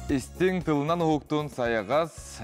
Истиҥ тылынан уһуктун сайаҕас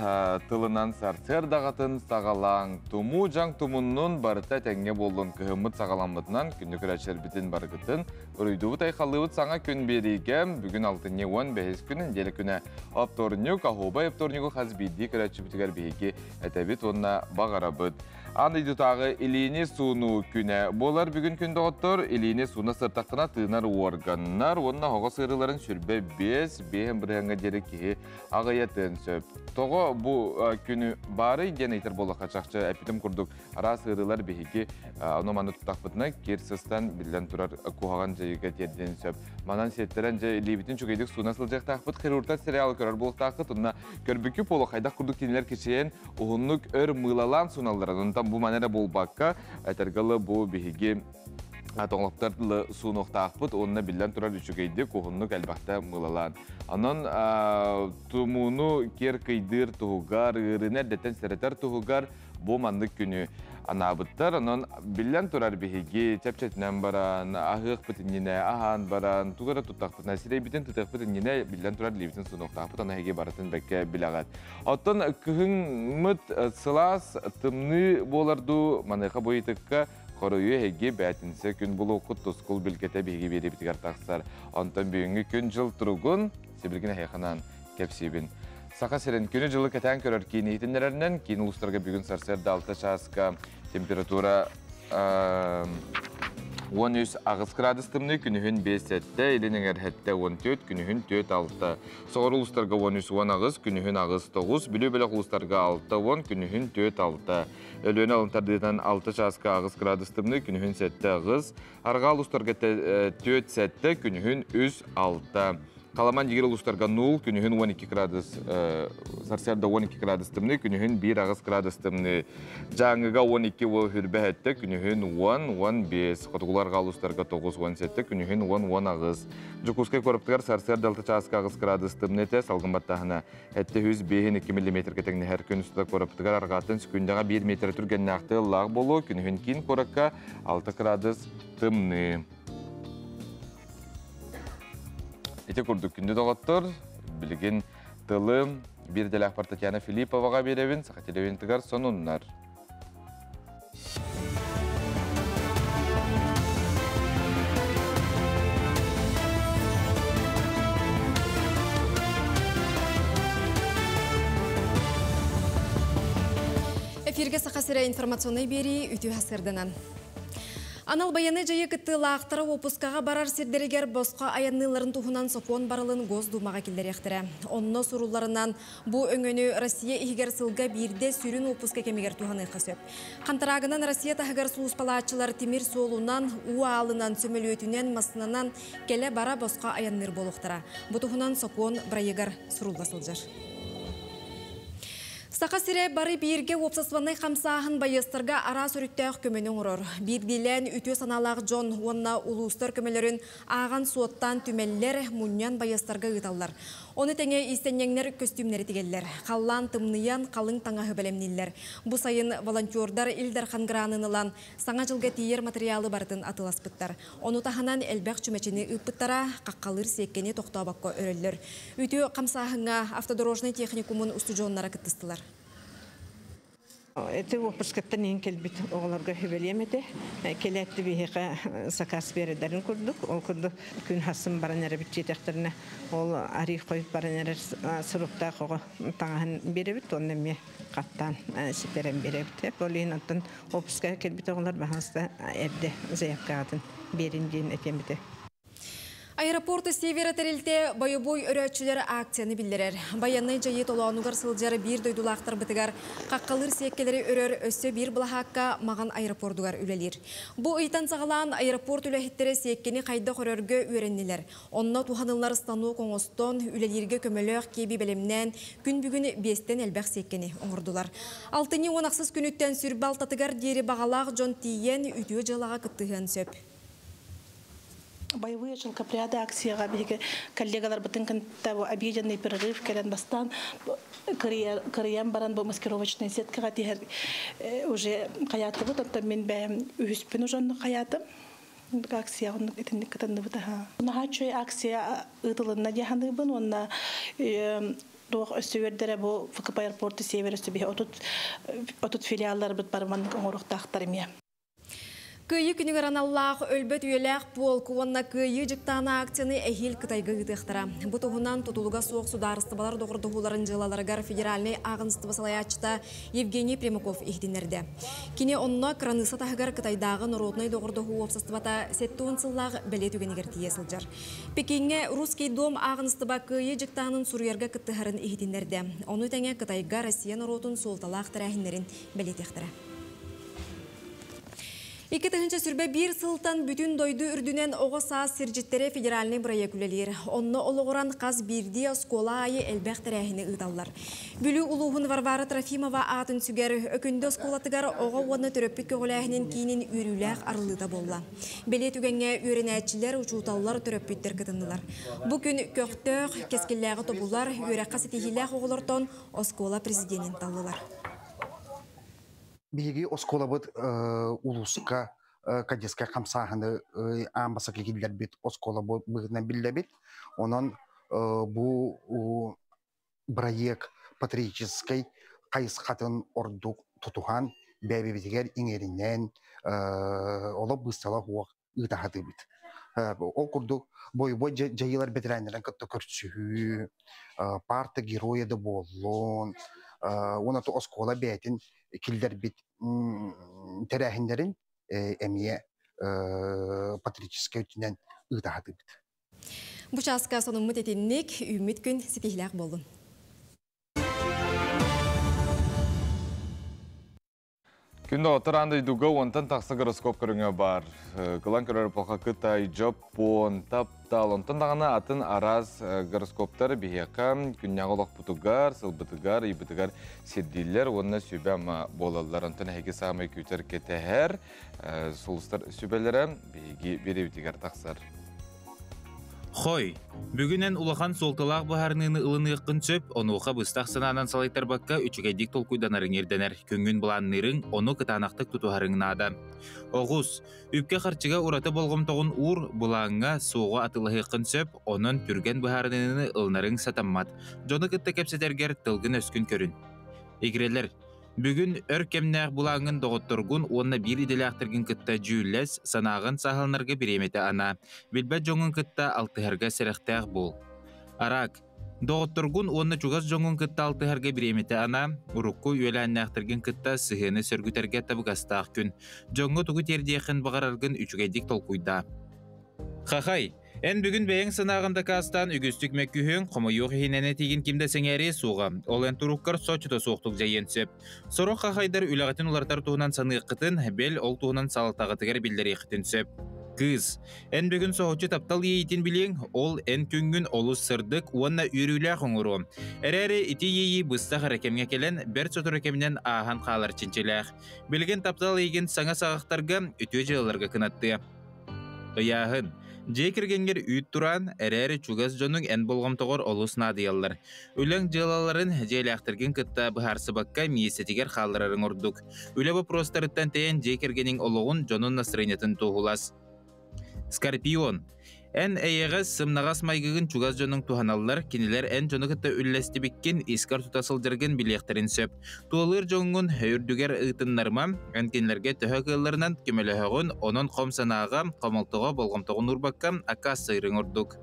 тылынан сарсыардаҕатын саҕалааҥ. Тумуу дьаҥ тумуннун барыта этэҥҥэ буоллун кыһыммыт саҕаламмытынан күндү көрөөччүлэрбитин барыгытын уруйдуубут айхаллыыбыт саҥа күн биэриигэ бүгүн алтынньы 15 күн нэдиэлэ күнэ оптуорунньук оһуобай оптуорунньугу хас биирдии көрөөччүбүтүгэр биһиги этэбит уонна баҕарабыт. Аан дойдутааҕы илиини суунуу күнэ буолар бүгүн күн доҕоттор илиини сууна сыртаххына тыынар уорганнар уонна оһоҕос ыарыыларын сүрбэ биэс биэһин бырыһыаҥҥа диэри киһи аҕыйатыан сөп. Тоҕо бу күнү баарый диэн ыйытар буоллахха чахчы эппитим курдук араас ыарыылар биһиги ону маны туттахпытына кир сыстан биллэн турар куһаҕан дьайыыга тиэрдиэн сөп. Манан сиэттэрэн дьэ илиибитин үчүгэйдик сууна сылдьыахтаахпыт хирургтар сериалы көрөр буолуохтааххыт уонна көрбүккү буолуо хайдах курдук кинилэр кичэйэн уһуннук өр мыылалаан суналларын онтон бу маны эрэ буолбакка этэргэ дылы бу биһиги тоҥолоктор суунуохтаахпыт уонна биллэн турар үчүгэйдик уһуннук элбэхтэ мыылалаан онон тумууну киэр кыйдыыр туһугар ыарыыны эрдэттэн сэрэтэр туһугар бу маннык күнү анаабыттар. Онон биллэн турар биһиги чэпчэтинэн баран, аһыахпыт иннинэ, аһаан баран, тугу эрэ туттахпытына, сирэйбитин тутуохпут иннинэ биллэн турар илиибитин сунуохтаахпыт, ону эһиги барытын бэккэ билэҕит. Оттон кыһыҥмыт сылаас, тымныы буолар дуу, маныаха бу ыйытыкка хоруйу эһиги бээтинсэ күн булуоххут тускул билгэтэ биһиги биэриибитигэр тахсар. Онтон бүгүҥҥү күн-дьыл туругун сибилигин эһиэхэ анаан кэпсиибин. Саха сирин күнү-дьылы кэтээн көрөр киин иһитиннэрэринэн, киин улуустарга бүгүн сарсыарда 6 чааска температура 13 градус тымныы, күнүһүн 5-7, илин эҥэр 7-14, күнүһүн 4-6. Соҕуруу улуустарга 13-18, күнүһүн 8-9, Бүлүү бөлөх улуустарга 6-10, күнүһүн 4-6. Өлүөнэ алын тардыытынан 6 чааска 8 градус тымныы, күнүһүн 7-8, Арҕаа улуустарга 4-7, күнүһүн 3-6. Халаман дигир улуустарга 0, күнүһүн 12 градус, сарсыарда 12 градус тымныы, күнүһүн 1-8 градус тымныы. Дьааҥыга 12 хүрбэ 7, күнүһүн 10-15, хотугулар арҕаа улуустарга 9-17, күнүһүн 10-18. Дьокуускай куораттыгар сарсыарда 6 чааска 8 градус тымныы этэ, салгын баттааһына 705 2 миллиметргэ тэҥнэһэр. Күн устата куораппытыгар арҕааттан секундаҕа 1 метр түргэннээх тыаллаах буолуо, күнүһүн киин куоракка 6 градус тымныы. Ити курдук күндү доҕоттор, билигин тылым биир идэлээхпэр Татьяна Филипповаҕа биэрэбин, Саха телевидениетыгар сонуннар. Эфиргэ Саха сирэ информационнай биэрии үтүө сырдынан. Анал байыаннай дьайыы кыттыылаахтара уоппускаҕа барар сирдэригэр босхо айанныылларын туһунан сокуон барылын Госдумаҕа киллэриэхтэрэ. Онно сурулларынан, бу өҥөнү Россия иһигэр сылга биирдэ сүрүн уоппуска кэмигэр туһаныахха сөп. Хантараагынан Россия таһыгар сулууспалааччылар тимир суолунан, уу аалынан, сөмөлүөтүнэн, массыынанан кэлэ-бара босхо айанныыр буолуохтара. Бу туһунан сокуон бырайыгар сурулла сылдьар. Саха сирэ бары бииргэ уопсастыбаннай хамсааһын байыастарга араас өрүттээх көмөнү оҥорор. Биирдиилээн үтүө санаалаах дьон уонна улуустар көмөлөрүн ааҕан-суоттаан түмэллэр, мунньан байыастарга ыыталлар. Ону тэҥэ иистэнньэҥнэр көстүүмнэри тигэллэр. Халлаан тымныйан, халыҥ таҥаһы бэлэмнииллэр. Бу сайын волонтердар Ил Дархан гранын ылан, Саҥа дьылга тиийэр матырыйаалы барытын атыыласпыттар. Ону таһынан элбэх чүмэчини ыыппыттара, хаххалыыр сиэккэни тохтообокко өрөллөр. Үтүө хамсааһыҥҥа автодорожнай техникумун устудьуоннара кыттыстылар. Эти уоппускаттан иһин кэлбит оҕолорго сүбэлиэм этэ. Кэлээт биһиэхэ сакаас биэрэрдэрин курдук. Ол курдук күн хассын баран эрэбит диэтэхтэринэ, ол арыы хойут баран эрэр суруктаах оҕо таҥаһын биэрэбит уонна эмиэ хаттаан ситэрэн биэрэбит. Ол иһин оттон Уоппускаҕа кэлбит оҕолор баһаалыста эрдэ заявкаҕытын биэрин диэн этиэм этэ. Аэропорт Севера тэрилтэ бойобуой өрөөччүлэр акцияны биллэрэр. Байыаннай дьайыы толоонугар сылдьар биир дойдулаахтарбытыгар хаххалыыр сиэккэлэри өрөр өссө биир былаһаакка Маҕан аэропордугар үлэлиир. Бу ыйтан саҕалаан аэропорт үлэһиттэрэ сиэккэни хайдах өрөргө үөрэннилэр. Онно туһаныллар станок оҥостон, үлэлииргэ көмөлөөх киэби бэлэмнээн, күн бүгүн биэстэн элбэх сиэккэни оҥордулар. Алтынньы уон ахсыс күнүттэн сүрбэ алтатыгар диэри баҕалаах дьон тиийэн, үтүө дьыалаҕа кыттыһыан сөп. Боевые шелкопряды акцияҕа биһиги коллегаларбытын кытта бу обеденный перерыв кэлэн бастаан кырыйан баран бу маскировочная сеткаҕа тиһэр уже хайаатыбыт, оттон мин бэйэм үһүспүн уже онно хайаатым. Акция итинник кытынныбыт аха. Наһаа үчүгэй акция ыытылынна дии саныыбын уонна туох өссө үөрдэрэ бу ФКП аэропорты север өссө биһи 30 филиалларбыт бары маннык оҥоруохтаахтар эмиэ. Кыайыы күнүгэр аналлаах Өлбөт үйэлээх полк уонна Кыайыы дьыктаана акцияны эһиил Кытайга ыытыахтара. Бу туһунан тутулуга суох судаарыстыбалар доҕордоһууларын дьыалаларыгар федеральнай ааҕыныстыба салайааччыта Евгений Примаков иһитиннэрдэ. Кини онно кыраныысса таһыгар Кытайдааҕы норуодунай доҕордоһуу уопсастыбата 70 сыллаах бэлиэ түгэнигэр тиийэ сылдьар. Пекиҥҥэ Русский дом ааҕыныстыба Кыайыы дьыктаанын суруйарга кыттыһарын иһитиннэрдэ. Ону тэҥэ Кытайга Россия норуотун суолталаах тэрээһиннэрин бэлиэтиэхтэрэ. 2021 сылтан бүтүн дойду үрдүнэн Оҕо саас сирдьиттэрэ федеральнай бырайыак үлэлиир. Онно олоҕуран хас биирдии оскуола аайы элбэх тэрээһини ыыталлар. Бүлүү улууһун Варвара Трофимова аатын сүгэр Өкүндү оскуолатыгар оҕо уонна төрөппүт көҕүлээһинин киинин үөрүүлээх арыллыыта буолла. Бэлиэ түгэҥҥэ үөрэнээччилэр, учууталлар, төрөппүттэр кытыннылар. Бу күн көхтөөх, кэскиллээҕи тобулар, үөрэххэ ситиһиилээх оҕолортон оскуола президенин таллылар. Биһиги оскуолабыт улууска кадетскай хамсааһыны аан бастакы киллэрбит оскуола быһыытынан биллэбит. Онон бу бырайыак патриотическай хайысхатын ордук тутуһан, бэйэбитигэр иҥэринэн, олох быыстала суох ыыта сатыыбыт. Ол курдук бойобуой дьайыылар бэтэрээннэрин кытта көрсүһүү, парта героя да буоллун, уонна оскуола бэйэтин киллэрбит тэрээһиннэрин эмиэ патриотическай өттүнэн ыыта сатыыбыт. Бу чааска сонуммут итинник, үүммүт күн ситиһиилээх буоллун. Күн доҕоттор аан дойдуга уонтан тахса гороскоп көрүҥэ баар. Кылан көрөр эпоха Кытай, Дьоппуон, таптал, онтон даҕаны атын араас гороскоптар биһиэхэ күннээҕи олохпутугар, сылбытыгар, ыйбытыгар сирдииллэр уонна сүбэ-ама буолаллар. Онтон эһиги саамай күүтэр кэтэһэр сулустар сүбэлэрэ биһиги биэрэбитигэр тахсар. Хой, бүгүн эн улахан суолталаах быһаарыныыны ылыныаххын сөп, онуоха быстах санаанан салайтарбакка үчүгэйдик толкуйданарыҥ ирдэнэр, күҥҥүн былаанныырыҥ, ону кытаанахтык тутуһарыҥ наада. Оҕус, үпкэ-харчыга ураты болҕомтоҕун уур, былааҥҥа суоҕу атыылаһыаххын сөп, онон түргэн быһаарыныыны ылынарыҥ сатаммат. Дьону кытта кэпсэтэргэр тылгын-өскүн көрүн. Игирэлэр, Бүгүн өр кэмнээх былааҥҥын доҕотторгун уонна биир идэлээхтэргин кытта дьүүллэс, санааҕын сааһыланарга бириэмэтэ анаа. Билбэт дьоҥҥун кытта алтыһарга сэрэхтээх буол. Араак. Доҕотторгун уонна чугас дьоҥҥун кытта алтыһарга бириэмэтэ анаа. Урукку үөлээннээхтэргин кытта сыһыаны сөргүтэргэ табыгастаах күн. Дьоҥҥо тугу тиэрдиэххин баҕараргын үчүгэйдик толкуйдаа. Хахай, эн бүгүн бэйэҥ санааҕын дакаастаан үгүстүк мөккүһүөҥ, хомойуох иһинэн этиигин ким да сэҥээриэ суоҕа, ол эн туруккар соччото суохтук дьайыан сөп. Сорох хахайдар үлэҕитин уларытар туһунан саныаххытын, бэл ол туһунан салалтаҕытыгар биллэриэххитин сөп. Кыыс, эн бүгүн соһуччу таптал иэйиитин билиэҥ, ол эн күҥҥүн олус сырдык уонна үөрүүлээх оҥоруо. Эрээри ити иэйии быстах эрэ кэмҥэ кэлэн, бэрт сотору кэминэн ааһан хаалар чинчилээх. Билигин таптал эйигин саҥа саҕахтарга, үтүө дьыалаларга кынаттыа. Ыйааһын. Дьиэ кэргэҥҥэр үүт тураан, эрээри чугас дьонуҥ эн болҕомтоҕор олус наадыйаллар. Үлэҥ дьыалаларын дьиэлээхтэргин кытта быһаарсыбакка миэстэтигэр хаалларарыҥ ордук. Үлэ боппуруостарыттан тэйэн дьиэ кэргэниҥ олоҕун, дьонун настарыанньатын туоһулас. Скорпион. Эн эйэҕэс, сымнаҕас майгыгын чугас дьонуҥ туһаналлар, кинилэр эн дьону кытта үллэстибиккин, искэр тута сылдьаргын билиэхтэрин сөп. Туолыыр дьоҥҥун үрдүгэр ыытыннарыма, эн кинилэргэ төһө кыалларынан көмөлөһөҕүн, онон хом санааҕа, хомолтоҕо болҕомтоҕун уурбакка аккаастыырыҥ ордук.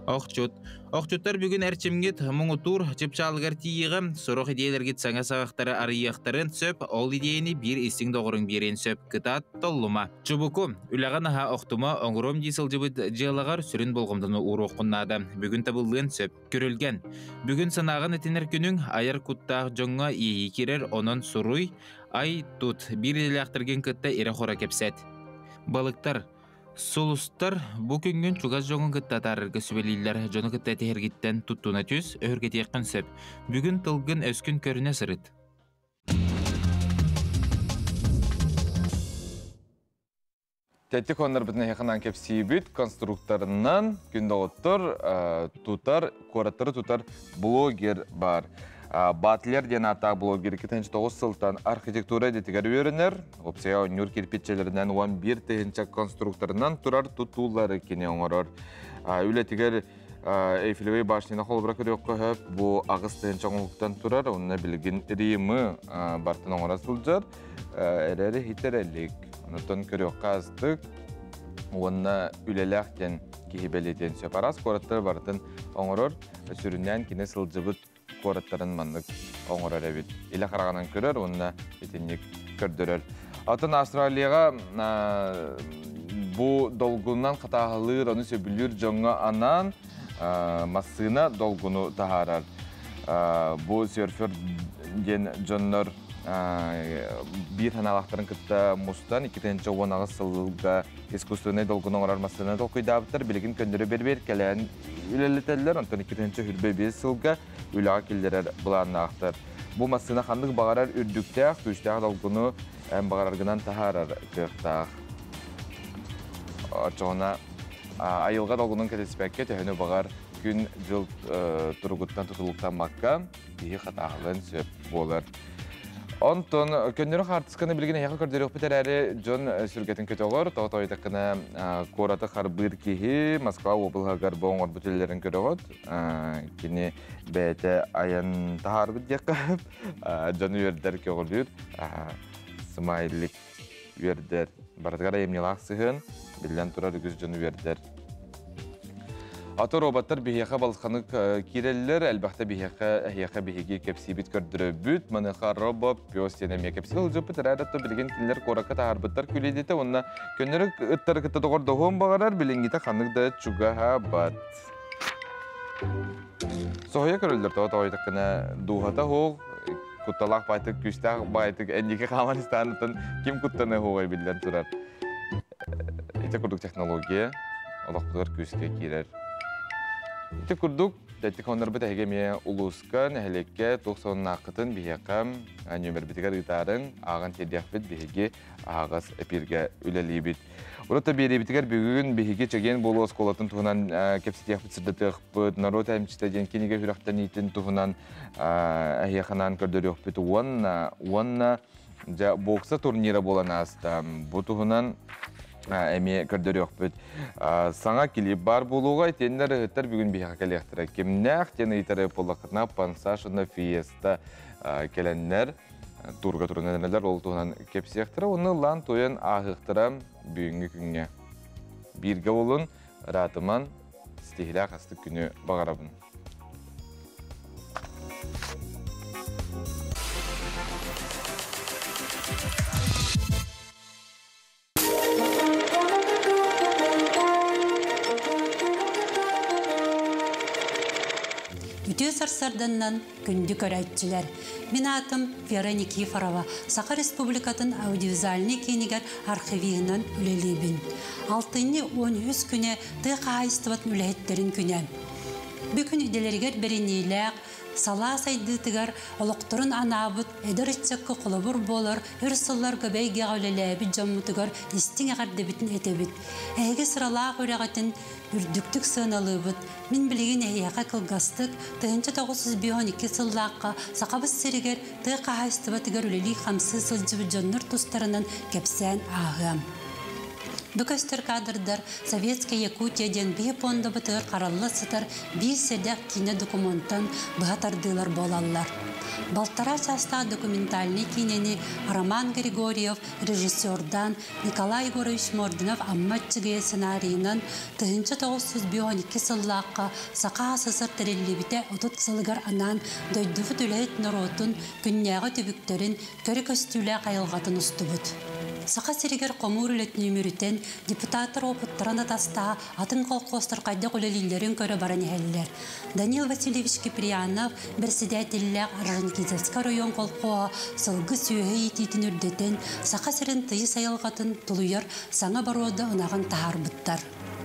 Охчут. Охчуттар бүгүн эрчимҥит муҥутуур чыпчаалыгар тиийиэҕэ, сорох идиэйэлэргит саҥа саҕахтары арыйыахтарын сөп, ол идиэйэни биир истиҥ доҕоруҥ биэриэн сөп. Кытаат, толлума. Чубуку, үлэҕэ наһаа охтума, оҥоруом дии сылдьыбыт дьыалаҕар сүрүн болҕомтону ууруоххун наада. Бүгүн табыллыан сөп. Күрүлгэн. Бүгүн санааҕын этинэр күнүҥ, айар куттаах дьоҥҥо иэйии киирэр, онон суруй, ай, тут, биир идэлээхтэргин кытта ирэ-хоро кэпсэт. Балыктар. Сулустар бу күҥҥүн чугас дьоҥҥун кытта атаарарга сүбэлииллэр. Дьону кытта этиһэргиттэн туттуна түс, өһүргэтиэххин сөп. Бүгүн тылгын өскүн көрүнэ сырыт. Тэттик хоннорбутун эһиэхэ кэпсиибит конструкторынан күн доҕоттор тутар, куораттары тутар блогер бар. Батлер диэн ааттаах блогер 2009 сылтан архитектура идэтигэр үөрэнэр. Опсайа оонньуур кирпиччэлэринэн 11 тыһыынча конструкторынан турар тутуулары кини оҥорор. Үлэтигэр Эйфелевэй башняны холобура көрүөххэ сөп. Бу 8 тыһыынча оҥоһуктан турар, онно билигин Римы бартын оҥоро сылдьар. Эрэри хитэрэлик. Онтон көрүөххэ астык уонна үлэлээх диэн киһи бэлиэтиэн сөп. Араас куораттары барытын оҥорор. Сүрүннээн кини сылдьыбыт куораттарын маннык оҥорор эбит. Илэ хараҕынан көрөр уонна итинник көрдөрөр. Атын Австралияҕа бу долгунан хатааһылыыр, ону сөбүлүүр дьоҥҥо анаан массыына долгуну таһаарар. Бу серфер диэн дьоннор биир санаалаахтарын кытта мустан 2018 сылга искусственнай долгуну оҥорор массыынаны толкуйдаабыттар. Билигин көннөрү бэрбиэр кэлээн үлэлэтэллэр, онтон 2025 сылга үлэҕэ киллэрэр былааннаахтар. Бу массыына ханнык баҕарар үрдүктээх, күүстээх долгуну эн баҕараргынан таһаарар кыахтаах. Оччоҕуна айылҕа долгунун кэтиспэккэ төһөнү баҕар күн-дьыл туругуттан тутулуктаммакка киһи хатааһылыан сөп буолар. Онтон көннөрү хаартысканы билигин эһиэхэ көрдөрүөхпүт эрээри дьон сүргэтин көтөҕөр, тоҕо тоойдаххына куораты харбыыр киһи Москва уобалаһыгар бу оҥорбут үлэлэрин көрөҕүт. Кини бэйэтэ айан таһаарбыт диэххэ дьону үөрдэр, көҕүлүүр, смайлик үөрдэр. Барытыгар айымньылаах сыһыан, биллэн турар үгүс дьону үөрдэр. Аты роботтар биһиэхэ балысханнык киирэллэр, элбэхтэ биһиэхэ, эһиэхэ биһиги кэпсиибит көрдөрөбүт. Маныаха робо пес диэн эмиэ кэпсии сылдьыппыт, эрээри билигин кинилэр куоракка таһаарбыттар күлүйдэтэ уонна көннөрү ыттары кытта доҕордоһуон баҕарар, билиҥҥитэ ханнык да чугаһаабат. Соһуйа көрөллөр тоҕо тоҕойдаххына дууһата суох, кутталаах баайтык, күүстээх баайтык энники хааман истаанытын ким куттаныа суоҕай биллэн турар. Ити курдук технология олохпутугар күүскэ киирэр. Ити курдук тэттик хоннорбут эһиги эмиэ улууска, нэһилиэккэ туох сонуннааххытын биһиэхэ нүөмэрбитигэр ыытаарыҥ, ааҕан тиэрдиэхпит биһиги аһаҕас эпииргэ үлэлиибит. Урут да биэриибитигэр бүгүн биһиги чэгиэн буолуу оскуолатын туһунан кэпсэтиэхпит, сырдатыахпыт, норуот эмчитэ диэн кинигэ сүрэхтэниитин туһунан эһиэхэ анаан көрдөрүөхпүт уонна уонна дьэ бокса турнира буолан ааста. Бу туһунан эмиэ көрдөрүөхпүт. Саҥа клип баар буолуоҕа, итиэннэ ырыһыттар бүгүн биһиэхэ кэлиэхтэрэ. Кимнээх диэн ыйытары буоллаххытына, Пансашина Фиеста кэлэннэр туурга турунан эрэллэр, ол туһунан кэпсиэхтэрэ уонна ыллаан туойан ааһыахтара бүгүҥҥү күҥҥэ. Бииргэ буолун, ыраатыман, ситиһилээх астык күнү баҕарабын. Үтүө сарсарданнан күндү көрөөччүлэр. Мин аатым Вера Никифорова, Саха Республикатын аудиовизуальнай киинигэр архивиһынан үлэлиибин. Алтынньы 13 күнэ тыа хаһаайыстыбатын үлэһиттэрин күнэ. Бүгүн идэлэригэр бэриниилээх, салаа сайдыытыгар олохторун анаабыт эдэр ыччакка холобур буолар өр сылларга бэйгэҕэ үлэлээбит дьоммутугар истиҥ эҕэрдэбитин этэбит. Эһиги сыралаах үрэҕитин үрдүктүк сыаналыыбыт. Мин билигин эһиэхэ кылгастык 1952 сыллаахха Сахабыт сиригэр тыа хаһаайыстыбатыгар үлэлии-хамсыы сылдьыбыт дьоннор тустарынан кэпсээн ааһыам. Бу көстөр кадрдар Советская Якутия диэн биһи пуондабытыгар харалла сытар биир сэдэх киинэ докумуонтан быһа тардыылар буолаллар. Балтараа чаастаах документальнай киинэни Роман Григорьев режиссердаан Николай Егорович Мординов Амма Аччыгыйа сценарийынан 1952 сыллаахха Саха СССР тэриллибитэ 30 сылыгар анаан дойдубут үлэһит норуотун күннээҕи түбүктэрин көрө көстүүлээх айылҕатын устубут. Саха сиригэр хомуур үлэтин үмүрүтэн, депутаттар опыттарын атастаһа атын колхозтар хайдах үлэлииллэрин көрө баран иһэллэр. Данил Васильевич Киприянов председателлээх Орджоникидзевскай оройуон колхоһа сылгы сүөһү иитиитин үрдэтэн, Саха сирин тыйыс айылҕатын тулуйар саҥа боруода ынаҕын таһаарбыттар.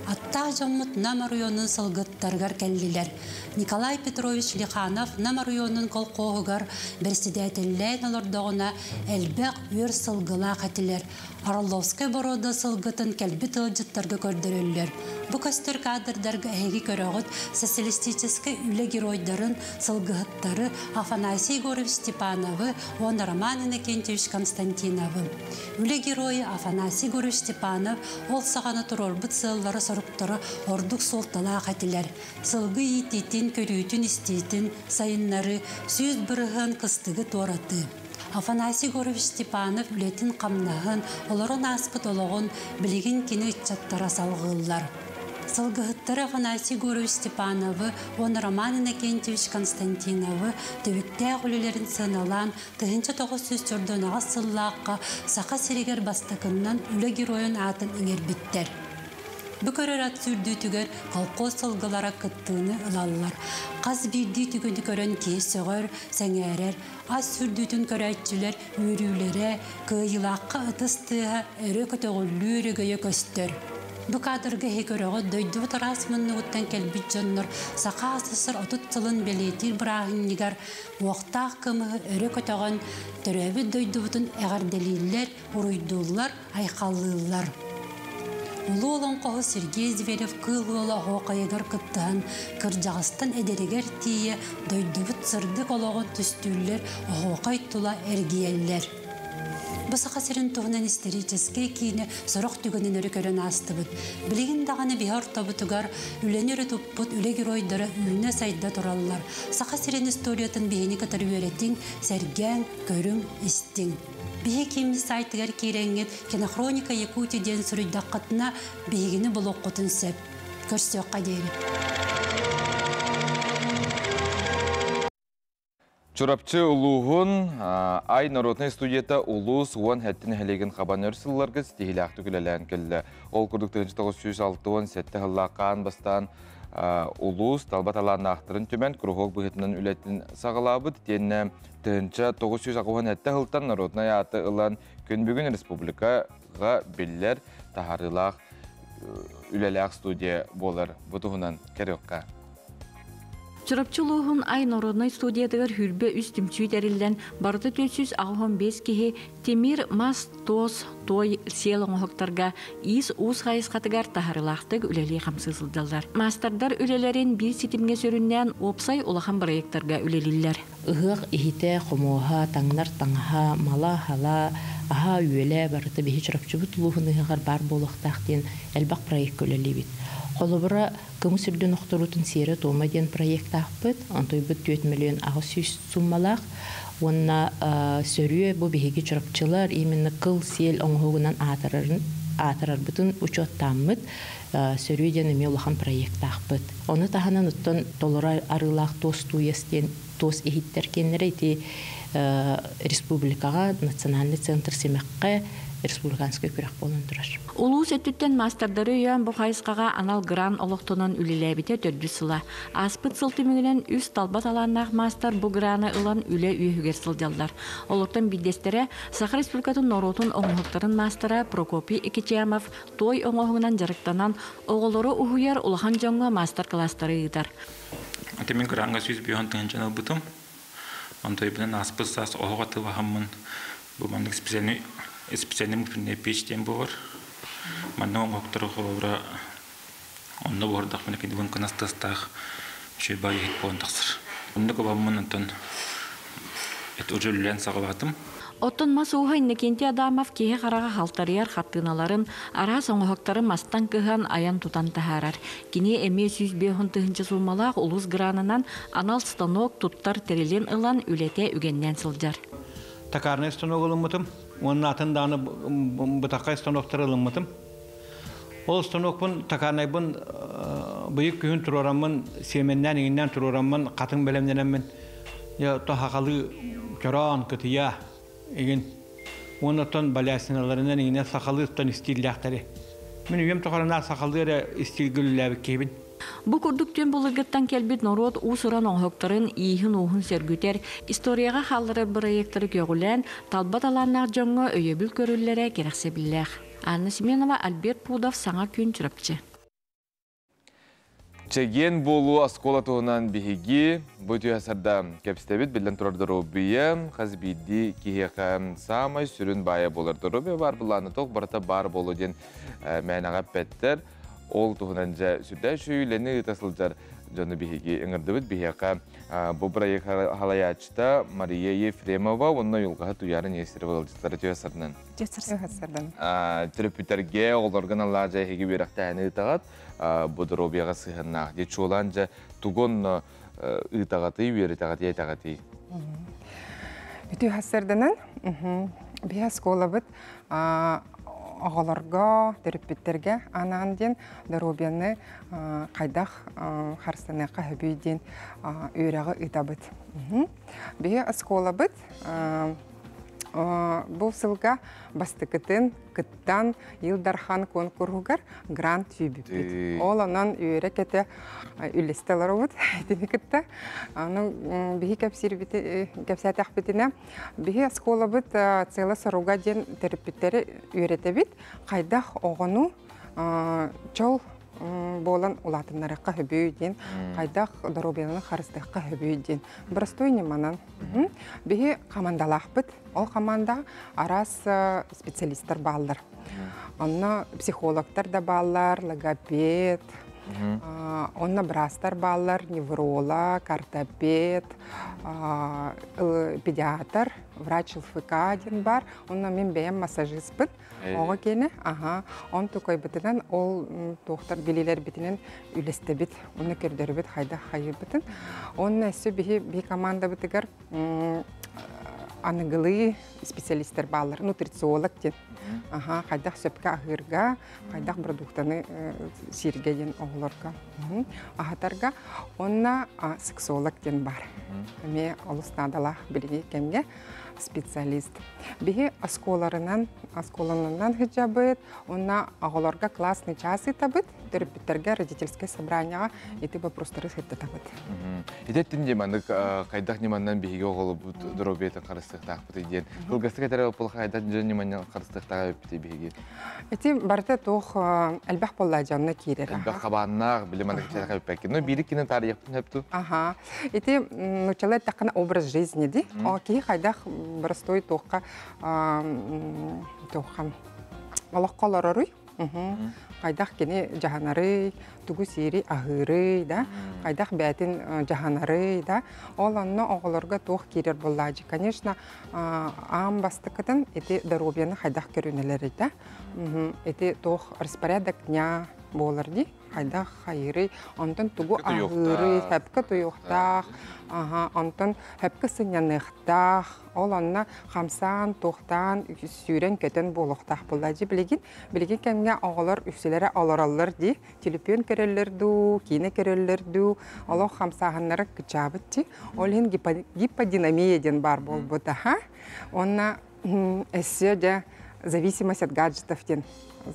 Аттаах дьоммут Нам оройуонун сылгыттарыгар кэллилэр. Николай Петрович Лиханов Нам оройуонун колхоһугар бэрэссэдээтэллээн олордоҕуна элбэх үөр сылгылаах этилэр. Орловскай боруода сылгытын кэлбит ыалдьыттарга көрдөрөллөр. Бу көстөр кадрдарга эһиги көрөҕүт социалистическай үлэ геройдарын, сылгыһыттары Афанасий Егорович Степановы уонна Роман Иннокентьевич Константиновы. Үлэ геройа Афанасий Егорович Степанов ол саҕана туруорбут сыаллара-соруктара ордук суолталаах этилэр. Сылгы иитиитин, көрүүтүн-истиитин сайыннарыы, 100% кыстыгы туоратыы. Афанасий Егорович Степанов үлэтин-хамнаһын, олорон ааспыт олоҕун билигин кини ыччаттара салҕыыллар. Сылгыһыттары Афанасий Егорович Степановы уонна Роман Иннокентьевич Константиновы түбүктээх үлэлэрин сыаналаан 1948 сыллаахха Саха сиригэр бастакыннан Үлэ Геройун аатын иҥэрбиттэр. Бу көрөр ат сүүрдүүтүгэр колхоз сылгылара кыттыыны ылаллар. Хас биирдии түгэни көрөн киһи сөҕөр, сэҥээрэр, ас сүүрдүүтүн көрөөччүлэр үөрүүлэрэ, кыайыылаахха ытыс тыаһа өрө көтөҕүллүү өрөгөйө көстөр. Бу кадрга иһи көрөҕүт дойдубут араас муннугуттан кэлбит дьоннор Саха АССР 30 сылын бэлиэтиир бырааһынньыгар уохтаах кымыһы өрө көтөҕөн, төрөөбүт дойдубутун эҕэрдэлииллэр, уруйдууллар, айхаллыыллар. Улуу олоҥхоһут Сергей Зверев Кыыл Уола оһуохайыгар кыттыһан, кырдьаҕастан эдэригэр тиийэ дойдубут сырдык олоҕун түстүүллэр, оһуохай тула эргийэллэр. Бу Саха сирин туһунан историческай киинэ сорох түгэнин өрө көрөн аастыбыт. Билигин даҕаны биһи ортобутугар үлэни өрө туппут үлэ геройдара үүнэ-сайда тураллар. Саха сирин историятын биһини кытары үөрэтиҥ, сэргээҥ, көрүҥ, истиҥ. Биһи кииммит сайтыгар киирэҥҥит «Кинохроника Якутии» диэн суруйдаххытына биһигини булуоххутун сөп. Көрсүөххэ диэри. Чурапчы улууһун Ай народнай студията улуус 17 нэһилиэгин хабан өр сылларга ситиһиилээхтик үлэлээн кэллэ. Ол курдук 1967 сыллаах хаан бастаан улуус талба талааннаахтарын түмэн куруһуок быһыытынан үлэтин саҕалаабыт. Итиэннэ 1987 сылтан народнай ааты ылан күн бүгүн республикаҕа биллэр таһаарыылаах үлэлээх студия буолар. Бу туһунан көрүөххэ. Чурапчы улууһун Ай народнай студиятыгар хүрбэ үс түмсүү тэриллэн, барыта 485 киһи тимир, мас, туос, туой, сиэл оҥоһуктарга иис-уус хайысхатыгар таһарылаахтык үлэлии-хамсыы сылдьаллар. Маастардар үлэлэрин биир ситимҥэ сүрүннээн уопсай улахан бырайыактарга үлэлииллэр. Ыһыах иһитэ, хомуоһа, таҥнар таҥаһа, мала-хала, аһа-үөлэ барыта биһи Чурапчыбыт улууһун ыһыаҕар баар буолуохтаах диэн элбэх проекка үлэлиибит. Холобура, Кымыс үрдүн охторуутун сиэрэ-туома диэн проектаахпыт. Онтуйбут 4 миллион 800 суммалаах. Уонна сөрүө бу биһиги чурапчылар именно кыл-сиэл оҥоһугунан аатырарын аатырарбытын учуоттааммыт сөрүө диэн эмиэ улахан проектаахпыт. Ону таһынан оттон толору арыылаах туос тууйас диэн туос иһиттэр киэннэрэ ити республикаҕа национальный центр симэххэ республиканскай күрэх буолан турар. Улуус өттүттэн маастардары өйөөн бу хайысхаҕа анал грант олохтонон үлэлээбитэ төрдүс сыла. Ааспыт сыл түмүгүнэн үс талба талааннаах маастар бу граны ылан үлэ үөһүгэр сылдьаллар. Олортон биирдэстэрэ Саха Республикатын норуотун оҥоһуктарын маастара Прокопий Экичемов туой оҥоһугунан дьарыктанан оҕолору уһуйар улахан дьоҥҥо маастар-кылаастары ыытар. Ити мин гранга 105 тыһыынчаны ылбытым. Онтойбунан ааспыт саас оһох атыылаһаммын бу маннык специальный специальный муфельная печь диэн буолар. Манна оҥоһуктары холобура онно буһардахпына кидибин кынас тастаах үчүгэй баайы иһит буолан тахсар. Оннук ыламмын онтон это уже үлэлээн саҕалаатым. Оттон мас ууһа Иннокентий Адамов киһи хараҕа халтарыйар хартыыналарын, араас оҥоһуктарын мастан кыһан айан-тутан таһаарар. Кини эмиэ 150 тыһыынча суумалаах улуус гранынан анал станок туттар тэрилин ылан үлэтэ үгэннээн сылдьар. Токарнай станок ылыммытым уонна атын даҕаны бытаххай станоктары ылыммытым. Ол станокпун токарнайбын быйыл күһүн туруораммын, сиэмэннээн иҥиннээн туруораммын, хатыҥ бэлэмнэнэммин, то хахалыы чороон, кытыйа игин уонна оттон балясиналарынан иҥинэ сахалыы оттон истииллээхтэри. Мин үйэм тухарына сахалыы эрэ истиилгэ үлэлээбит киһибин. Бу курдук түн былыргыттан кэлбит норуот уус-уран оҥоһуктарын ииһин-ууһун сөргүтэр, историяҕа хаалларар бырайыактары көҕүлээн, талба талааннаах дьоҥҥо өйөбүл көрүллэрэ кэрэхсэбиллээх. Анна Семенова, Альберт Пудов, Саҥа күн, Чурапчы. Чэгиэн буолуу оскуола туһунан биһиги бу түһэ кэпсэтэбит. Биллэн турар доруобуйа хас биирдии киһиэхэ саамай сүрүн баайа буолар. Доруобуйа баар былааны туох барыта баар буолуо диэн мээнэҕэ эппэттэр. Ол туһунан дьэ сүрдээх үчүгэй ыыта сылдьар дьону биһиги ыҥырдыбыт. Биһиэхэ бу проект халаяччыта Мария Ефремова уонна уйулҕаһыт Туйаара Нестерова ыалдьыттара түһэ сарынан. Төрөппүттэргэ оҕолорго аналлаах эһиги үөрэхтээһини ыытаҕыт, бу доруобуйаҕа сыһыаннаах. Дьэ чуолаан дьэ тугун ыытаҕытый, үөрэтэҕитий, этэҕитий? Үтүө сарсыарданан биһи оскуолабыт оҕолорго, төрөппүттэргэ анаан диэн доруобуйаны хайдах харыстаныахха сөбүй диэн үөрэҕи ыытабыт. Биһи оскуолабыт бу сылга бастакытын кыттан Ил Дархан куонкуруһугар грант сүүйбүппүт. Ол онон үөрэ-көтө үллэстэ олоробут итини кытта. Аны биһи кэпсээтэхпитинэ, биһи оскуолабыт сыала соруга диэн төрөппүттэри үөрэтэбит. Хайдах оҕону чол буолан улаатыннарыахха сөбүй диэн, хайдах доруобуйаны харыстыахха сөбүй диэн. Простой ньыманан. Биһи хамандалаахпыт. Ол хаманда араас специалисттар бааллар. Онно психологтар да бааллар, логопед, онно быраастар бааллар, невролог, ортопед, педиатр, врач ЛФК диэн бар. Онно мин бэйэм массажиспын. Оҕо киэнэ, аха, он тукайбытынан ол туохтар билилэрбитинэн үлэстэбит, онно көрдөрөбүт хайдах хайыыбытын. Онно өссө биһи би командабытыгар аныгылыы специалисттэр бааллар, нутрициолог диэн. Аха, хайдах сөпкө аһыырга, хайдах продуктаны сииргэ диэн оҕолорго аһатарга. Онно сексолог диэн бар. Эмиэ олус наадалаах билиги кэмҥэ специалист. Биһи оскуоларынан, оскуоланан сылдьабыт, онно оҕолорго классный час ыытабыт, төрөппүттэргэ родительское собранияҕа ити вопростары сырдатабыт. Итеттин дьиманык хайдах ньыманнан биһиги оҕолорбут доруобуйатын харыстыахтаахпытый диэн. Кылгастык этэр буоллахха хайдах дьон ньыманнан харыстыахтааҕа эбиппитий биһиги? Ити барыта туох элбэх буолла дьонно киирэр. Элбэх хабааннаах, били маннык кэпсээтэххэ эбиппэккин. Ну, биири кинин таарыйахпын сөпту. Аха. Ити нууччалыы эттэххинэ образ жизни ди. О киһи хайдах простой туохха туохха олоххо олороруй. Хайдах кини дьаһанарый, тугу сиири аһыырый да, хайдах бээтин дьаһанарый да. Ол онно оҕолорго туох киирэр буоллаажы. Конечно, аан бастакытын ити доруобуйаны хайдах көрүнэлэрий да. Ити туох распорядок дня буолар ди. Хайдах хайыырый, онтон тугу аһыырый, сөпкө туйуохтаах, аха, онтон сөпкө сынньаныахтаах, ол онно хамсаан, туохтаан, сүүрэн-көтөн буолуохтаах буолла. Дьи билигин, билигин кэмҥэ оҕолор үксүлэрэ олороллор дии, телефон көрөллөр дуу, киинэ көрөллөр дуу, олох хамсааһыннара кычаабыт дии. Ол иһин гиподинамия диэн баар буолбут, аха. Онно өссө дьэ зависимость от гаджетов диэн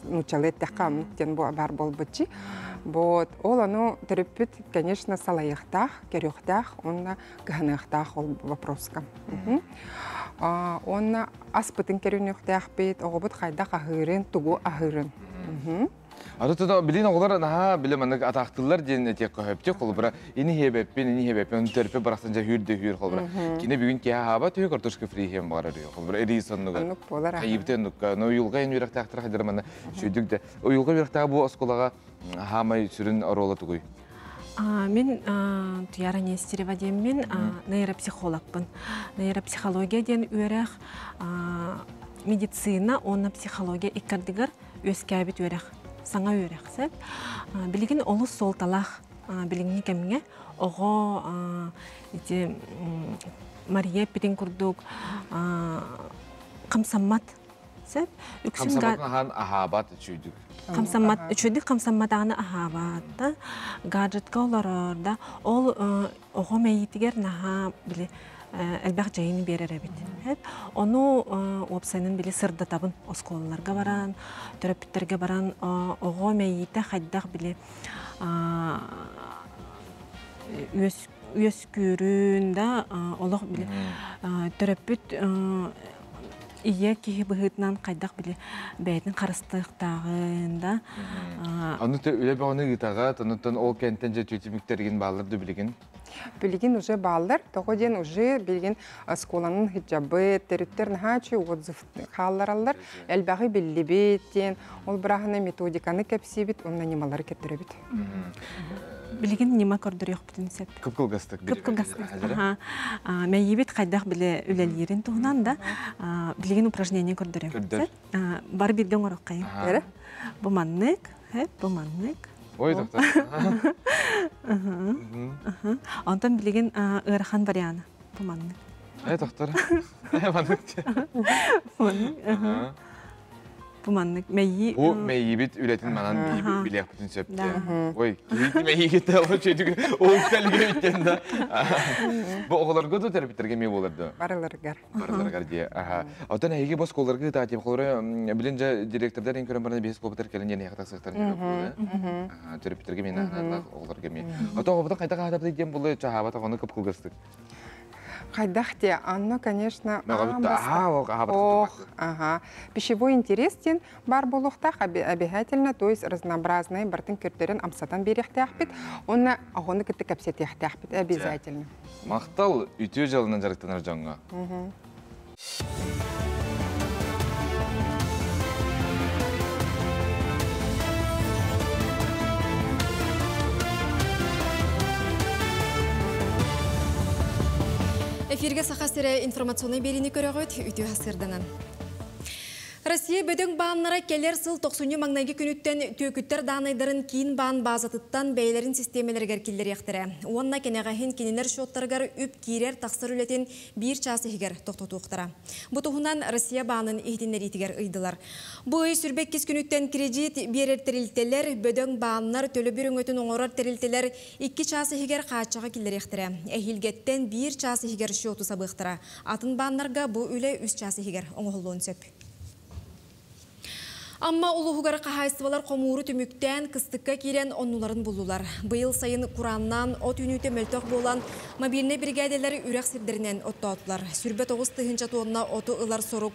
нууччалыы эттэххэ оннук диэн баар буолбут. Вот ол ону төрөппүт, конечно, салайыахтаах, көрүөхтээх уонна кыһаныахтаах ол вопроска. Уонна аспытын көрүнүөхтээхпит, оҕобут хайдах аһыырын, тугу аһыырын. Аты тута билин оҕолор наһаа биле маннык атаахтыыллар диэн этиэххэ сөптүк холобура ини хиэбэппин ини хиэбэппин төрпө барахсан дьэ хүүр да хүүр холобура кини бүгүн киһи хаабат үһү картошка фри хиэн баҕарар үһү холобура рис оннугар Оннук буолар. Хайыбыты оннукка но уйулҕа эн үөрэхтээхтэр хайдара манна сүйдүк да уйулҕа үөрэхтээҕэ бу оскуолаҕа хаамай сүрүн оруола тугуй? Мин Туяра Нестерева диэммин, нейропсихологпын. Нейропсихология диэн үөрэх медицина уонна психология иккардыгар үөскээбит үөрэх, саҥа үөрэх сөп. Билигин олус суолталаах билиҥҥи кэмҥэ оҕо ити Мария эппитин курдук хамсаммат сөп. Үксүн Хамсаммат аһаабат үчүйдүк. Хамсаммат үчүйдүк хамсамматаҕына аһаабат да гаджетка олорор да ол оҕо мэйиитигэр наһаа били элбэх дьайыыны биэрэр эбит. Ону уопсайынан били сырдатабын оскуолаларга баран, төрөппүттэргэ баран оҕо мэйиитэ хайдах били үөскүүрүн да олох били төрөппүт. Ийэ киһи быһыытынан хайдах били бэйэтин харыстыахтааҕын да. Аны үлэ бөҕөнү ыытаҕат, онуттан ол кэнтэн дьэ түмүктэргин бааллар да билигин? Билигин уже бааллар. Тоҕо диэн уже билигин оскуоланын хиджабыт, төрүттэр наһаа отзыв хааллараллар. Элбэҕи биллибит диэн, ол быраһына методиканы кэпсиибит, онно ньымалары кеттөрөбүт. Билигин ньыма көрдөрүөхпүтүн сөп. Кып-кылгастык. Кып-кылгастык. Мэйиибит хайдах биле үлэлиирин туһунан да билигин упражнение көрдөрүм. Бар бирге оҥороххайым. Бу маннык, бу маннык. Ой, доктор. Онтон билигин ыарахан вариана. Бу маннык. Доктор. Маннык. Маннык. Бу маннык мэйии. Бу мэйиибит үлэтин манан билиэхпитин сөп. Ой, киһи мэйиигитте ол чөйдүг ол кэлгиттен да. Бу оҕолорго да терапевттерге ме болар да. Барыларыгар. Барыларыгар дии. Аха. Оттон эһиги бу оскуолаларга ыытаатым холоро билин же директордар ин көрөн баран биэс копытар кэлин диэн эһиэхэ тахсыахтарын сөп. Терапевттерге мен анаалаах оҕолорго ме. Ото оҕобутун хайдах аһатабыт диэн булла чаһаабат оҕону кып-кылгастык. Хайдах те, анно, конечно, ох, ага. Пищевой интерес тен бар болуқтақ обязательно, то есть разнообразный бартын көрдөрін амсатан берехтяхпит, онна ағоны кітті кәпсетехтяхпит обязательно. Мақтал үтө жылынан жарықтанар жоңға. Эфирге Саха сире информационный берини көрөгөт үтүү хасырданан. Россия бөдөң бааннара келер сыл 90 маңнайгы күнүттен төкүттер даанайдарын кийин баан базатыттан бэйлерин системелергер киллер яхтыра. Уонна кенеғахин кининер шоттаргар үп кирер тақсыр үлетин бир час ихигер тоқтотуқтара. Бутуһунан Россия баанын ихтиннер ыйдылар. Бу ый сүрбек кис күнүттен кредит берер терилтелер, бөдөң бааннар төлө бір өңөтін оңорор терилтелер 2 час ихигер қаачаға киллер яхтыра. Эхилгеттен 1 час ихигер шоту сабықтыра. Атын бааннарга бу үле 3 час ихигер оңоһоллуон сөп. Амма улуһугар қахайсывалар қомуру түмүктен кыстыкка кирен оннуларын булдулар. Быйыл сайын Кураннан от үнүтө мөлтөх болан мобильный бригаделер үрек сирдеринен оттоотулар. Сүрбе 9 тыһынча тонна оту ылар сорук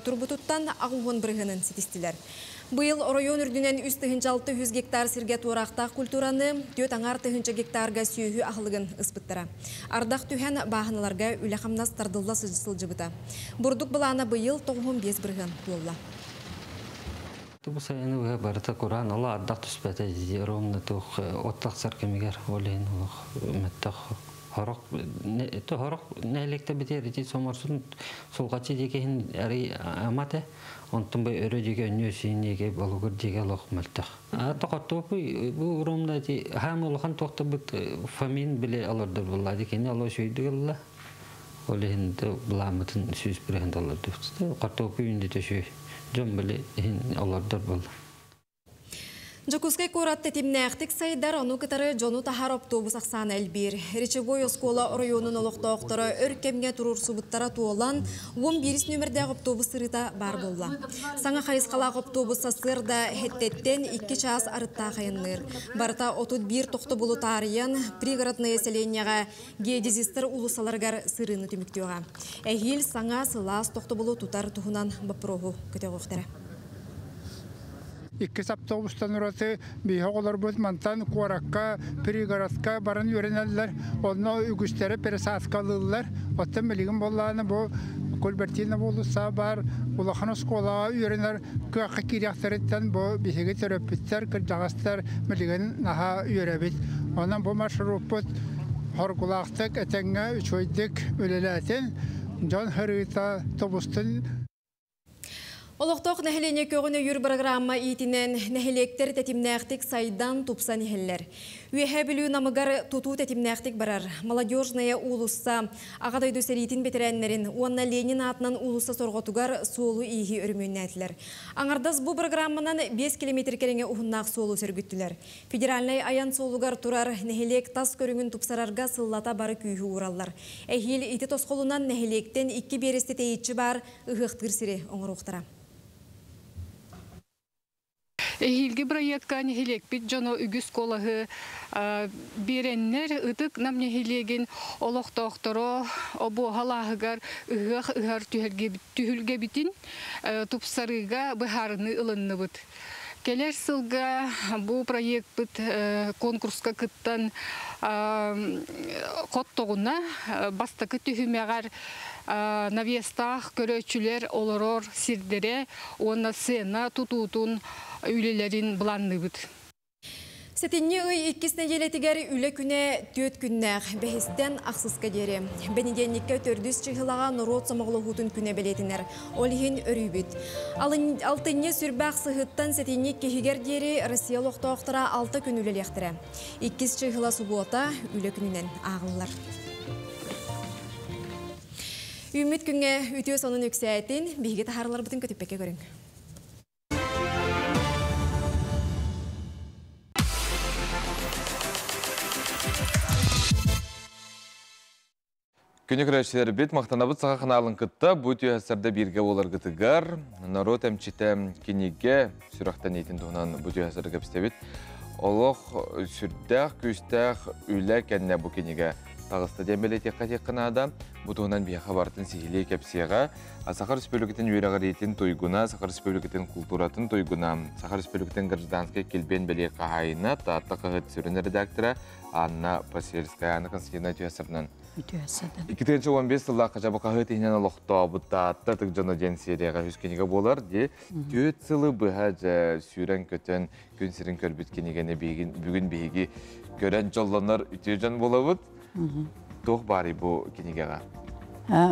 турбутуттан ағуғын бірғынын ситистилер. Быйыл район үрдүнен 3,6 гектар сирге туарақтақ культураны, төт аңар тыһынча гектарга сүйіхі ахылығын ыспыттыра. Ардақ түхэн бағыналарға үлі қамнас тардылла сылжыбыта. Бурдук былана быйыл 95 бірғын туолла. Бу сайыны быһа барыта Куран ола ардах түспәтә ровно тух оттак кемигер олен олох меттах хорок то хорок нәлекте битер ити соморсун сулгачы деген ари амате онтун бу өрө деген нөсин болугур деге олох мөлтөх. А токотто бу ромда ти хам олохан тохта бут фамин биле алордор булла декени ало шүйдүгелла олен буламытын сүз бирен алордор. Картопу үнде төшүй. Жон біле олардар болды. Жокускай куратты тимнәқтік сайдар ону кытары жону тахар автобус ақсан әлбир. Речевой оскола районун олықтауқтары өркемге турur субуттара туолан 11 нөмірдегі автобус сырыта бар болла. Саңа хайысқалақ автобус сасырда хеттеттен 2 час арытта қайынлыр. Барта 31 тоқты болу тарыян пригородное селенияға геодезистер улусаларгар сырыны түміктеуға. Әхил саңа сылас тоқты болу тутар тухунан бапрогу көтеғоқтары. Икки автобустан ураты бихоголор бут мантан куаракка, пригородка баран үйренеллер, онно үгүстере пересадкалылар, оттан билигин боллааны бу Кульбертина болуса бар, улахан осколага үйренер кыакка кирияктарыттан бу биһиги төрөппүттер, кырдагастар билигин наха үйрөбит. Онон бу маршрут хоргулаактык, этеңге үчөйдүк үлеләтин, Жон хырыта тобустун. Олықтоқ нәхілене көгіне юр программа итінен нәхілектер тәтімнәқтік сайдан тупсан ехеллер. Үйе білу намыгар туту тәтімнәқтік барар. Молодежная улуса ағадай дөсеритін бетерәнлерін, уанна Ленин атынан улуса сорғотугар суолу ихи өрмөннәтілер. Аңардас бу программанан 5 километр кереңе ұхыннақ суолу сөргүттілер. Федеральный аян суолугар турар нәхілек тас көріңін тупсарарга сыллата бары күйі ураллар. Әхил ити тосқолунан нәхілектен 2 бересте тейітші бар ұхықтыр сире оңыруқтыра. Эһиилги бырайыакка нэһилиэкпит дьоно үгүс куолаһы биэрэннэр, ытык Нам нэһилиэгин олохтоохторо Обуоһа алааһыгар ыһыах ыһар түһүлгэбитин тупсарыыга быһаарыныы ылынныбыт. Кэлэр сылга бу проекпыт конкурска кыттан хоттоҕуна бастакы түһүмэҕэр навестаах көрөөччүлэр олорор сирдэрэ уонна сцена тутуутун үлэлэрин былаанныыбыт. Сэтинньи ый иккис нэдиэлэтигэр үлэ күнэ түөрт күннээх, бэһистэн ахсыска диэри. Бэнидиэнньиккэ төрдүс чыһылаҕа норуот сомоҕолоһуутун күнэ бэлиэтэнэр. Ол иһин өрүүбүт. Алтынньы сүрбэх сыһыттан сэтинньи иккиһигэр диэри Россия олохтоохторо алта күн үлэлиэхтэрэ. Иккис чыһыла субуота үлэ күнүнэн ааҕыллар. Үүммүт күҥҥэ үтүө сонун үксээтин, биһиги таһаарыларбытын көтүппэккэ көрүҥ. Күнү көрөөччүлэрбит махтанабыт саха ханаалын кытта бу түһэсэрдэ бииргэ буоларгытыгар норуот эмчитэ кинигэ сүрэхтэниитин туһунан бу түһэсэргэ кэпсэбит. Олох сүрдээх күүстээх үлэ кэннэ бу кинигэ таҕыста диэн бэлиэтиэххэ этиэххэ наада. Бу туһунан биһиэхэ барытын сиһилии кэпсиэҕэ. Саха Республикатын үөрэҕириитин туйгуна, Саха Республикатын култууратын туйгуна, Саха Республикатын гражданскай килбиэн бэлиэ хаһаайына, Таатта хаһыат сүрүн редактора Анна Посельская. Анна Константиновна Үтүөсовнан. Үтүөсовна. 2015 сыллаахха жабы хаһыат иһинэн олохтообут Таатта ытык дьоно диэн серияҕа үс кинигэ буолар дии. Түөрт сылы быһа дьэ сүүрэн-көтөн күн сирин көрбүт кинигэни бүгүн биһиги көрөн дьоллонор үтүө дьон буолабыт. Туох баарый бу кинигэҕэ?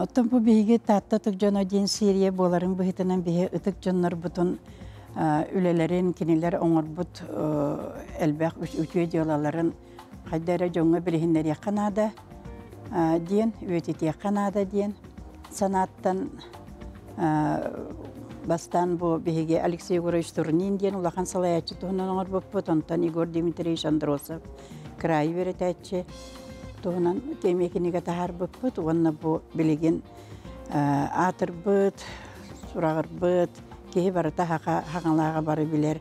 Оттон бу биһиги Таатта ытык дьоно диэн серия буоларын быһыытынан биһи ытык дьоннорбутун үлэлэрин, кинилэр оҥорбут элбэх үтүө дьыалаларын хайда эрэ дьоҥҥо билиһиннэриэххэ наада диэн, үйэтитиэххэ наада диэн санааттан бастаан бу биһиги Алексей Егорович Турнин диэн улахан салайааччы туһунан оҥорбуппут, онтон Егор Дмитриевич Андросов кыраайы үөрэтээччи туһунан эмиэ кинигэ таһаарбыппыт уонна бу билигин аатырбыт, сураҕырбыт, киһи барыта хаҥалааҕа бары билэр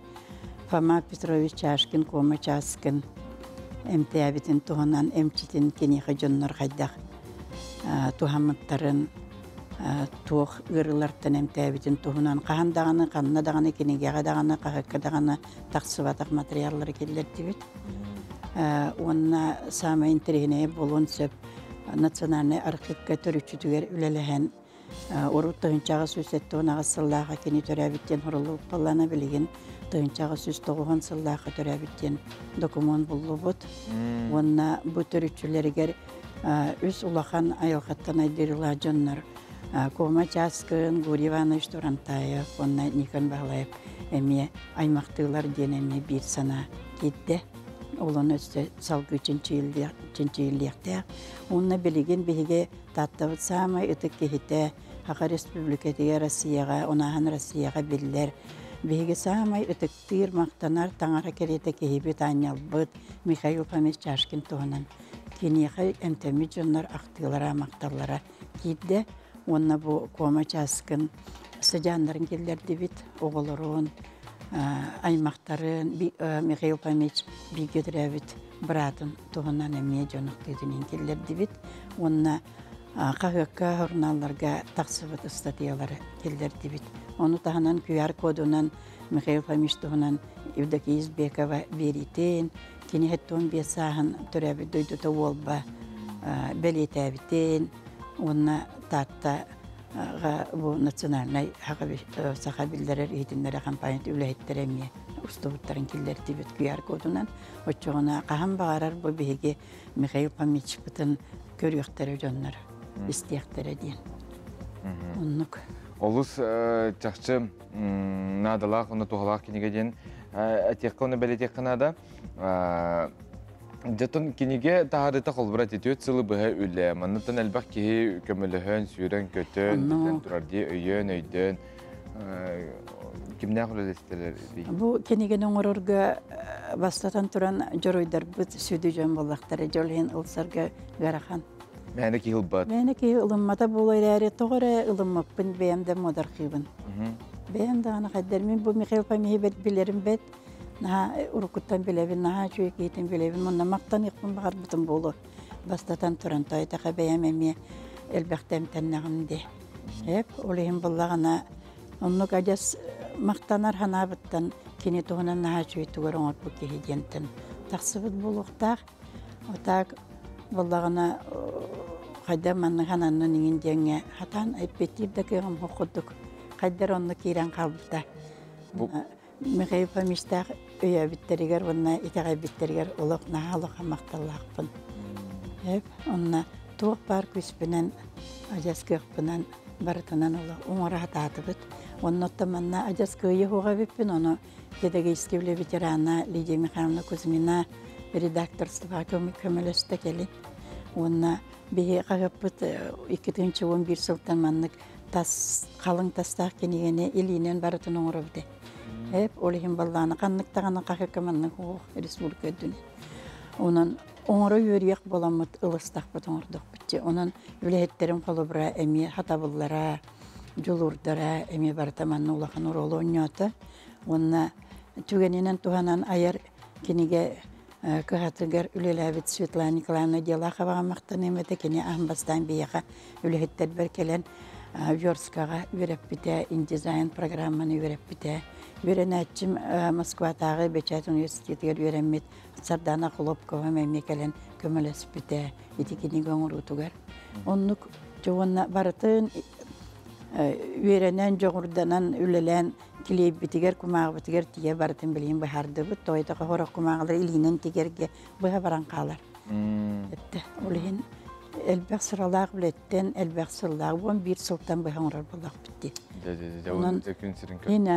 Фома Петрович Чашкин, Куома Часкин эмтээбитин туһунан эмчитин киниэхэ дьоннор хайдах туһаммыттарын, туох ыарыылартан эмтээбитин туһунан хаһан даҕаны, ханна даҕаны, кинигэҕэ даҕаны, хаһыакка даҕаны тахсыбатах материаллары киллэрдибит. Уонна саамай интэриэһинэйэ буолуон сөп национальнай архыыпка төрүччүтүгэр үлэлэһэн урут тыһыынчаҕа 178 сыллааҕа кини төрөөбүт диэн суруллубут буоллаҕына билигин тыһыынчаҕа 190 сыллаахха төрөөбүт диэн докумуон буллубут. Уонна бу төрүччүлэригэр үс улахан айылҕаттан айдыырылаах дьоннор Кома Часкын, Гурий Иванович Турантаев уонна Никон Баһылаев эмиэ аймахтыылар диэн эмиэ биир санаа киирдэ. Ол ону өссө салгыы чинчийиллиэхтээх. Уонна билигин биһиги Тааттабыт саамай ытык киһитэ Саха Республикатыгар, Россияҕа, унааһын Россияҕа биллэр. Биһиги саамай ытыктыыр, махтанар таҥара кэриэтэ киһибит, аанньалбыт Михаил Фомич Чашкин туһунан киниэхэ эмтэммит дьоннор ахтыылара, махталлара киирдэ. Уонна бу Куома Часкын сыдьааннарын киллэрдибит, оҕолорун, аймахтарын, Михаил Фомич бииргэ төрөөбүт быраатын туһунан эмиэ дьон ахтыытын киллэрдибит. Уонна хаһыакка, журналларга тахсыбыт ыстатыйалары киллэрдибит. Ону таһынан QR-кодунан Михаил Фомич туһунан Евдокия Избекова биэриитин, кини 75 сааһын төрөөбүт дойдута Уолба бэлиэтээбитин уонна Таатта бу национальнай саха биллэрэр иһитиннэрэ компания үлэһиттэрэ эмиэ устубуттарын киллэрдибит QR-кодунан. Оччоҕуна хаһан баҕарар бу биһиги Михаил Фомичпытын көрүөхтэрэ дьоннор, истиэхтэрэ диэн. Оннук. Олус чахчы наадалаах уонна туһалаах кинигэ диэн этиэххэ уонна бэлиэтиэххэ наада. Дьэтон кинигэ таһаарыыта холбура түөрт сылы быһа үлэ. Манныттан элбэх киһи көмөлөһөн, сүүрэн-көтөн, биллэн турар дии, өйөөн, өйдөөн кимнээх үлэлэстилэр? Бу кинигэни оҥорорго бастатан туран дьоруойдарбыт сүдү дьон буоллахтара. Дьол иһин ылсарга ыарахан. Мээнэ киһи ылбат. Мээнэ киһи ылыммата буолуо эрээри, тоҕо эрэ ылыммаппын бэйэм да муодархыыбын. Бэйэм даҕаны хайдар мин бу Михаил Фомиһы билэрим бэт. Наһаа уруккуттан билэбин, наһаа үчүгэй киһитин билэбин. Мунна махтаныахпын баҕарбытым буолуо. Бастатан туран тойтаха бэйэм эмиэ элбэхтэ эмтэннэҕим дии. Эп, ол иһин буллаҕына оннук адьас махтанар санаабыттан кини туһунан наһаа үчүгэй тугу эрэ оҥорбут киһи диэнтэн тахсыбыт буолуохтаах. Отаак буоллаҕына хайдах маннык ананнын иҥин диэҥҥэ хатаан эппиэттиир да кыаҕым суох курдук хайдар онно киирэн хаалбыта. Михаил Фомичтаах өйөөбүттэригэр уонна итэҕэйбиттэригэр олох наһаа улахан махталлаахпын. Эп, онно туох баар күүспүнэн, адьас кыахпынан барытынан олох оҥоро сатаатыбыт. Онно оттон манна адьас кыайыы суоҕа эбиппин, ону педагогическай үлэ ветерана Лидия Михайловна Кузьмина редакторствоҕа көмөлөстө кэлин. Уонна биһи хаһыаппыт 2011 сылтан маннык тас халыҥ тастаах кинигэни илиинэн барытын оҥоробут. Эп ол иһин баллааны ханнык даҕаны хаһыакка маннык уох республика үрдүнэн. Онон оҥоро үөрүйэх буоламмыт ылыстахпыт оҥордохпут. Онон үлэһиттэрим холобура эмиэ хатабыллара, дьулуурдара эмиэ барыта манна улахан оруолу оонньоото. Уонна түгэнинэн туһанан айар кинигэ кыһатыгар үлэлээбит Светлана Николаевна Делаховаҕа махтаныам этэ. Кини аан бастаан биһиэхэ үлэһиттэрбэр кэлэн версткаҕа үөрэппитэ, индизайн программаны үөрэппитэ. Үөрэнээччим Москватааҕы бэчээт университетыгар үөрэммит Сардана Хлопкова эмиэ кэлэн көмөлөспүтэ ити кинигэ оҥоруутугар. Оннук уонна барытын үөрэнэн, дьоҕурданан, үлэлээн килиэйбитигэр, кумааҕыбытыгар тиийэ барытын билигин быһаардыбыт. Тоойдохо сорох кумааҕылар илиинэн тигэргэ быһа баран хаалар. Эттэ. Ол иһин элбэх сыралаах үлэттэн, элбэх сыллаах, 11 сылтан быһа оҥорор буоллахпыт дии. Онон ин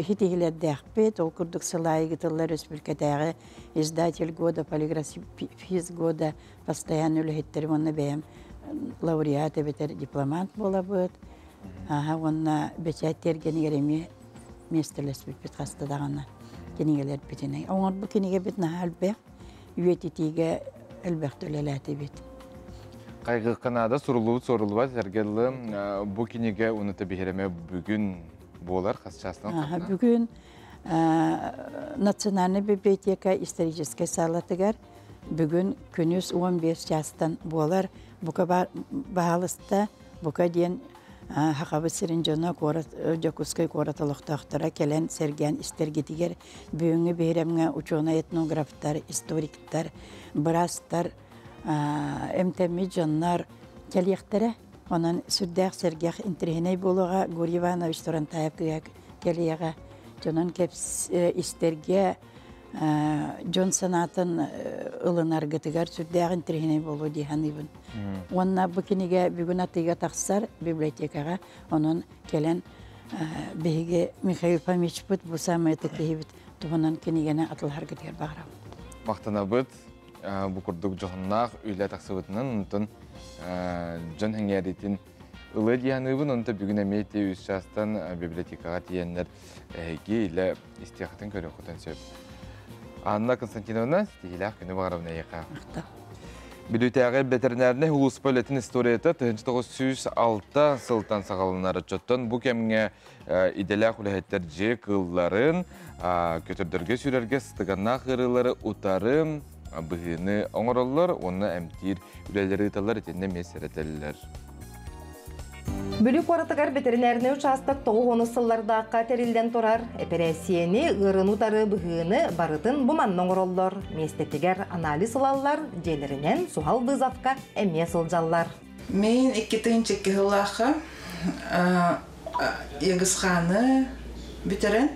хитиһилэрдээхпит, ол курдук сыл аайы ыытыллар республикатааҕы издатель года, полиграфист года постоянно үлэһиттерим уонна бэйэм лауреат эбэтэр дипломант буолабыт. Аха уонна бэчээт тиэргэнигэр эмиэ миэстэлэспиппит хаста даҕаны кинигэлэрбитинэн. Оҥорбут кинигэбит наһаа элбэх, үйэтитиигэ элбэхтэ үлэлээтибит. Хайгыахха наада суруллубут суоруллубат сэргэллы бу кинигэ уната биһирэме бүгүн буолар хас чаастан Бүгүн Национальная библиотека историческай саалатыгар бүгүн күнүс 15 чаастан буолар. Бука баһаалыста бука диэн Хахабыт сирин дьоно куорат Дьокуускай куорат олохтоохторо кэлэн сэргээн истэргитигэр бүгүҥҥү биһирэмҥэ учуонай этнографтар, историктар, быраастар, эмтэммит дьоннор кэлиэхтэрэ. Онон сүрдээх сэргэх интэриэһинэй буолуоҕа Гурий Иванович Турантаев кэлиэҕэ. Дьонун истэргэ дьон санаатын ылынаргытыгар сүрдээх интэриэһинэй буолуо дии саныыбын. Уонна бу кинигэ бүгүн атыыга тахсар библиотекаҕа. Онон кэлэн биһиги Михаил Фомичпыт бу самый ытык киһибит туһунан кинигэни атылаһаргытыгар баҕарабын. Махтанабыт бу курдук дьоһуннаах үлэ тахсыбытынан, онтон дьон сэҥээриитин ылыа дии саныыбын. Онто бүгүн эмиэ ити үс чаастан библиотекаҕа тиийэннэр эһиги илэ истиэххитин көрүөххүтүн сөп. Анна Константиновна, ситиһиилээх күнү баҕарабын эйиэхэ. Бүлүүтээҕи бэтэринээринэй улууспа үлэтин историята 1906 сылтан саҕаланар. Оччоттон бу кэмҥэ идэлээх үлэһиттэр дьиэ кыылларын, көтөрдөргө сүүрэргэ сыстыганнаах ыарыылары утары быһыыны оҥороллор уонна эмтиир үлэлэри ыыталлар итиннэ эмиэ сэрэтэллэр. Бүлүү куоратыгар бэтэринээринэй учаастак 90 сыллардаахха тэриллэн турар. Эпэрээссийэни, ыарыыны утары быһыыны барытын бу манна оҥороллор. Миэстэтигэр анализ ылаллар, дьиэлэринэн суһал вызовка эмиэ сылдьаллар. Мин 2002 сыллаахха Егысханы бүтэрэн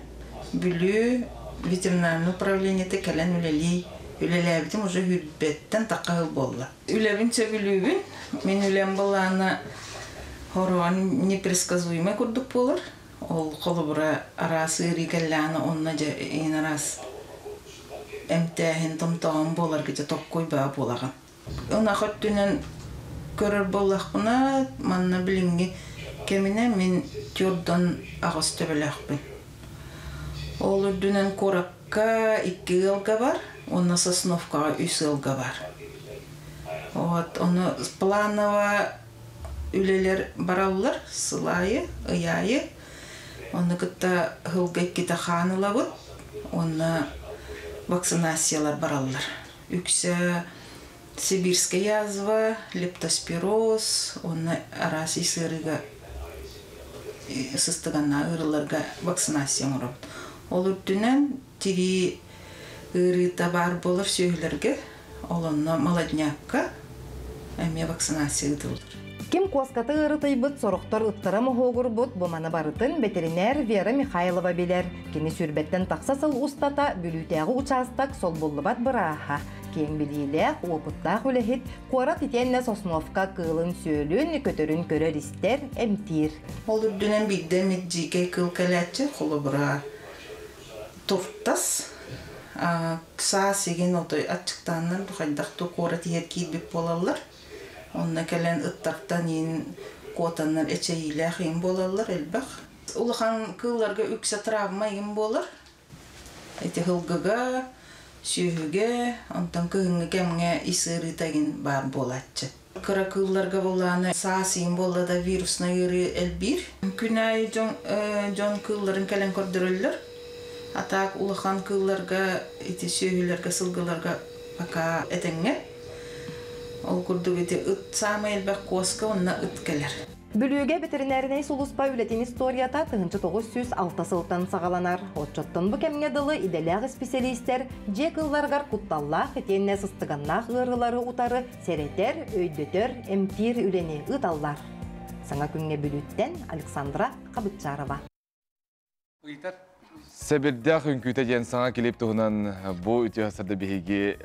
Бүлүү ветеринарный управлениета кэлэн үлэлии үлэлээбитим уже сүүрбэттэн тахха сыл буолла. Үлэбин сөбүлүүбүн. Мин үлэм былаана хоруон непредсказуемый курдук буолар. Ол холобура араас ыарыы кэллэҕинэ онно дьэ иин араас эмтээһин томтоҕун буоларга дьэ токкуй баа буолаҕын. Ынах өттүнэн көрөр буоллахпына, манна билиҥҥи кэминэн мин тюрдан аҕыс төбөлөөхпүн. Ол үрдүнэн куоракка икки ыалга бар уонна Сосновкаҕа үс ыалга бар. Вот ону планово үлэлэр бараллар сыл аайы, ый аайы. Онно кытта сылга иккитэ хаан ылабыт уонна вакцинациялар бараллар. Үксэ сибирская язва, лептоспироз уонна араас ис ыарыыга сыстыганнаах ыарыыларга вакцинация оҥоробут. Ол үрдүнэн тирии ыарыыта баар буолар сүөһүлэргэ, ол онно молоднякка эмиэ вакцинация ыытыллар. Ким куоската ыарытыйбыт, сорохтор ыттара моһуогурбут, бу маны барытын бэтэринээр Вера Михайлова билэр. Кини сүүрбэттэн тахса сыл устата Бүлүүтээҕи учаастак солбуллубат бырааһа. Киэҥ билиилээх, уопуттаах үлэһит, куорат итиэннэ Сосновка кыылын-сүөлүн, көтөрүн көрөр-истэр, эмтиир. Ол үрдүнэн биирдэ эмит дьиикэй кыыл кэлээччи, холобура, туртас, саас игин отой аччыктааннар бу хайдах да куорат иһэр киирбит буолаллар. Онно кэлэн ыттартан иин куотаннар эчэйиилээх иин буолаллар элбэх. Улахан кыылларга үксэ травма иин буолар. Ити сылгыга, сүөһүгэ, онтон кыһыҥҥы кэмҥэ ис ыарыыта игин баар буолааччы. Кыра кыылларга буоллаҕына саас иин буолла да вируснай ыарыы элбиир. Күн аайы дьон, дьон кыылларын кэлэн көрдөрөллөр. А так улахан кыылларга, ити сүөһүлэргэ, сылгыларга пока этэҥҥэ. Ол курдук ити ыт саамай элбэх куоска уонна ыт кэлэр. Бүлүүгэ бэтэринээринэй сулууспа үлэтин историята 1906 сылтан саҕаланар. Оччоттон бу кэмҥэ дылы идэлээх исписэлиистэр дьиэ кыылларыгар кутталлаах итиэннэ сыстыганнаах ыарыылары утары сэрэтэр, өйдөтөр, эмтиир үлэни ыыталлар. Саҥа күҥҥэ Бүлүүттэн Александра Хабытчарова. Сэбирдэх үҥкүүтэ диэн саҥа клип туһунан бу үтүө сарда биһиги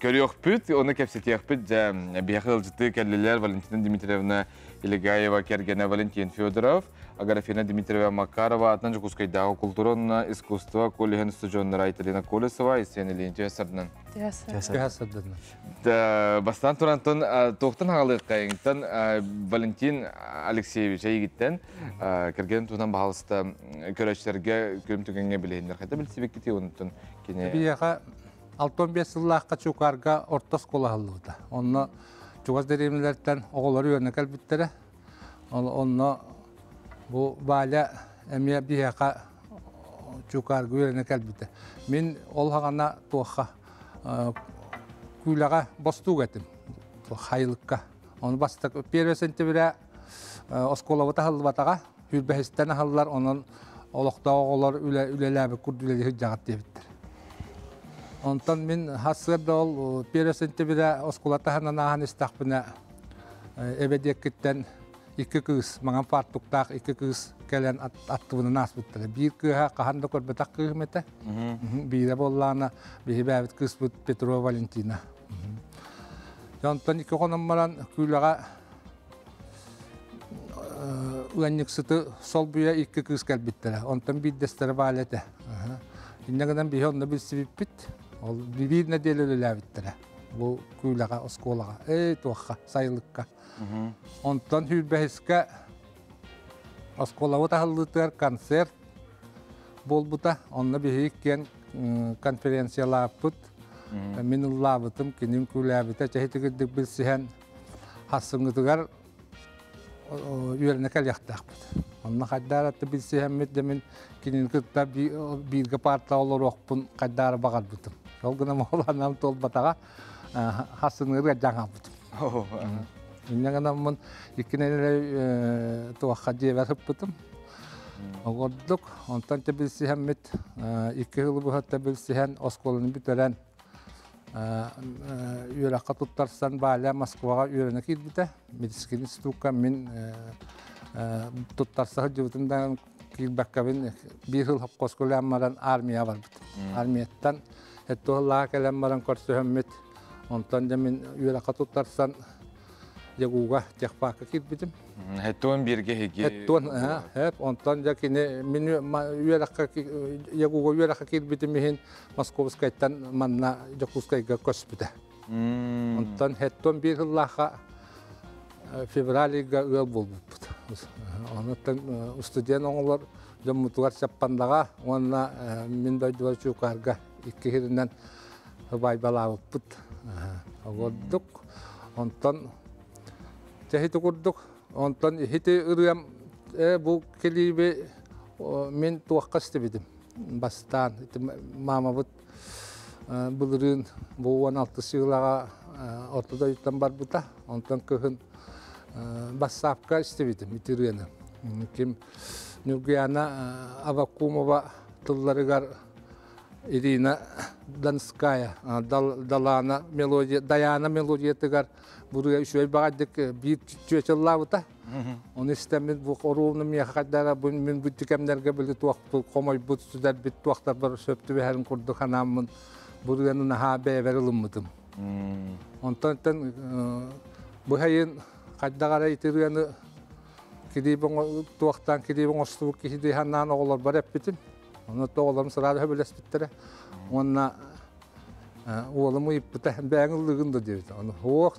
көрүөхпүт, ону кэпсэтиэхпит. Дьэ, биһиэхэ ыалдьыттыы кэллилэр Валентина Дмитриевна Илегаева кэргэнэ Валентин Федоров, Агарафина Дмитриева Макарова атынан Дьокуускайдааҕы култуура уонна искусство коллеһын устудьуоннара Айталина Колесова, Исен Ильин үтүө сарданан. Үтүө сарданан. Бастаан турантан туохтан хаалыаххайыҥтан Валентин Алексеевич эйигиттэн кэргэнин туһунан баһаалыста көрөөччүлэргэ күрүм түгэҥҥэ билиһиннэр хайда билсибиккитий онтон кини Биһиэхэ 65 сыллаахха Чукаарга орто оскуола аһыллыбыта. Онно чугас дэриэбинэлэртэн оҕолор үөрэнэ кэлбиттэрэ. Онно бу Валя эмиэ биһиэхэ Чукаарга үөрэнэ кэлбитэ. Мин ол хаҕана туохха күүлэҕэ бостуук этим хайылыкка. Ону бастакы 1 сентября оскуолабыт аһыллыбатаҕа, сүүрбэһистэн аһыллар, онон олохтоох оҕолор үлэлээбит курдук үлэлии сылдьаҕыт диэбиттэр. Онтон мин хас сыарда ол 1 сентября оскуола таһынан ааһан истэхпинэ эбэ диэккиттэн икки кыыс, маҥан фартуктаах икки кыыс кэлэн аттыбынан ааспыттара. Биир кыыһа хаһан да көрбөтөх кыыһым этэ. Биирэ буоллаҕына биһи бээбит кыыспыт Петрова Валентина. Онтон икки хонон баран күүлэҕэ ыанньыксыты солбуйа икки кыыс кэлбиттэрэ. Онтон биирдэстэрэ Валя этэ. Инньэ гынан биһи онно билсибиппит. Ол биир нэдиэлэ үлэлээбиттэрэ. Бу күүлэҕэ, оскуолаҕа, эй туохха, сайылыкка. Онтон сүүрбэһискэ оскуолабыт аһыллыытыгар концерт буолбута. Онно биһиги иккиэн конференциялааппыт. Мин ыллаабытым, киним күлээбитэ. Чэһитигирдик билсиһэн хассыҥҥытыгар үөрэнэ кэлиэхтээхпит. Онно хайдаар атты билсиһэммит да мин кинини кытта бииргэ партаҕа олоруохпун хайдаары баҕарбытым. Ол гынан ол анам туолбатаҕа хассыныырга дьаҥ албытым. Инньэ гынаммын икки нэдиэлэ туохха дьиэбэр сыппытым. Оҕордук, онтон те билсиһэммит икки сылы быһа билсиһэн оскуоланы бүтэрэн үөрэххэ туттарсан Валя Москваҕа үөрэнэ киирбитэ. Медицинский институкка мин туттарса сылдьыбытым да киирбэккэбин биир сыл хопкоско үлээн баран армия барбытым. Армияттан эттуһаллаах кэлэн баран көрсөһөммүт. Онтон дьэ мин үөрэххэ туттарсан Ягуга техпарка киирбитим. Хеттуон бииргэ хиги. Хеттуон, хэп. Онтон дьэ кини мин үөрэххэ Ягуга үөрэххэ киирбитим иһин Московскайтан манна Дьокуускайга көспүтэ. Онтон хеттуон биир сыллаахха февраль ыйга ыал буолбуппут. Онуттан студент оҥолор дьоммутугар Чаппандаҕа уонна мин дойдубар Чуукаарга икки сиринэн баайбалаабыппыт. Огордук. Онтон чэһити курдук. Онтон иһити ырыам бу килииби Мин туохха истибитим. Бастаан мамабыт былырыын бу 16 сыылаҕа орто дойдуттан барбыта. Онтон кыһын бассаапка истибитим ити ырыаны. Ким Нюргуяна Авакумова тылларыгар Ирина Донская Далана мелодия Даяна мелодиятыгар буруя үчүгэй баҕайдык биир чүөчэллаабыта. Оны истэммит бу оруумну миэхэ хайдара бу мин бу кэмнэргэ били туох хомойбут сүдэрбит туохтарбар сөп түбэһэрин курдук ханааммын буруяны наһаа бэйэбэр ылыммытым. Онтон быһайын хайдах ити ырыаны килиип туохтаан килиип оҥостубут киһи дии санаан оҕолорбор эппитим. Онно оҕолорум сразу сөбүлэспиттэрэ. Уонна уолум ыйыппыта бэйэҥ ыллыгын да диэбитэ. Ону суох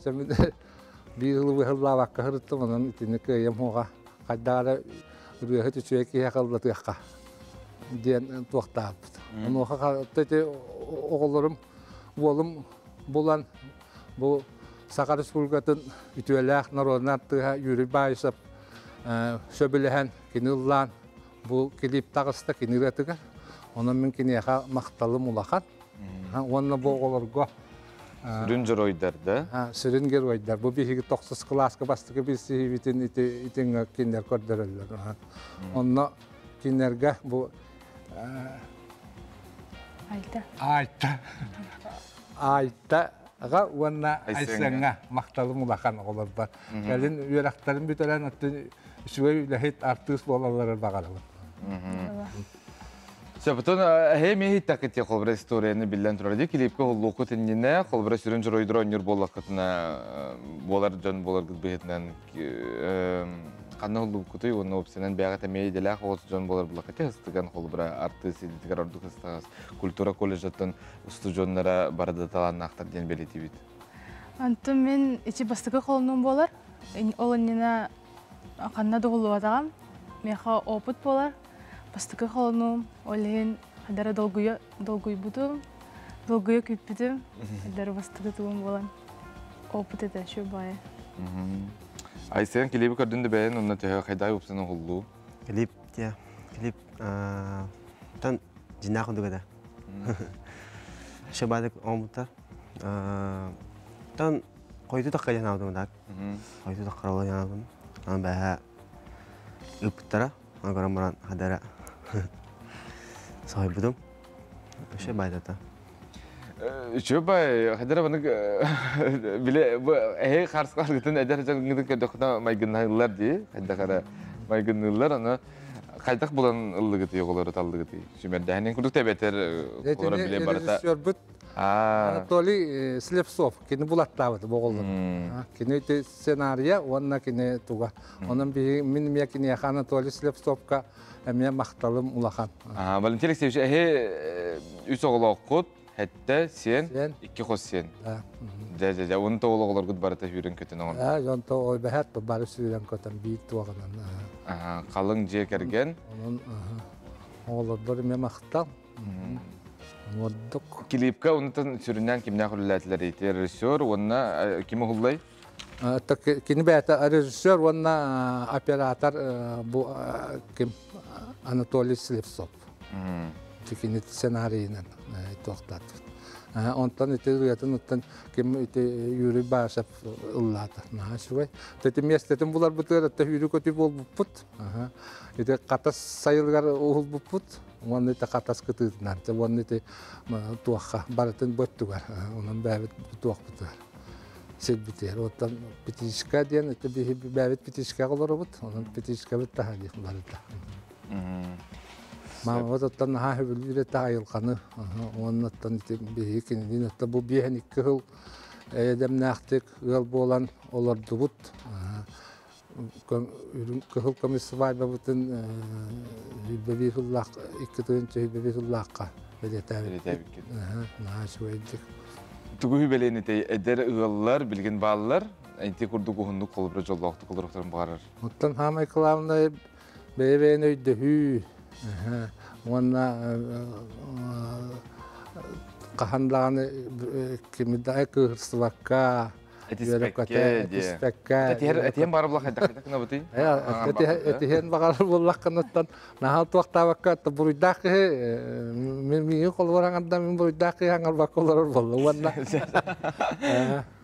биир ылы быһыллаабакка сырыттым, онон итини кыайым суоҕа хайдах эрэ ырыаһыт үчүгэй киһиэхэ ыллатыахха диэн туохтаабыт. Онуоха ити оҕолорум уолум булан бу Саха Республикатын үтүөлээх народнай артыыһа Юрий Баишев сөбүлэһэн кини ыллаан бу клип таҕыста кини ырыатыгар. Онон мин киниэхэ махталым улахан. Уонна бу оҕолорго Сүрүн геройдар да? Сүрүн геройдар. Бу биһиги тохсус кылааска бастакы билсиһиибитин ити итиҥҥэ кинилэр көрдөрөллөр. Онно кинилэргэ бу Айта. Айта. Айтаҕа уонна Айсеҥҥа махталым улахан оҕолорбор. Кэлин үөрэхтэрин бүтэрэн оттон үчүгэй үлэһит артыыс буолалларыгар баҕарабын. Сөптөн эһэ миһи такыти холбра историяны биллэн турар ди клипке холлуку тиннине холбра сүрүн журойдор ойнур буоллаккытына буолар дьон буоларгыт быһытынан ханна холлуккутуй уонна опсенен бэҕэ тэмиэ иделээх оҕус дьон буолар буллаккыти хыстыган холбра артыыс идитигэр ордук хыстагас культура колледжаттан устудьоннара барыда талааннаахтар диэн бэлиэтибит. Антон мен ичи бастакы холонум буолар. Ол иннина ханна дугуллубатаҕам. Меха опыт буолар. Бастакы холонум, ол иһин хадара долгуйа долгуйбутум, долгуйа күүппүтүм. Хадара бастакы тугум буолан опыт это шо бая. Айсен клиби көрдүн да бэйэн онно төһө хайдай упсын оһуллуу. Клип те клип тан жинах дугада. Шабадык омута. Тан койду такка жанабдым так. Койду таккарала жанабдым. Ан бэһэ ыпыттара, ан баран хадара сойбудум. Вообще байдата. Үчүгэй хадара баны биле эһи харскалгытын эдэр дьоҥҥутун көрдөххүнэ майгыннаһыллар дии хайдах эрэ майгынныыллар аны хайдах булан ыллыгытый оҕолору таллыгытый сүмэрдээһинин курдук тэбэтэр олоро биле барыта Режиссербут Анатолий Слепцов кини булаттаабыт боҕоллор. Кини ити сценария уонна кини туга. Онон биһи мин эмиэ киниэхэ Анатолий Слепцовка эмиэ махталым улахан. Валентин Алексеевич эһи үс оҕолооххут Хэтте сиэн, икки хос сиэн. Дьэ, дьэ, дьэ, он тоҕол оҕолоргут барыта сүүрэн көтөн оҥор. Аа, дьон тоҕо бэһэт бары сүүрэн көтөн биир туоҕынан. Халыҥ дьиэ кэргэн. Онон оҕолорбор эмиэ махтал. Ордук. Клипка онтон сүрүннээн кимнээх үлэлээтилэр ити режиссер уонна ким уһуллай? Кини бэйэтэ режиссер уонна оператор бу ким Анатолий Слепцов. Кини сценарийынан туохтаатыбыт. Онтон ити ырыатын оттон ким ити Юрий Башев ыллаата. Наһаа үчүгэй. Ити миэстэтин буларбытыгар это сүүрүү көтүү буолбуппут. Ити хатас сайылыгар уһулбуппут. Уонна ити хатас кытыытынан. Уонна ити туохха барытын бөттүгэр. Онон бэйэбит туохпутугар сирбитигэр. Оттон Пятичка диэн ити бэйэбит Пятичкаҕа олоробут. Онон Пятичкабыт таһа диэх барыта. Маамабыт оттон наһаа сөбүлүүр этэ айылҕаны. Уонна оттон ити биһиги кинилиин оттон бу биэһэн икки сыл эйэдэмнээхтик ыал буолан олордубут. Кыһыл көмүс свадьбабытын 101 сыллаах 2001 сыллаахха бэлиэтээбиппит. Наһаа үчүгэйдик. Тугу үбэлээн этэй эдэр ыаллар билигин бааллар. Ити курдук уһуннук холобура дьоллоохтук олоруохтарын баҕарар. Оттон самое главное бэйэ-бэйэни өйдөһүү уонна хаһан даҕаны кими да кыыһырсыбакка. Этиспэккэ, этиспэккэ. Этиһэн баҕар буллах хайдах гынабытый? Этиһэн баҕар буллаххыныттан наһаа туохтаабакка буруйдаах киһи миигин холобур аҥарда мин буруйдаах киһи аҥарбакка олорор буолла уонна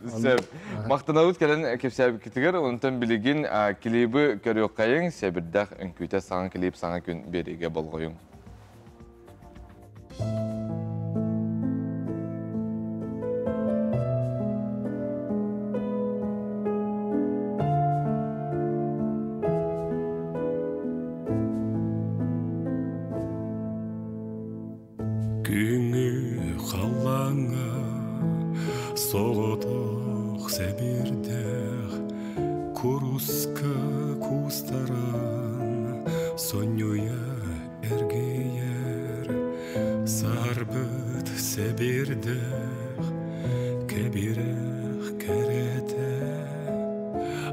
Сөп. Махтанабыт кэлэн кэпсээбиккитигэр, онтон билигин клибы көрүөххэйиҥ, сэбирдэх үҥкүүтэ саҥа клип саҥа күн биэриигэ болҕойуҥ. Күҥҥү халлааҥҥа соҕотох сэбирдэх куруска куустаран сонньуйа эргийэр саарбыт сэбирдэх кэбирэх кэрэтэ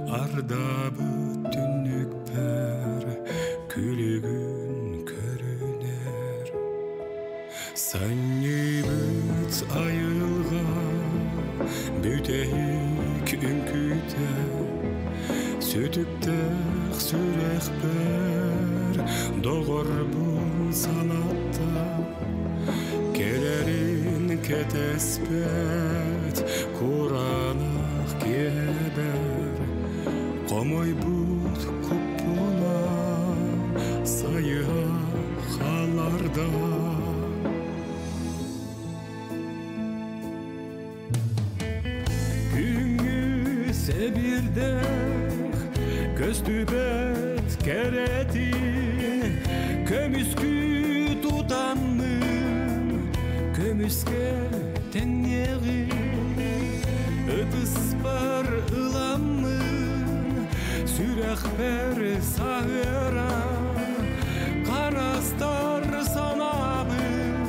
ардаабыт түннүкпэр күлүгүн көрүнэр Санньыйбыт айылҕа бүтэһик үҥкүүтэ Сүтүктээх сүрэхпэр доҕорбун санатта Кэлэрин кэтэспэт кураанах киэбэр Хомойбут куппуна сайыһа халарда. Күҥҥү сэбирдэх көстүбэт кэрэтин көмүскүү тутаммын көмүскэ тэҥниэҕин ытыспар ыламмын сүрэхпэр саһыаран харастар санаабын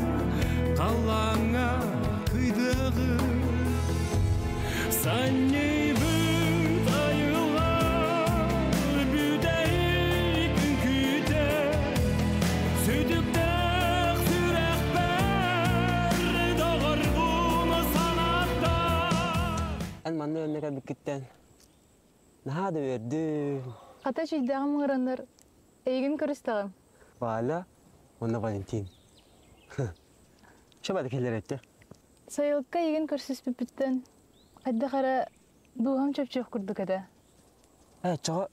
халлааҥҥа кыйдыаҕын санньыйбыт айылҕа бүтэһик үҥкүүтэ сүтүктээх сүрэхпэр доҕорбун санатта Эн манна өннө кэлбиккиттэн наһаа да үөрдүм. Хата чүйдээҕим ыҥыраннар эйигин көрүстэҕим. Валя уонна Валентин. Шабады келер этте. Сайылыкка эйигин көрсүспүппүттэн хайдах эрэ дууһам чөпчүөх курдук этэ. Э, чоҕо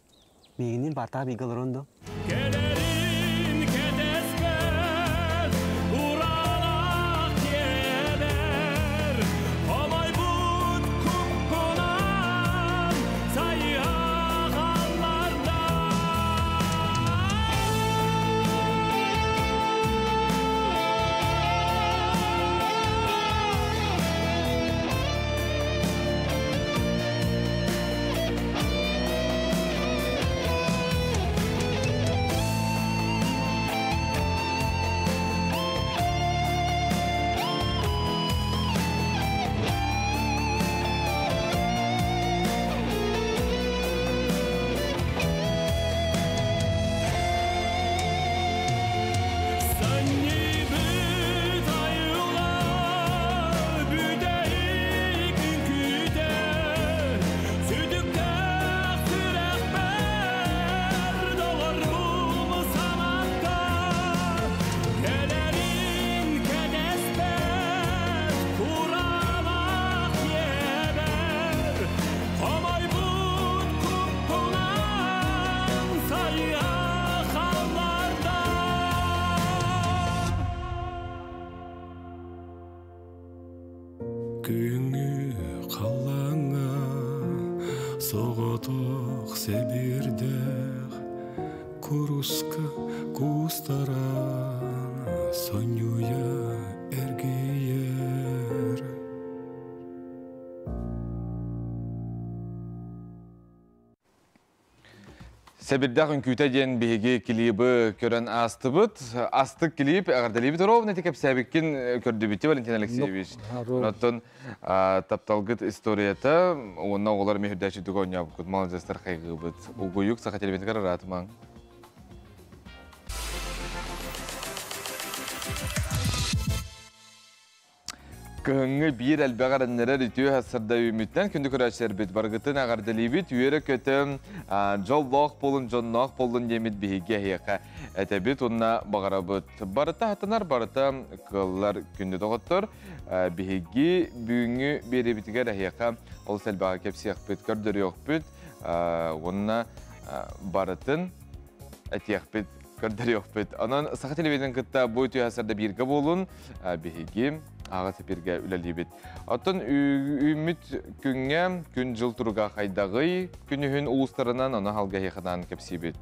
миигинниин баартаҕа бииргэ олорон доо. Кэлэрин кэтэспэт ураанах киэбэр Хомойбут куппунан сайыһа халларда. Санньыйбыт айылҕа бүтэһик үҥкүүтэ Сүтүктээх сүрэхпэр доҕорбун санатта Кэлэрин кэтэспэт кураанах киэбэр Хомойбут куппунан сайыһа халларда. Күҥҥү халлааҥҥа соҕотох сэбирдэх куруска куустаран сонньуйа эргийэр. Сэбирдэх үҥкүүтэ диэн биһиги клибы көрөн аастыбыт. Астык клип эҕэрдэлиибит ровно ити кэпсээбиккин көрдүбүт Валентин Алексеевич. Оттон тапталгыт историята уонна оҕолор миһүрдээччи түгө оонньообуккут молодецтар хайгыыбыт. Угуйук саха телевизорыгар ыраатымаҥ. Кыһыҥҥы биир элбэх эрэннэрэр үтүө сарсыарда үүммүттэн күндү көрөөччүлэрбит барыгытын эҕэрдэлиибит, үөрэ-көтө дьоллоох буолун, дьонноох буоллун диэммит биһиги эһиэхэ этэбит уонна баҕарабыт. Барыта хатанар, барыта кыаллар күндү доҕоттор. Биһиги бүгүҥҥү биэриибитигэр эһиэхэ олус элбэҕи кэпсиэхпит, көрдөрүөхпүт уонна барытын этиэхпит, көрдөрүөхпүт. Онон Саха телевидениетин кытта бу үтүө сарда бииргэ буолун, биһиги аҕыс эпиргэ үлэлиибит. Оттон үүммүт күҥҥэ күн-дьыл туруга хайдаҕый? Күнүһүн улуустарынан ону халгаһыахынан кэпсиибит.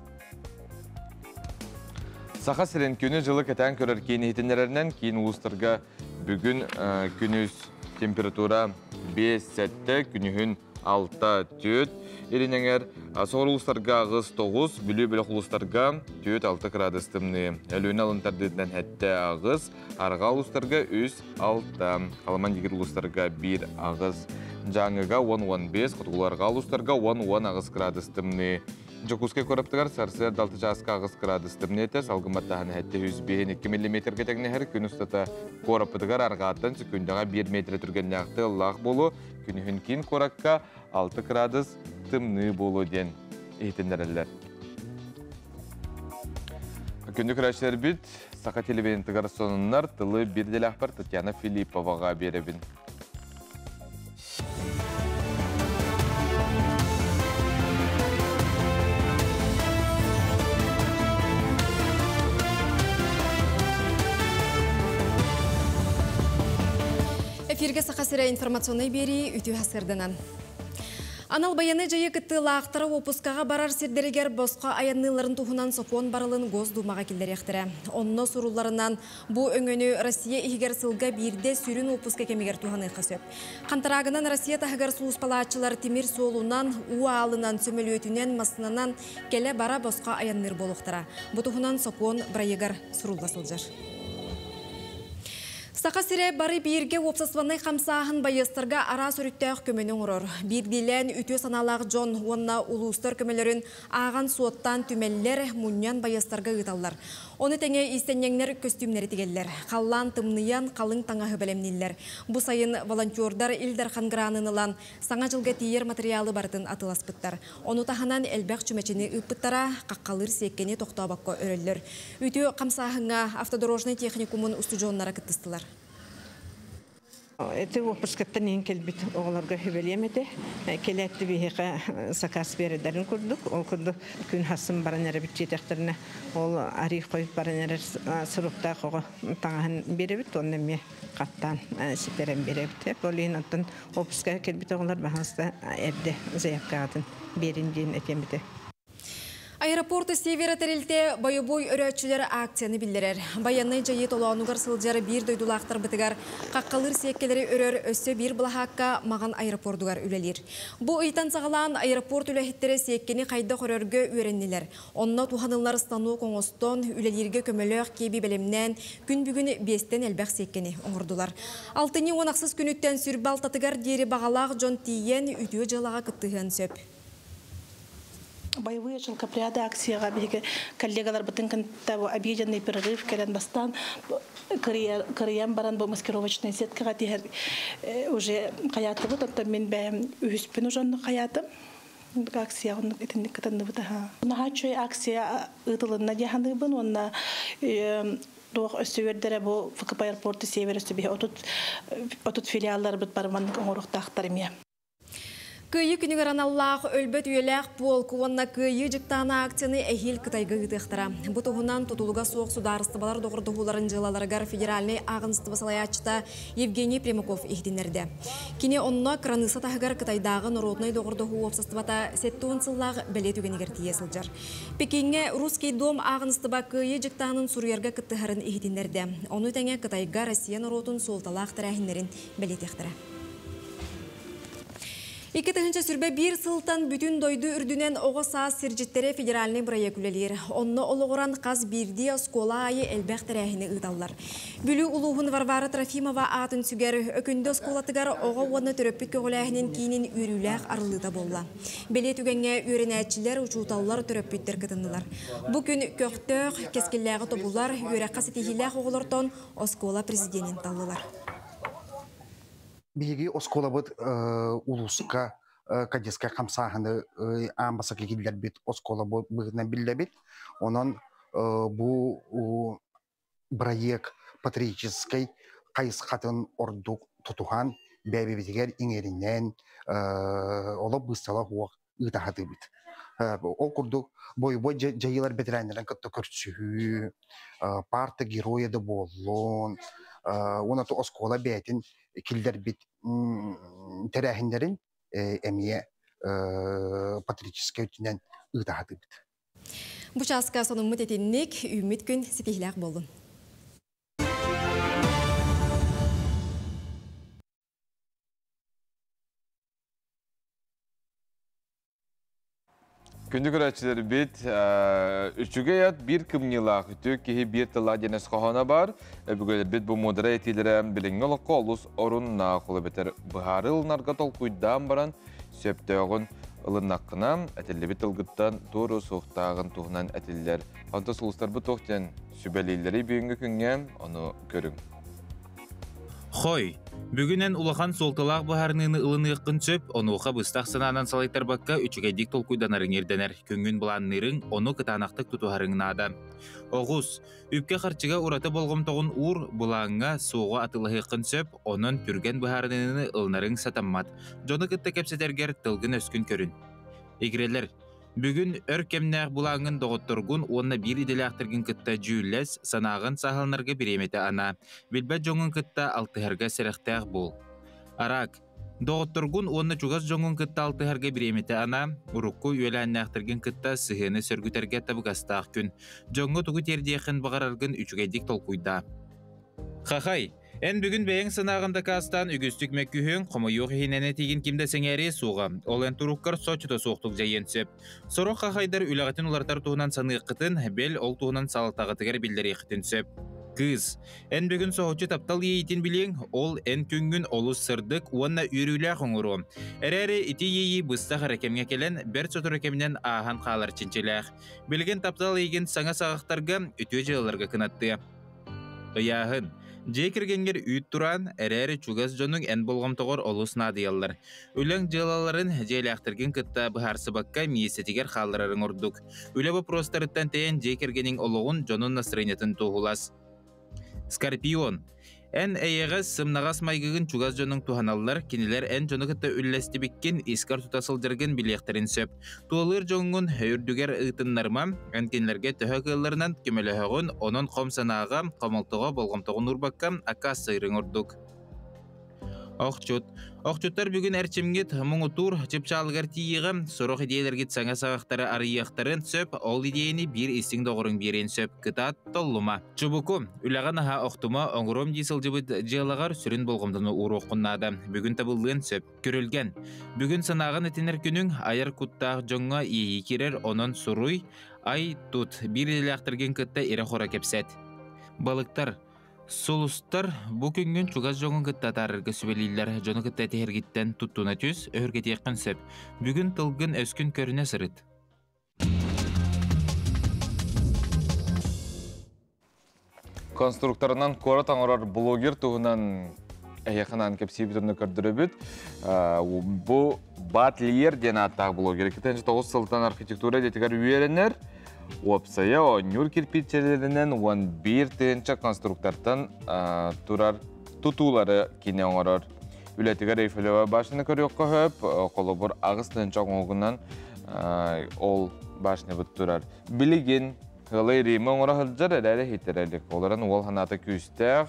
Саха сирин күнү-дьылы кэтээн көрөр киин иһитиннэрэринэн киин улуустарга бүгүн күнүс температура 5-7, күнүһүн 6-4, Илин эҥэр соҕуруу улуустарга 8-9, Бүлүү бөлөх улуустарга 4-6 кыраадыс тымныы. Өлүөнэ алын тардыытынан 7-8, арҕаа улуустарга 3-6, Халыман дигир улуустарга 1-8, Дьааҥыга 10-15, хотугуларга улуустарга 10-18 кыраадыс тымныы. Дьокуускай куораттыгар сарсыарда 6 чааска 8 кыраадыс тымныы этэ, салгын баттааһына 705 миллиметргэ тэҥнэһэр. Күн устата куораппытыгар арҕааттан секундаҕа 1 метр түргэннээх тыаллаах буолуо. Күнүһүн киин куоракка 6 кыраадыс тымныы буолуо диэн иһитиннэрэллэр. Күндү көрөөччүлэрбит, Саха телевидениетыгар сонуннар тылы биир идэлээхпэр Татьяна Филипповаҕа биэрэбин. Эфиргэ Саха сирэ информационнай биэрии үтүө сырдынан. Анал байыаннай дьайыы кыттыылаахтара уоппускаҕа барар сирдэригэр босхо айанныылларын туһунан сокуон барылын Госдумаҕа киллэриэхтэрэ. Онно сурулларынан, бу өҥөнү Россия иһигэр сылга биирдэ сүрүн уоппуска кэмигэр туһаныахха сөп. Хантараагынан Россия таһыгар сулууспалааччылар тимир суолунан, уу аалынан, сөмөлүөтүнэн, массыынанан кэлэ-бара босхо айанныыр буолуохтара. Бу туһунан сокуон бырайыгар сурулла сылдьар. Саха сирэ бары бииргэ уопсастыбаннай хамсааһын байыастарга араас өрүттээх көмөнү оҥорор. Биирдиилээн үтүө санаалаах дьон уонна улуустар көмөлөрүн ааҕан-суоттаан түмэллэр, мунньан байыастарга ыыталлар. Ону тэҥэ иистэнньэҥнэр көстүүмнэри тигэллэр. Халлаан тымныйан, халыҥ таҥаһы бэлэмнииллэр. Бу сайын волонтердар Ил Дархан гранын ылан, Саҥа дьылга тиийэр матырыйаалы барытын атыыласпыттар. Ону таһынан элбэх чүмэчини ыыппыттара, хаххалыыр сиэккэни тохтообокко өрөллөр. Үтүө хамсааһыҥҥа автодорожнай техникумун устудьуоннара кыттыстылар. Эти уоппускаттан иһин кэлбит оҕолорго сүбэлиэм этэ. Кэлээт биһиэхэ заказ биэрэрдэрин курдук. Ол курдук күн хассын баран эрэбит дьиэтэхтэринэ ол арий хойут баран эрэр суруктаах оҕо таҥаһын биэрэбит уонна эмиэ хаттаан ситэрэн биэрэбит. Ол иһин оттон Опускаҕа кэлбит оҕолор баһаалыста эрдэ заявкаҕытын биэрин диэн этиэм этэ. Аэропорт Севера тэрилтэ бойобуой өрөөччүлэр акцияны биллэрэр. Байыаннай дьайыы толоонугар сылдьар биир дойдулаахтарбытыгар хаххалыыр сиэккэлэри өрөр өссө биир былаһаакка Маҕан аэропордугар үлэлиир. Бу ыйтан саҕалаан аэропорт үлэһиттэрэ сиэккэни хайдах өрөргө үөрэннилэр. Онно туһаныллар станок оҥостон, үлэлииргэ көмөлөөх киэби бэлэмнээн, күн бүгүн биэстэн элбэх сиэккэни оҥордулар. Алтынньы уон ахсыс күнүттэн сүрбэ алтатыгар диэри баҕалаах дьон тиийэн, үтүө дьыалаҕа кыттыһыан сөп. Боевые шелкопряды акцияҕа биһиги коллегаларбытын кытта бу обеденный перерыв кэлэн бастаан кырыйан баран бу маскировочная сеткаҕа тиһэр уже хайаатыбыт оттон мин бэйэм үһүспүн уже оннук хайаатым акция оннук итинник кытынныбыт аха. Наһаа үчүгэй акция ыытылынна дии саныыбын уонна туох өссө үөрдэрэ бу ФКП аэропорты север өссө биһи 30 филиалларбыт бар маннык оҥоруохтаахтар эмиэ. Кыайыы күнүгэр аналлаах Өлбөт үйэлээх полк уонна Кыайыы дьыктаана акцияны эһиил Кытайга ыытыахтара. Бу туһунан тутулуга суох судаарыстыбалар доҕордоһууларын дьыалаларыгар федеральнай ааҕыныстыба салайааччыта Евгений Примаков иһитиннэрдэ. Кини онно кыраныысса таһыгар Кытайдааҕы норуодунай доҕордоһуу уопсастыбата 70 сыллаах бэлиэ түгэнигэр тиийэ сылдьар. Пекиҥҥэ Русский дом ааҕыныстыба Кыайыы дьыктаанын суруйарга кыттыһарын иһитиннэрдэ. Ону тэҥэ Кытайга Россия норуотун суолталаах тэрээһиннэрин бэлиэтиэхтэрэ. 2021 сылтан бүтүн дойду үрдүнэн оҕо саас сирдьиттэрэ федеральнай бырайыак үлэлиир. Онно олоҕуран хас биирдии оскуола аайы элбэх тэрээһини ыыталлар. Бүлүү улууһун Варвара Трофимова аатын сүгэр Өкүндү оскуолатыгар оҕо уонна төрөппүт көҕүлээһинин киинин үөрүүлээх арыллыыта буолла. Бэлиэ түгэҥҥэ үөрэнээччилэр, учууталлар, төрөппүттэр кытыннылар. Бу күн көхтөөх, кэскиллээҕи тобулар, үөрэххэ ситиһиилээх оҕолортон оскуола президенин таллылар. Биһиги оскуолабыт улууска кадетскай хамсааһыны аан бастакы киллэрбит оскуола быһыытынан биллэбит. Онон бу бырайыак патриотическай хайысхатын ордук тутуһан, бэйэбитигэр иҥэринэн, олох быыстала суох ыыта сатыыбыт. Ол курдук бойобуой дьайыылар бэтэрээннэрин кытта көрсүһүү, парта героя да буоллун, уонна оскуола бэйэтин киллэрбит тэрээһиннэрин эмиэ патриотическай өттүнэн ыыта сатыыбыт. Бу чааска сонуммут этинник, үүммүт күн ситиһилээх буоллун. Күндү көрөөччүлэрбит, үчүгэй ат биир кымньыылаах, үтүө киһи биир тыла диэн өс хоһооно бар. Өбүгэлэрбит бу муударай этиилэрэ билиҥҥи олоххо олус оруннаах, ол эбэтэр быһаарыы ылынарга толкуйдаан баран сөптөөҕүн ылыннаххына, этиллибит тылгыттан туору суохтааҕын туһунан этиллэр. Онтон сулустарбыт туох диэн сүбэлииллэрий бүгүҥҥү күҥҥэ, ону көрүҥ. Хой, бүгүн эн улахан суолталаах быһаарыныыны ылыныаххын сөп, онуоха быстах санаанан салайтарбакка үчүгэйдик толкуйданарыҥ ирдэнэр, күҥҥүн былаанныырыҥ, ону кытаанахтык тутуһарыҥ наада. Оҕус, үпкэ-харчыга ураты болҕомтоҕун уур, былааҥҥа суоҕу атыылаһыаххын сөп, онон түргэн быһаарыныыны ылынарыҥ сатаммат. Дьону кытта кэпсэтэргэр тылгын-өскүн көрүн. Игирэлэр, Бүгүн өр кэмнээх былааҥҥын доҕотторгун уонна биир идэлээхтэргин кытта дьүүллэс, санааҕын сааһыланарга бириэмэтэ анаа. Билбэт дьоҥҥун кытта алтыһарга сэрэхтээх буол. Араак. Доҕотторгун уонна чугас дьоҥҥун кытта алтыһарга бириэмэтэ анаа. Урукку үөлээннээхтэргин кытта сыһыаны сөргүтэргэ табыгастаах күн. Дьоҥҥо тугу тиэрдиэххин баҕараргын үчүгэйдик толкуйдаа. Хахай, эн бүгүн бэйэҥ санааҕын дакаастаан үгүстүк мөккүһүөҥ, хомойуох иһинэн этиигин ким да сэҥээриэ суоҕа, ол эн туруккар соччото суохтук дьайыан сөп. Сорох хахайдар үлэҕитин уларытар туһунан саныаххытын, бэл ол туһунан салалтаҕытыгар биллэриэххитин сөп. Кыыс, эн бүгүн соһуччу таптал иэйиитин билиэҥ, ол эн күҥҥүн олус сырдык уонна үөрүүлээх оҥоруо. Эрээри ити иэйии быстах эрэ кэмҥэ кэлэн, бэрт сотору кэминэн ааһан хаалар чинчилээх. Билигин таптал эйигин саҥа саҕахтарга, үтүө дьыалаларга кынаттыа. Ыйааһын. Дьиэ кэргэҥҥэр үүт тураан, эрээри чугас дьонуҥ эн болҕомтоҕор олус наадыйаллар. Үлэҥ дьыалаларын дьиэлээхтэргин кытта быһаарсыбакка миэстэтигэр хаалларарыҥ ордук. Үлэ боппуруостарыттан тэйэн дьиэ кэргэниҥ олоҕун, дьонун настарыанньатын туоһулас. Скорпион. Эн эйэҕэс, сымнаҕас майгыгын чугас дьонуҥ туһаналлар, кинилэр эн дьону кытта үллэстибиккин, искэр тута сылдьаргын билиэхтэрин сөп. Туолыыр дьоҥҥун үрдүгэр ыытыннарыма, эн кинилэргэ төһө кыалларынан көмөлөһөҕүн, онон хом санааҕа, хомолтоҕо болҕомтоҕун уурбакка аккаастыырыҥ ордук. Охчут. Охчуттар бүгүн эрчимҥит муҥутуур чыпчаалыгар тиийиэҕэ, сорох идиэйэлэргит саҥа саҕахтары арыйыахтарын сөп, ол идиэйэни биир истиҥ доҕоруҥ биэриэн сөп. Кытаат, толлума. Чубуку, үлэҕэ наһаа охтума, оҥоруом дии сылдьыбыт дьыалаҕар сүрүн болҕомтону ууруоххун наада. Бүгүн табыллыан сөп. Күрүлгэн. Бүгүн санааҕын этинэр күнүҥ, айар куттаах дьоҥҥо иэйии киирэр, онон суруй, ай, тут, биир идэлээхтэргин кытта ирэ-хоро кэпсэт. Балыктар. Сулустар бу күҥҥүн чугас дьоҥҥун кытта атаарарга сүбэлииллэр. Дьону кытта этиһэргиттэн туттуна түс, өһүргэтиэххин сөп. Бүгүн тылгын өскүн көрүнэ сырыт. Конструкторынан куорат оҥорор блогер туһунан эһиэхэ анаан кэпсиибит онно көрдөрөбүт. Бу Батлиер диэн ааттаах блогер 2009 сылтан архитектура идэтигэр үөрэнэр. Уопсайа оонньуур кирпииччэлэринэн 11 тыһыынча конструктортан турар тутуулары кини оҥорор. Үлэтигэр Эйфелева башняны көрүөххэ сөп. Холобур, 8 тыһыынча оҥоһугунан ол башнябыт турар. Билигин Ылай Рима оҥоро сылдьар эрээри иһиттэрэ илик. Олорон уол санаата күүстээх,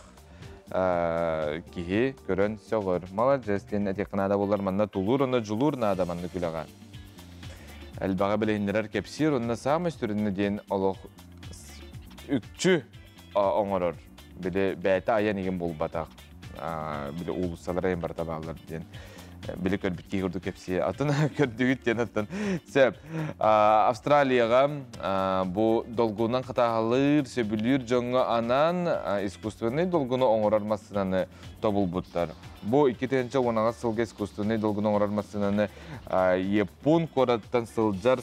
киһи көрөн сөҕөр. Маладьыас диэн этиэххэ наада буолар. Манна тулуур уонна дьулуур наада маннык үлэҕэ. Элбэҕи билиһиннэрэр кэпсиир уонна саамай сүрүнэ диэн олох үкчү оҥорор. Били бэйэтэ айан игин булбатах. Били уулуссалар айан барыта бааллар диэн били көрбүт киһи курдук кэпсиэ. Атын көрдүгүт диэн аттан. Сөп. Австралияҕа бу долгунан хатааһылыыр, сөбүлүүр дьоҥҥо анаан искусственнай долгуну оҥорор массыынаны тобулбуттар. Бу 2018 сылга искусственнай долгуну оҥорор массыынаны Япон куораттан сылдьар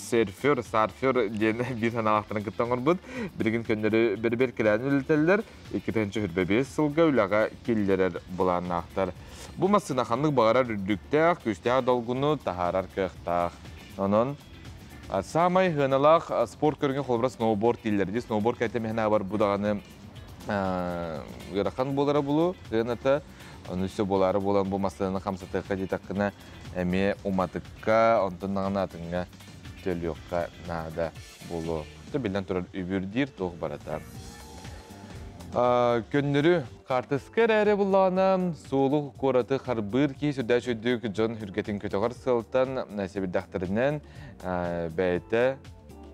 Серфер, Сарфер диэн биир санаалаахтарын кытта оҥорбут. Билигин көннөрү бэрбиэркэлээн үлэлэтэллэр. 2025 сылга үлэҕэ киллэрэр былааннаахтар. Бу массыына ханнык баҕарар үрдүктээх, күүстээх долгуну таһаарар кыахтаах. Онон саамай сыаналаах спорт көрүҥэ холобура сноуборд дииллэр. Ди сноуборд кэтэмэһин аабар бу даҕаны ыарахан буолара булу сыаната. Ону өссө буолаары буолан бу массыынаны хамсатыахха диэтэххинэ эмиэ уматыкка, онтон даҕаны атыҥҥа төлүөххэ наада буолуо. Биллэн турар үбүрдиир туох барыта. Көннөрү хаартыска эрээри буллаҕына, суолу куораты харбыыр киһи сүрдээх үрдүк дьон хүргэтин көтөҕөр сыалтан сэбирдэхтэринэн бэйэтэ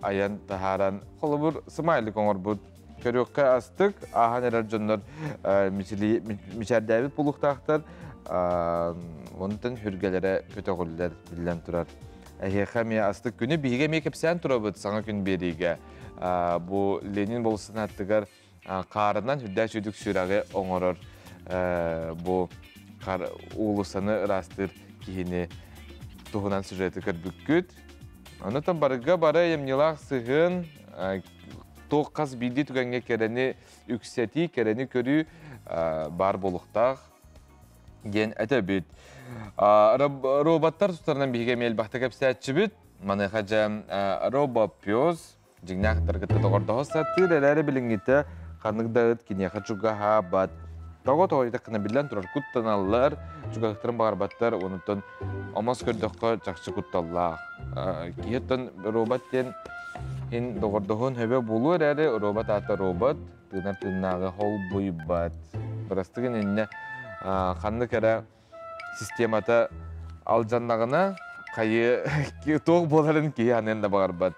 айан таһааран, холобур, смайлик оҥорбут. Көрүөххэ астык, ааһан эрэр дьоннор мичээрдээбит буолуохтаахтар, онтон хүргэлэрэ көтөҕүллэр, биллэн турар. Эһиэхэ эмиэ астык күнү биһиги эмиэ кэпсээн турабыт саҥа күн биэриигэ. Бу Ленин болуссатын аттыгар хаарынан үрдээх сүүдүк сүрэҕи оҥорор бу уулуссаны ыраастыыр киһини туһунан сюжеты көрбүккүт. Онутан барыга бары айымньылаах сыһыан туох хас биирдии түгэҥҥэ кэрэни үксэтии, кэрэни көрүү баар буолуохтаах диэн этэбит. Роботтар тустарынан биһиги эмиэ элбэхтэ кэпсээччибит. Маныаха дьэ робопёс дьиҥнээх кытта доҕордоһо сатыыр эрээри билиҥҥитэ ханнык да ыт киниэхэ чугаһаабат. Тоҕо тоҕо диэтэххинэ биллэн турар куттаналлар, чугаһыктарын баҕарбаттар, онуттан омос көрдөххө чахчы кутталлаах. Киһи оттон робот диэн иһин доҕордоһуон сөбө буолуо эрээри робот аата робот, тыынар тыыннааҕы холбуйбат. Бырастыгын иннэ ханнык эрэ системата алдьаннаҕына хайы туох буоларын киһи аныан да баҕарбат.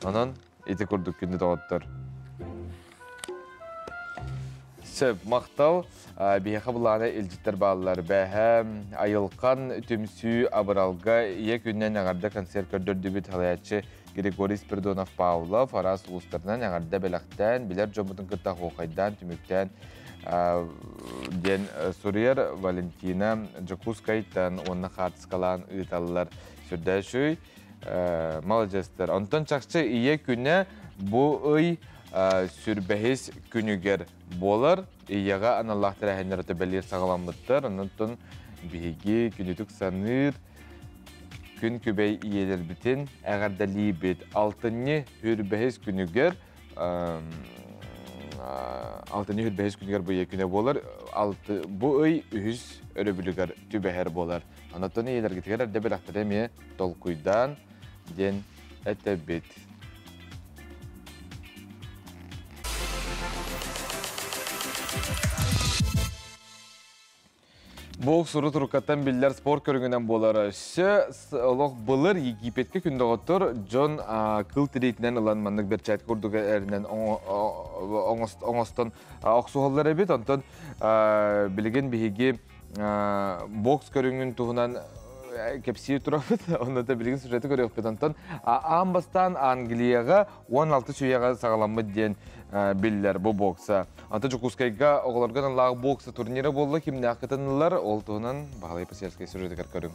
Онон ити курдук күндү доҕоттор. Сөп, махтал. Биһиэхэ былааны илдьиттэр бааллар. Бэһэ Айылхан түмсүү абыралга ийэ күнүнэн эҕэрдэ концерт көрдөрдүбүт салайааччы Григорий Спиридонов Павлов араас улуустарынан эҕэрдэ бэлэхтээн, билэр дьоммутун кытта оһуохайдаан, түмүктээн диэн суруйар Валентина Дьокуускайтан уонна хаартыскалаан ыыталлар. Сүрдээх үчүгэй, маладьыастар. Онтон чахчы ийэ күнэ бу ый сүрбэһис күнүгэр буолар. Ийэҕэ аналлаах тэрээһиннэр өтө бэлиэр саҕаламмыттар. Онон биһиги күнүтүк саныыр, күн күбэй ийэлэрбитин эҕэрдэлиибит. Алтынньы хүрбэһис күнүгэр алтынньы хүрбэһис күнүгэр бу ийэ күнэ буолар. Алты, бу ый үһүс өрөбүлүгэр түбэһэр буолар. Онотон ийэлэргитигэр эрдэ бэлэхтэри эмиэ толкуйдаан диэн этэбит. Бу суру туруккаттан биллэр спорт көрүҥүнэн буолар. Өссө олох былыр Египетке күндөҕөттөр дьон кыл тириитинэн ылан маннык бэрчээт курдук эринэн оҥостон охсуһаллар эбит. Онтон билигин биһиги бокс көрүҥүн туһунан кэпсии турабыт. Онно да билигин сюжеты көрүөхпүт. Онтон аан бастаан Англияҕа 16 сүйэҕэ саҕаламмыт диэн биллэр бу бокса. Anta Дьокуускайга оҕолорго аналлаах бокса турнира буолла кимнээх кытыннылар, ол туһунан Баһылай Посельскай сюжетыгар көрүҥ.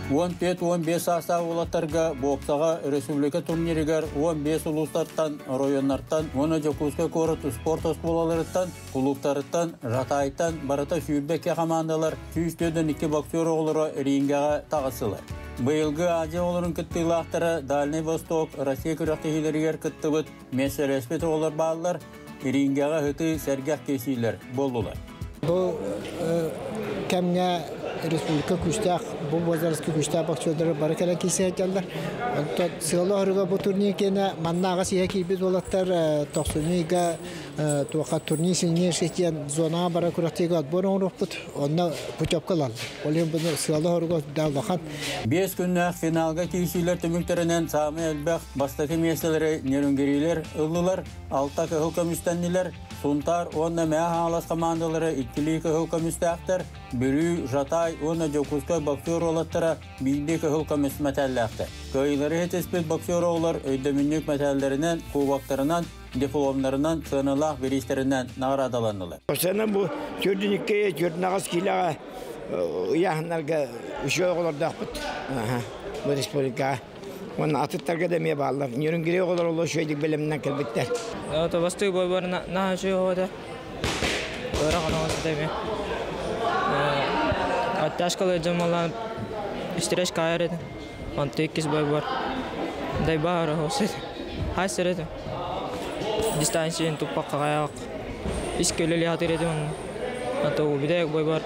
14-15 саастаах уолаттарга боксаҕа республика турнирыгар 15 улуустартан, оройуоннартан уонна Дьокуускай куорат спорт оскуолаларыттан, кулууптарыттан, Жатайтан барыта 22 хамаандалар 142 боксер оҕолоро рингэҕэ таҕыстылар. Быйылгы Азия оҕолорун кыттыылаахтара Дальний Восток Россия күрэхтэһиилэригэр кыттыбыт миэстэлэспит оҕолор бааллар, рингэҕэ ыты сэргэх киирсиилэр буоллулар. Бу кэмҥэ республика күүстээх, бу возрастка күүстээх боксердары бары кэлэн киирсиһэллэр. Онтон сыала-соруга бу турнир киэнэ маннааҕы сиһэ киирбит уолаттар тохсунньуга туохха турнир сильнейших диэн зонаҕа бара күрэхтиигэ отбор оҥоруохпут. Онно путевка ылаллар. Ол иһин буну сыала-соруга да улахан. Биэс күннээх финалга киирсиилэр түмүктэринэн саамай элбэх бастакы миэстэлэри нерюнгриилэр ыллылар, алта кыһыл көмүстэннилэр, Сунтаар уонна Мэҥэ Хаҥалас хамаандалара иккилии кыһыл көмүстээхтэр, Бүлүү, Жатай уонна Дьокуускай боксер уолаттара биирдии кыһыл көмүс мэтээллээхтэр. Кыайыылары ситиспит боксер оҕолор өйдөбүнньүк мэтээллэринэн, кубоктарынан, дипломнарынан, сыаналаах бириистэринэн наҕараадаланнылар. Сана бу төрдүнүккэ төрдүнэҕас киилэҕэ ыйааһыннарга үчүгэй оҕолордоохпут. Бу республикаҕа. Онна атыттарга да эмиэ бааллар. Ньүрүҥгири оҕолор олус үчүгэйдик бэлэмнэн кэлбиттэр. Бастык бойбор наһаа үчүгэй оҕото. Ыарахан оҕото эмиэ. Оттяжкалы дьомолан стресс кайар этим. Онто иккис бойбор. Дайбаар оҕосет. Хайсыр этим. Дистанцияны туппакка каяк. Ис көлөлі хатыр этим. Онто убиде бойбор.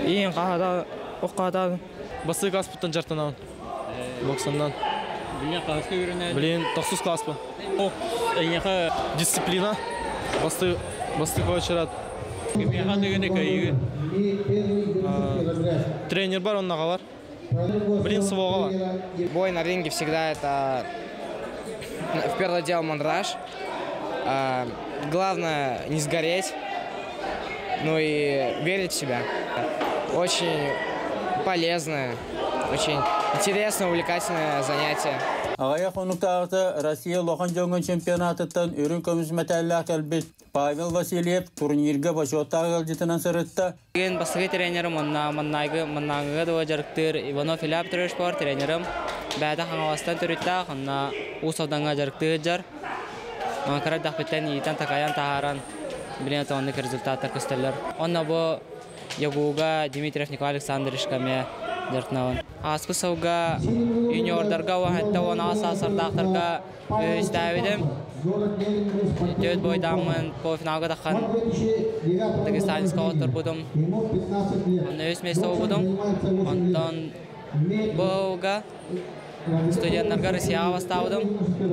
Иин кахата окката. Бастык класспыттан жартанабын. Боксаннан. Билин каска үйренеді. Билин 9 класспын. О, эйнеха дисциплина. Басты басты очерат. Тренер бар, оннаға бар. Блин, свого бар. Бой на ринге всегда это в первое дело мандраж. Главное не сгореть, ну и верить в себя. Очень полезное, очень интересное, увлекательное занятие. Аҕыйах хонуктааҕыта Россия улахан дьоҥҥо чемпионатыттан үрүҥ көмүс мэтээллээх кэлбит Павел Васильев турнирга бочуоттаах ыалдьытынан сырытта. Ген бастакы тренерим онна маннайгы маннаагыга дуо дьарыктыыр Иванов Илья Петрович бар тренерим. Бэйэтэ Хаҥаластан төрүттээх, онна Уус Алдаҥҥа дьарыктыыр дьар. Кыра эрдэхпиттэн иитэн такайан таһааран билин оннук результаттар көстөллөр. Онно бу ЯГУга Дмитриев Николай Александровичка эмиэ дьарыктанабын. Ааспыт сылга юниордарга уон он аҕыс саастардаахтарга үстээбитим. Төрт бойдааммын полуфиналга таххан Дагестанецка оттурбутум. Онно үс место буолбутум. Онтон бу студенттарга Россияҕа бастаабытым.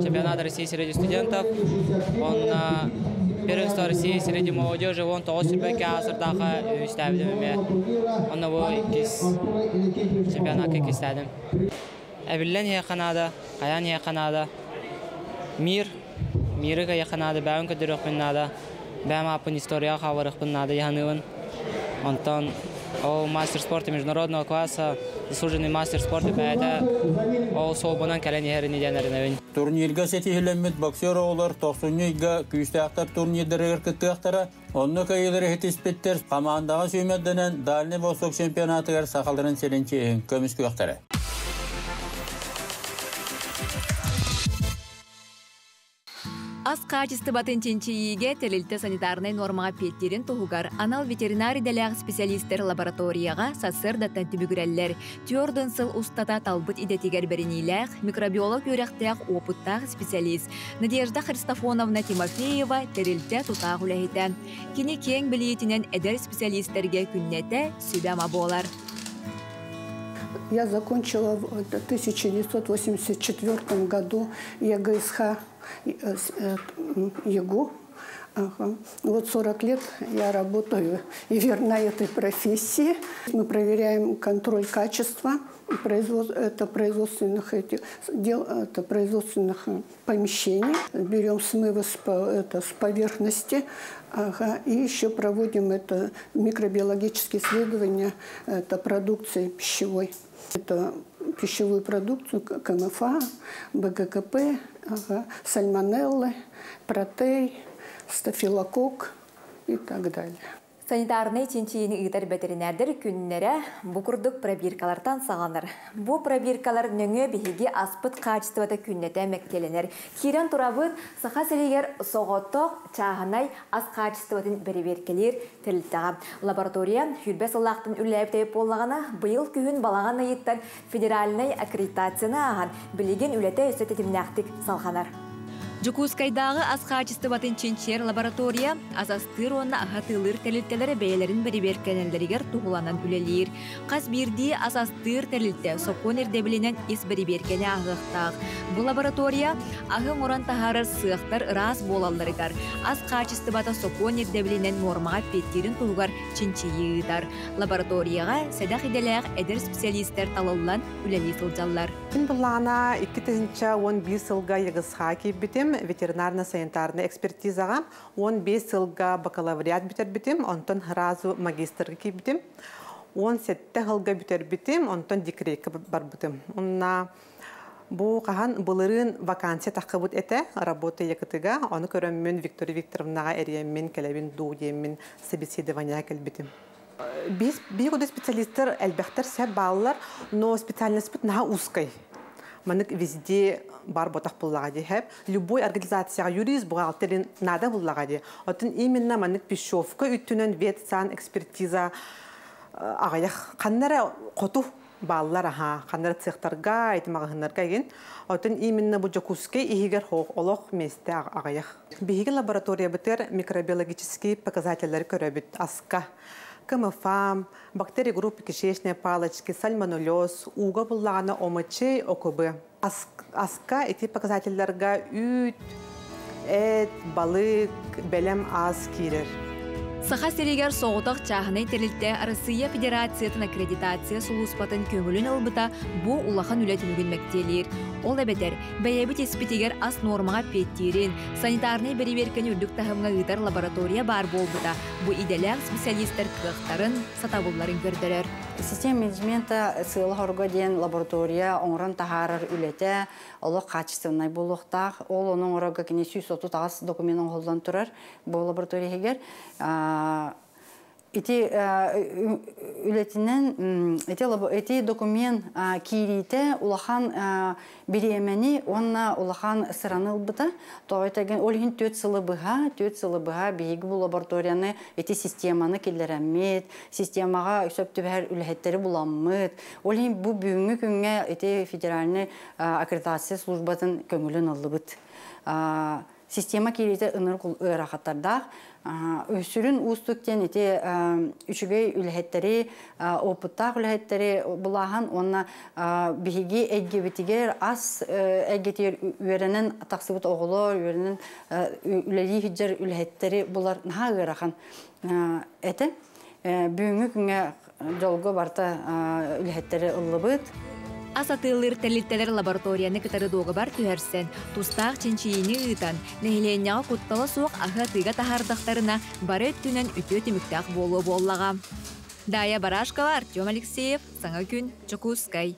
Чемпионат России среди студентов. Онно первенство России среди молодежи он тоҕус сүрбэккэ аасырдаахха үстээбитим эмиэ. Онно бу иккис чемпионатка иккистээтим. Эбиллэн иһиэххэ наада, хайаан иһиэххэ наада. Мир, миры кайыахха наада, бэйэм көрдөрүөхпүн наада. Бэйэм ааппын историяҕа хаалларыахпын наада дии Онтон ол мастер спорта международного класса, заслуженный мастер спорта бэйэтэ ол суолбунан кэлэн иһэрин диэн эрэнэбин. Турнирга ситиһилэммит боксер оҕолор тохсунньу ыйга күүстээхтэр турнирдарыгар кыттыахтара. Онно кыайыылары ситиспиттэр хамаандаҕа сүүмэрдэнэн Дальний Восток чемпионатыгар сахаларын сирин чиэһин көмүскүөхтэрэ. Ас хаачыстыбатын чинчийиигэ тэрилтэ санитарнай нуормаҕа эппиэттиирин туһугар анал ветеринар идэлээх специалистэр лабораторияҕа сарсыардаттан түбүгүрэллэр. Түөрт сыл устата талбыт идэтигэр бэриниилээх, микробиолог үөрэхтээх уопуттаах специалист Надежда Христофоновна Тимофеева тэрилтэ тутаах үлэһитэ. Кини киэҥ билиитинэн эдэр специалистэргэ күннэтэ сүбэ-ама буолар. Я закончила в 1984 году ЕГСХ ЕГУ. Ага. Вот 40 лет я работаю и верна этой профессии. Мы проверяем контроль качества это производственных, этих, дел, это производственных помещений. Берем смывы это, с поверхности, ага, и еще проводим это микробиологические исследования это продукции пищевой. Это пищевую продукцию КМФА, БГКП, ага, сальмонеллы, протей, стафилококк и так далее. Санитарнай чинчийини ыытар бэтэринээрдэр күннэрэ бу курдук пробиркалартан саҕаланар. Бу пробиркалар нөҥүө биһиги аспыт хаачыстыбата күннэтэ мэктиэлэнэр. Киирэн турабыт Саха сиригэр соҕотох чааһынай ас хаачыстыбатын бэрэбиэркэлиир тэрилтэҕэ. Лаборатория сүүрбэ сыллаахтан үлэлээбит буоллаҕына, быйыл күһүн балаҕан ыйыттан федеральнай аккредитацияны ааһан, билигин үлэтэ өссө тэтимнээхтик салҕанар. Дьокуускайдааҕы ас хаачыстыбатын чинчийэр лаборатория ас астыыр уонна аһатыылыыр тэрилтэлэрэ бэйэлэрин бэрэбиэркэлэнэллэригэр туһуланан үлэлиир. Хас биирдии ас астыыр тэрилтэ сокуон ирдэбилинэн ис бэрэбиэркэни ааһыахтаах. Бу лаборатория аһы оҥорон таһаарар сыахтар ыраас буолалларыгар, ас хаачыстыбата сокуон ирдэбилинэн нуормаҕа эппиэттиирин туһугар чинчийии ыытар. Лабораторияҕа сэдэх идэлээх эдэр специалистэр талыллан үлэлии сылдьаллар. Мин былаана 2011 сылга ЕГСХ киирбитим, ветеринарно-санитарнай экспертизаҕа 15 сылга бакалавриат бүтэрбитим, онтон сразу магистрга киирбитим. 17 сылга бүтэрбитим, онтон декретка барбытым. Онна бу хаһан былырыын вакансия таххыбыт этэ, работа ЯКТга, ону көрөммүн Виктория Викторовнаҕа эрийэммин, кэлэбин дуу диэммин собеседование кэлбитим. Биир курдук специалисттар элбэхтэр сөп бааллар, но специальностьпыт наһаа узкай. Маннык везде бар ботах буллаҕа дии хэп. Любой организацияҕа юрист, бухгалтерин наада буллаҕа дии. Оттон именно маннык пищевка үттүнэн ветсан экспертиза аҕыйах ханна хоту бааллар аха ханна цехтарга ити маҕаһыннарга игин. Оттон именно бу Дьокуускай иһигэр олох месте аҕыйах. Биһиги лабораториябытыгар микробиологический показательлери көрөбүт аска. КМФА, бактерии группы кишечной палочки, сальмонеллез, ууга буллаҕына ОМЧ, ОКБ. Аска ити показательларга үүт, эт, балык, бэлэм ас киирэр. Саха сиригэр соҕотох чааһынай тэрилтэ Россия Федерациятын аккредитация сулууспатын көҥүлүн ылбыта бу улахан үлэ түмүгүн мэктиэлиир. Ол эбэтэр, бэйэбит испитигэр ас нуормаҕа эппиэттиирин, санитарнай бэрэбиэркэни үрдүк таһымҥа ыытар лаборатория баар буолбута бу идэлээх специалистар кыахтарын, сатабылларын көрдөрөр. Система менеджмента сыала-соруга диэн лаборатория оҥорон таһаарар үлэтэ олох качественнай буолуохтаах. Ол ону оҥорорго кини 138 документ оҥоһуллан турар бу лаборатория иһигэр. Ити үлэтинэн ити документ киириитэ улахан бириэмэни уонна улахан сыраны ылбыта. Тоҕо этэгин ол иһин 4 сылы быһа биһиги бу лабораторияны ити системаны киллэрэммит, системаҕа сөп түбэһэр үлэһиттэри буламмыт. Ол иһин бу бүгүҥҥү күҥҥэ ити федеральный аккредитация службатын көҥүлүн ыллыбыт. Система киириитэ ынырык ыарахаттардаах. Сүрүн уустук диэн ити үчүгэй үлэһиттэри, опыттаах үлэһиттэри булааһын уонна биһиги эйгэбитигэр ас эйгэтигэр үөрэнэн тахсыбыт оҕолор, үөрэнэн үлэлии сылдьар үлэһиттэри булар наһаа ыарахан этэ. Бүгүҥҥү күҥҥэ дьолго барыта үлэһиттэри ыллыбыт. Ас атыылыыр тэрилтэлэр лабораторияны кытары дуогабар түһэрсэн, тустаах чинчийиини ыытан, нэһилиэнньэҕэ куттала суох аһы атыыга таһаардахтарына бары өттүнэн үтүө түмүктээх буолуо буоллаҕа. Дая Барашкова, Артем Алексеев, Саҥа күн, Дьокуускай.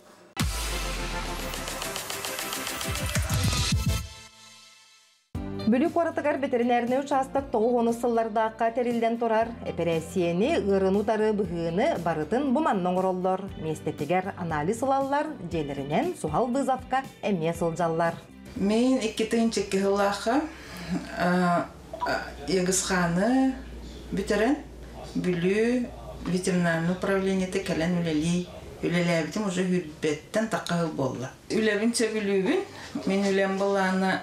Бүлүү куоратыгар ветеринарный участок 90 сыллардаахха тэриллэн турар эпэрээссийэни, ыарыыны утары быһыыны барытын бу манна оҥороллор. Миэстэтигэр анализ ылаллар, дьиэлэринэн суһал вызовка эмиэ сылдьаллар. Мин 2002 сыллаахха ЕГСХ-ны бүтэрэн Бүлүү ветеринарный управлениета кэлэн үлэлии үлэлээбитим уже 20-тэн тахха сыл буолла. Үлэбин сөбүлүүбүн. Мин үлэм былаана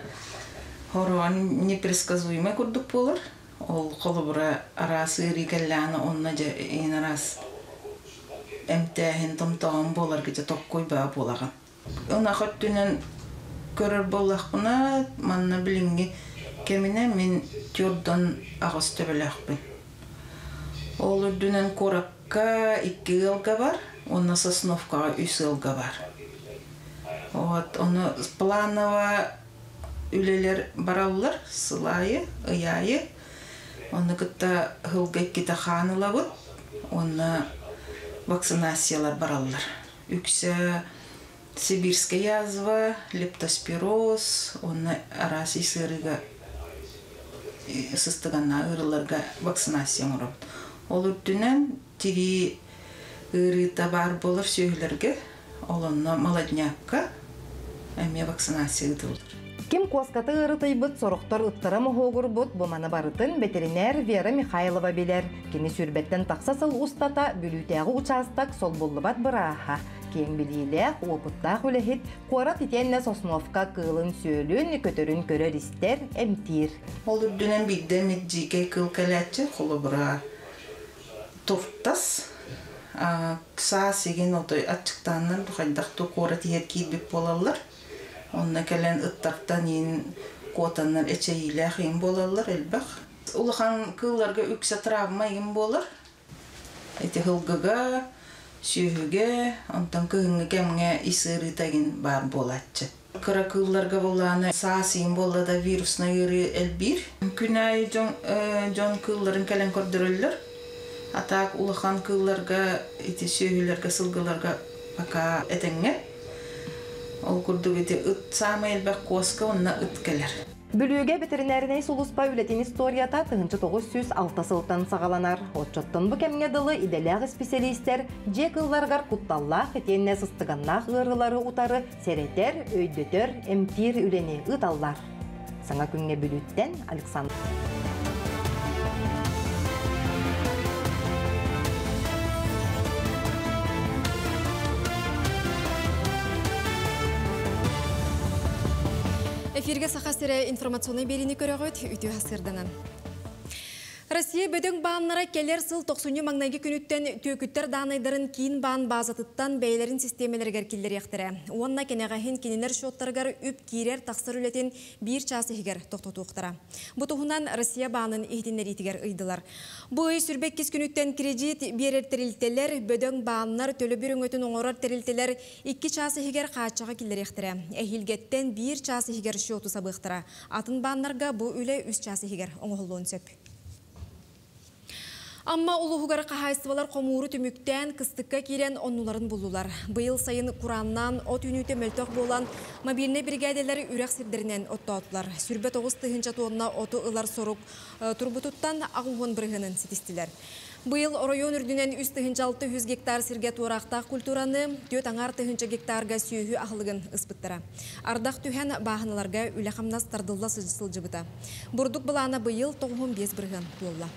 хороон непредсказуемый курдук буолар. Ол холобура араас ыарыы кэллэҕинэ онно дьэ иин араас эмтээһин томтоҕон буоларга дьэ токкуй баа буолаҕын. Ынах өттүнэн көрөр буоллахпына, манна билиҥҥи кэминэ мин 48 төбөлөөхпүн. Ол үрдүнэн куоракка икки ыалга бар, уонна Сосновкаҕа үс ыалга бар. Вот, ону планово үлэлэр бараллар сыл аайы, ый аайы. Онно кытта сылга иккитэ хаан ылабыт, уонна вакцинациялар бараллар. Үксэ сибирская язва, лептоспироз, уонна араас ис ыарыыга сыстыганнаа ыарыыларга вакцинация оҥоробут. Ол үрдүнэн тирии ыарыыта баар буолар сүөһүлэргэ, ол онно молоднякка эмиэ вакцинация ыытыллар. Ким куоската ыарытыйбыт, сорохтор ыттара моһуогурбут, бу маны барытын ветеринар Вера Михайлова билэр. Кини 20-тэн тахса сыл устата Бүлүүтээҕи участок солбуллубат бырааһа. Киэҥ билиилээх, опыттаах үлэһит, куорат итиэннэ Сосновка кыылын сүөлүн, көтөрүн көрөр истэр, эмтиир. Ол үрдүнэн биирдэ эмит дьиикэй кыыл кэлээччи, холобура туртас, саас игин отой аччыктааннар хайдах ту куорат иһэр киирбит буолаллар. Онно кэлэн ыттартан иин куотаннар эчэйиилээх иин буолаллар элбэх. Улахан кыылларга үксэ травма иин буолар. Ити сылгыга, сүөһүгэ, онтон кыһыҥҥы кэмҥэ ис ыарыыта игин баар буолааччы. Кыра кыылларга буоллаҕына саас иин буолла да вируснай ыарыы элбиир. Күн аайы дьон кыылларын кэлэн көрдөрөллөр. А так улахан кыылларга, ити сүөһүлэргэ, сылгыларга пока этэҥҥэ. Ол курдук ити ыт саамай элбэх куоска, онно ыт кэлэр. Бүлүүгэ ветеринарнай сулууспа үлэтин историята 1906 сылтан саҕаланар. Оччоттон бу кэмҥэ дылы идэлээх исписэлиистэр дьиэ кыылларыгар кутталлаах итиэннэ сыстыганнаах ыарыылары утары сэрэтэр, өйдөтөр, эмтиир үлэни ыыталлар. Саҥа күҥҥэ Бүлүүттэн Александр. Эфиргэ Саха сирэ информационнай биэриини көрөҕүт, үтүө сырданан. Россия бөдөҥ бааннара кэлэр сыл тохсунньу маҥнайгы күнүттэн түөкүттэр даанайдарын киин баан баазатыттан бэйэлэрин систиэмэлэригэр киллэриэхтэрэ. Уонна кэнэҕэһин кинилэр счеттарыгар үп киирэр-тахсар үлэтин биир чаас иһигэр тохтотуохтара. Бу туһунан Россия баанын иһитиннэриитигэр ыйдылар. Бу ый 22 күнүттэн кредит биэрэр тэрилтэлэр, бөдөҥ бааннар, төлөбүр өҥөтүн оҥорор тэрилтэлэр 2 чаас иһигэр хааччаҕы киллэриэхтэрэ. Эһиилгэттэн 1 чаас иһигэр счету сабыахтара. Атын бааннарга бу үлэ 3 чаас иһигэр оҥоһуллуон сөп. Амма улууһугар хаһаайыстыбалар хомууру түмүктээн, кыстыкка киирэн оннуларын буллулар. Быйыл сайын курааннаан от үүнүүтэ мөлтөх буолан, мобильнай биригээдэлэр үрэх сирдэринэн оттоотулар. 29 тыһыынча тонна оту ылар сорук турбутуттан 80 бырыһыанын ситистилэр. Быйыл оройуон үрдүнэн 3600 гектар сиргэ туораахтаах культураны, 4,5 тыһыынча гектарга сүөһү аһылыгын ыспыттара. Ардах түһэн бааһыналарга үлэ хамнас тардылла сылдьыбыта. Бурдук былаана быйыл 95 бырыһыан туолла.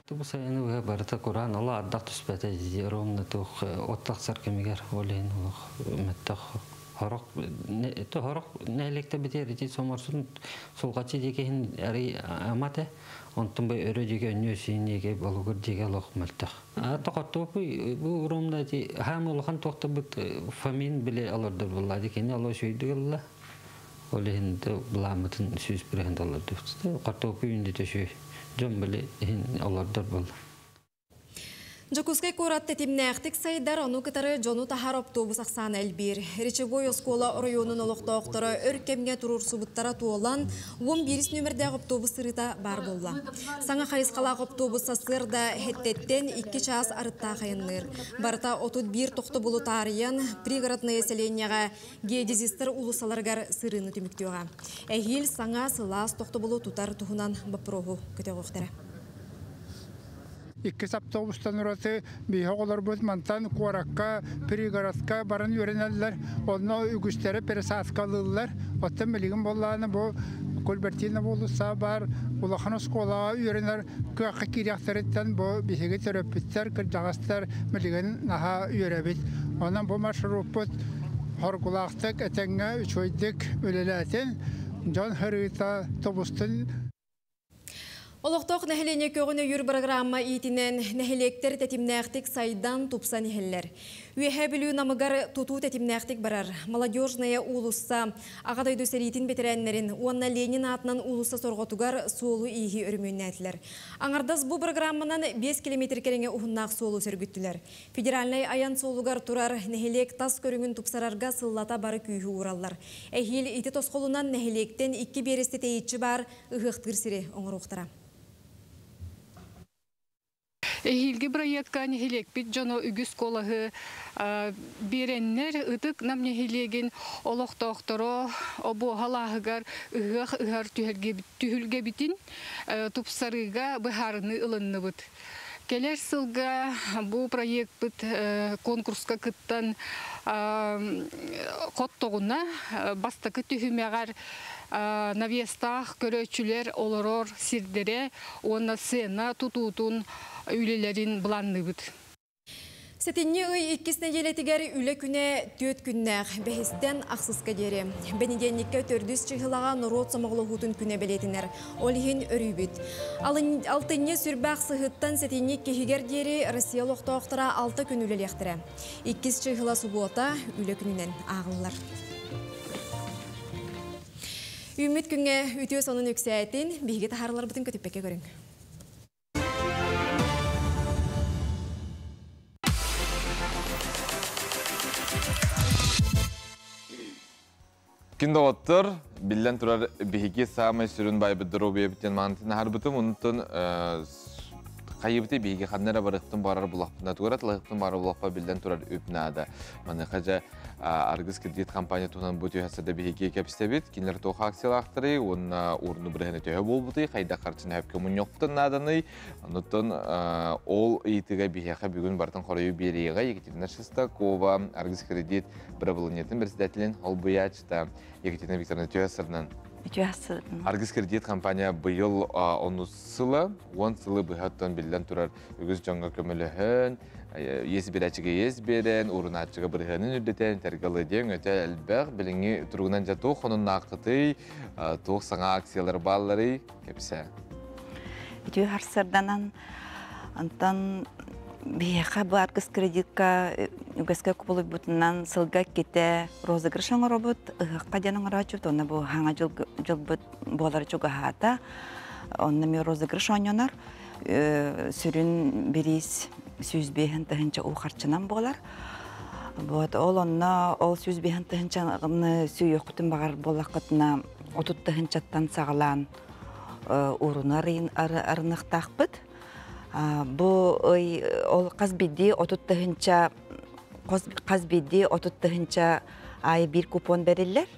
Бу сайыны быһа барыта кураан, ола ардах түспэтэ дии, ровно туох от тахсар кэмигэр, ол иһин олох мөттөх хорох то хорох нэһилиэктэ битер ити соморсун сулҕаччы диэки ари амате, онтон бу өрө диэки өннү сиин диэки болугур диэки олох мөлтөх. А тохоттуоппуй бу ромна ити хаам улахан туохтабыт Фомин биле олордор булла дикини оло сүйдүгүлла. Ол иһин былаамытын 100% олорду. Картоппуй үнді төшүй. Дьон биле иһин олордор болла. Дьокуускай куорат тэтимнээхтик сайдар, ону кытары дьону таһар автобус ахсаана элбиир. Речевой оскуола оройуонун олохтоохторо өр кэмҥэ туруорсубуттара туолан, 11 нүөмэрдээх автобус сырыыта баар буолла. Саҥа хайысхалаах автобус сарсыарда сэттэттэн 2 чаас арыттаах айанныыр. Барыта 31 тохтобулу таарыйан, Пригородное сэлиэнньэҕэ Геодезистар уулуссаларыгар сырыыны түмүктүөҕэ. Эһиил саҥа сылаас тохтобулу тутар туһунан боппуруоһу көтөҕүөхтэрэ. Иккис автобустан ураты биһи оҕолорбут мантан куоракка, пригородка баран үөрэнэллэр. Онно үгүстэрэ пересадкалыыллар. Оттон билигин буоллаҕына бу Кульбертина уулусса баар улахан оскуолаҕа үөрэнэр кыахха киириэхтэриттэн бу биһиги төрөппүттэр, кырдьаҕастар билигин наһаа үөрэбит. Онон бу маршруппут хоргулаахтык, этэҥҥэ үчүгэйдик үлэлээтин, дьон сырыыта тубустун. Олохтоох нэһилиэнньэ көҕүн өйүүр программа иитинэн нэһилиэктэр тэтимнээхтик сайдан, тупсан иһэллэр. Үөһээ Бүлүү Намыгар тутуу тэтимнээхтик барар. Молодежная уулусса, Аҕа дойду сэриитин бэтэрээннэрин уонна Ленин аатынан уулусса сорҕотугар суолу-ииһи өрөмүөннээтилэр. Аҥардас бу программанан 5 километр кэриҥэ уһуннаах суолу сөргүттүлэр. Федеральнай айан суолугар турар нэһилиэк тас көрүҥүн тупсарарга сыллата бары күүһү уураллар. Эһиил ити тосхолунан нэһилиэктэн 2 биэрэстэ тэйиччи баар ыһыахтыыр сири оҥоруохтара. Эһиилги проектка нэһилиэкпит дьоно үгүс куолаһы биэрэннэр Ытык Нам нэһилиэгин олохтоохторо Обуоһа алааһыгар ыһыах ыһар түһүлгэбитин тупсарыыга быһаарыныы ылынныбыт. Кэлэр сылга бу проекпыт конкурска кыттан хоттоҕуна бастакы түһүмэҕэр навестаах көрөөччүлэр олорор сирдэрэ уонна сцена тутуутун үлэлэрин былаанныыбыт. Сэтинньи ый иккис нэдиэлэтигэр үлэ күнэ түөрт күннээх, бэһистэн ахсыска диэри. Бэнидиэнньиккэ төрдүс чыһылаҕа норуот сомоҕолоһуутун күнэ бэлиэтэнэр. Ол иһин өрүүбүт. Алтынньы сүрбэх сыһыттан сэтинньи иккиһигэр диэри Россия олохтоохторо 6 күн үлэлиэхтэрэ. Иккис чыһыла субуота үлэ күнүнэн ааҕыллар. Үүммүт күҥҥэ үтүө сонун үксээтин, биһиги таһаарыларбытын көтүппэккэ көрүҥ. Күн доҕоттор, биллэн турар биһиги саамай сүрүн байбыт доруобуйабытын маантын аһарбытым, онтон Хайыбыты биһиги ханна эрэ барыахпытын баҕарар булахпытына, туора талаһыахпытын баҕарар булахпа биллэн турар үп наада. Маныаха дьэ Аргыс кредит компания туһунан бу түһэсэрдэ биһиги кэпсэбит. Кинилэр туох акциялаахтарый уонна уурну бырыһыны төһө буолбутуй, хайдах харчыны хөпкө мунньуохпутун нааданый? Онуттан ол ыйытыга биһиэхэ бүгүн барытын хоруйу биэриэҕэ Екатерина Шестакова, Аргыс кредит бырабылыанньатын председателин холбуйааччыта Екатерина Викторовна Түһэсэрнэн. Аргыс кредит компания быйыл онус сыла, 10 сылы быһа оттон биллэн турар үгүс дьоҥҥо көмөлөһөн, иэс биэрээччигэ иэс биэрэн, урунааччыга бырыһыанын үрдэтэн, тэргалы диэн өтө элбэх. Билиҥҥи туругунан дьэ туох хонуннааххытый, туох саҥа акциялар баалларый, кэпсээ. Үтүө харсарданан, онтон биһиэхэ бу Аргыс кредитка үгэскэ кубулуйбутунан сылга иккитэ розыгрыш оҥоробут, ыһыахха диэн оҥорооччубут, уонна бу хаҥа дьылбыт буолар чугаһаата. Онно эмиэ розыгрыш оонньонор. Сүрүн бириис 105 тыһыынча уу харчынан буолар. Вот, ол онно ол 105 тыһыынчаны сүүйүөххүтүн баҕар буоллаххытына 30 тыһыынчаттан саҕалаан ууруну арыныахтаахпыт. Бу ый ол хас биирдии 30 тыһыынча хас биирдии 30 тыһыынча аайы биир купон бэриллэр.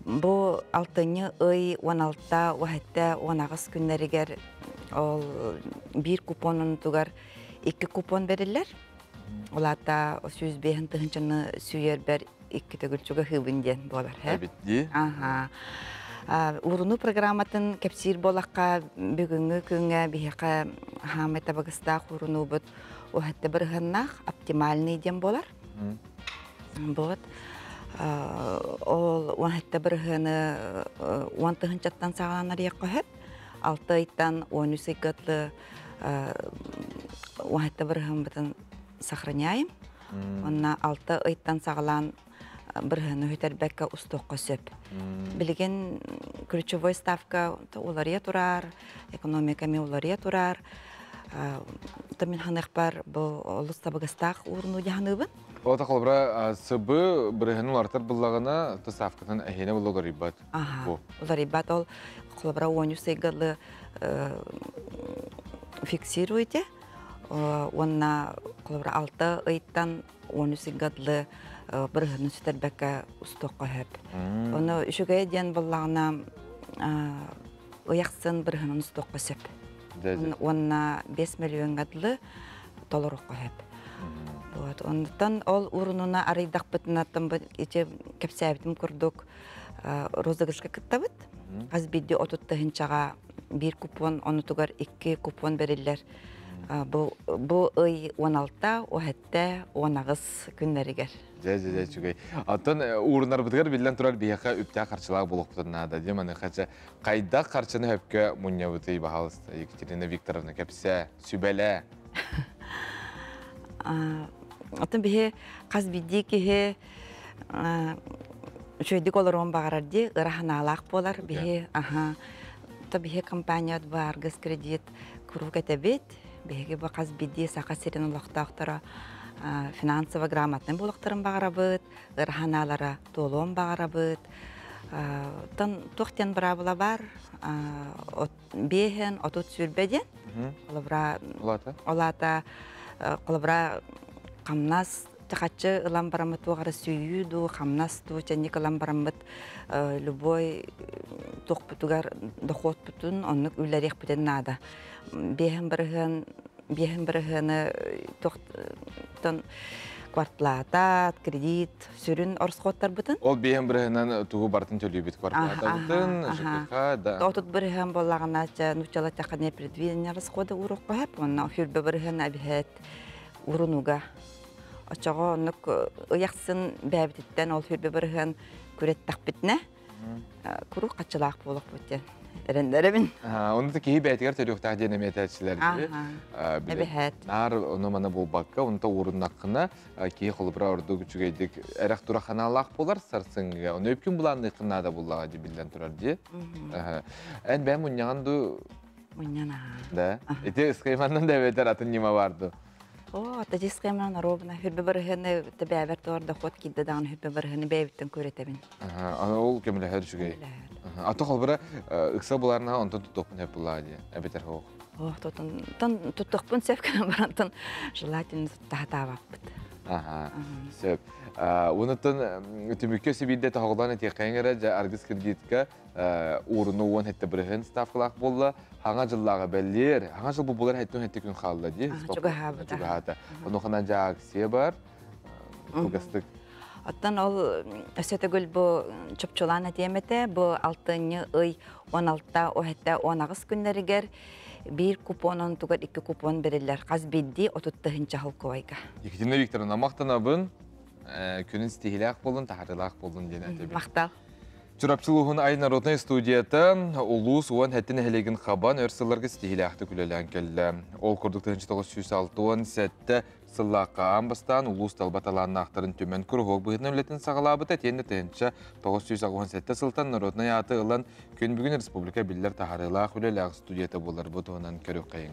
Бу алтынньы ый 16 уһэтте 18 күннэригэр ол биир купонунтугар икки купон бэриллэр. Ол аата 105 тыһыынчаны сүүйэрбэр икки төгүл чугаһыыбын диэн буолар. Эбит дии. Аха. Уруну программатын кэпсиир буолахха бүгүҥҥү күҥҥэ биһиэхэ хаамай табыгастаах урунуубут уһатта бырыһаннаах оптимальный диэн буолар. Вот. Ол 17 бырыһыаны 10 тыһынчаттан саҕаланар иэххэ сөп. 6 ыйтан 13 ыйга дылы 17 бырыһыаммытын сохраняем. Онно 6 ыйтан саҕалаан бырыһыаны үтэрбэккэ устуохха сөп. Билигин ключевой ставка уларыйа турар, экономика эмиэ уларыйа турар. Мин ханыахпар бу олус табыгастаах уурунуу дьаһаныыбын. Ол холобура СБ бырыһыаны уларытар буллаҕына, то ставкатын эһиэнэ була уларыйбат. Аха, уларыйбат. Ол холобура 13 ыйгалы фиксируйте. Уонна холобура 6 ыйтан 13 ыйга дылы бырыһыаны сүтэрбэккэ устуохха сөп. Ону үчүгэй диэн буллаҕына ыйахсын бырыһынан устуохха сөп. Уонна 5 миллионга дылы толоруохха сөп. Вот. Онтон ол урунуна арыйдахпытына ити кэпсээбитим курдук розыгрышка кыттабыт. Хас биирдии 30 тыһыынчаҕа биир купон, онутугар икки купон бэриллэр. Бу ый 16, 17, 18 күннэригэр. Дьэ, дьэ, дьэ, үчүгэй. Оттон уурунарбытыгар биллэн турар биһиэхэ үптээх харчылаах буолуохпутун наада. Дьэ, маныаха чэ, хайдах харчыны хөпкө мунньабытый, баһаалыста, Екатерина Викторовна, кэпсээ, сүбэлээ. Оттон биһи хас биирдии киһи үчүгэйдик олоруон баҕарар дии, ыра санаалаах буолар. Биһи, аха, то биһи компаниябыт бааргыс кредит куруук этэбит. Биһиги бу хас биирдии Саха сирин олохтоохторо финансово грамотнай буолуохтарын баҕарабыт, ыра санаалара туолуон баҕарабыт. Оттон туох диэн быраабыла баар? Биэһин 30-20 диэн. Холобура, ол аата холобура хамнас чахаччы ылан бараммыт туох эрэ сүүйүү дуу, хамнас дуу чэнник ылан бараммыт любой туохпутугар дохуотпутун оннук үллэриэхпитин наада. 5 бырыһыан 5 бырыһыаны туохтан квартплата, кредит, сүрүн ороскуоттарбытын. Ол 5 бырыһыанан тугу барытын төлүүбүт квартплатабытын, ЖКХ, да. 30% буоллаҕына, нууччала тахха непредвиденные расходы уруохха сөп, онно 20% эбиһэт урунуга. Очоҕо оннук ыйахсын бэбититтэн ол 20% күрэттэхпитинэ, куруук хаччылаах буолуохпут диэн эрэннэрэбин. Оны да киһи бэйтигэр төрүөхтээх диэн эмиэ этээччилэр. Эбэһэт. Наар ону мана буолбакка, онто ууруннаххына киһи холобура ордук үчүгэйдик эрэх тура ханаалаах буолар сарсыҥҥыга. Ону өпкүн булаанныххын наада буллаҕа ди биллэн турар ди. Эн бэйэм мунньаҕан ду Мунньана. Да. Ити ысхайманнан да эбэтэр атын ньыма барды. О, ата схеманан ровно 20% тэбээбэр туор доход киирдэ даҕаны 20% бэйэбиттэн көрөтөбүн. Аны ол көмөлөһөр үчүгэй. Ато холбура ыкса буларна онтон тутуохпун хөп буллаа дии. Эбэтэр хоох. О, тотун тон туттахпын сөп гынан барантан желательно тахатаабаппыт. Аха, сөп. Онуттан түмүккө сибиирде тоһоҕолоон этиэххэйиҥ эрэ, дьэ Аргыс кредитка ууруну 17 бырыһын ставкалаах буолла. Хаҥа дьыллааҕы бэлиэр, хаҥа жыл бу булар 77 күн хаалла дии. Чугаһаабыта. Чугаһаата. Онуоханан дьэ акция бар. Кылгастык. Оттон ол өссө төгүл бу чопчулаан этиэм этэ, бу алтынньы ый 16 17 18 күннэригэр биир купон онтугар икки купон бэриллэр хас биирдии 30 тыһыынча холкуойга. Екатерина Викторовна, махтанабын. Күнүн ситиһилээх буолун, таһарылаах буолун диэн этэбин. Махтал. Чурапчы улууһун Ай народнай студията улуус 17 нэһилиэгин хабан өр сылларга ситиһилээхтик үлэлээн кэллэ. Ол курдук 1967 сыллаахха аан бастаан улуус талба талааннаахтарын түмэн куруһуок быһыытынан үлэтин саҕалаабыта итиэннэ 1987 сылтан народнай ааты ылан күн бүгүн республика биллэр таһаарыылаах үлэлээх студията буоларбыт туһунан көрүөххэйиҥ.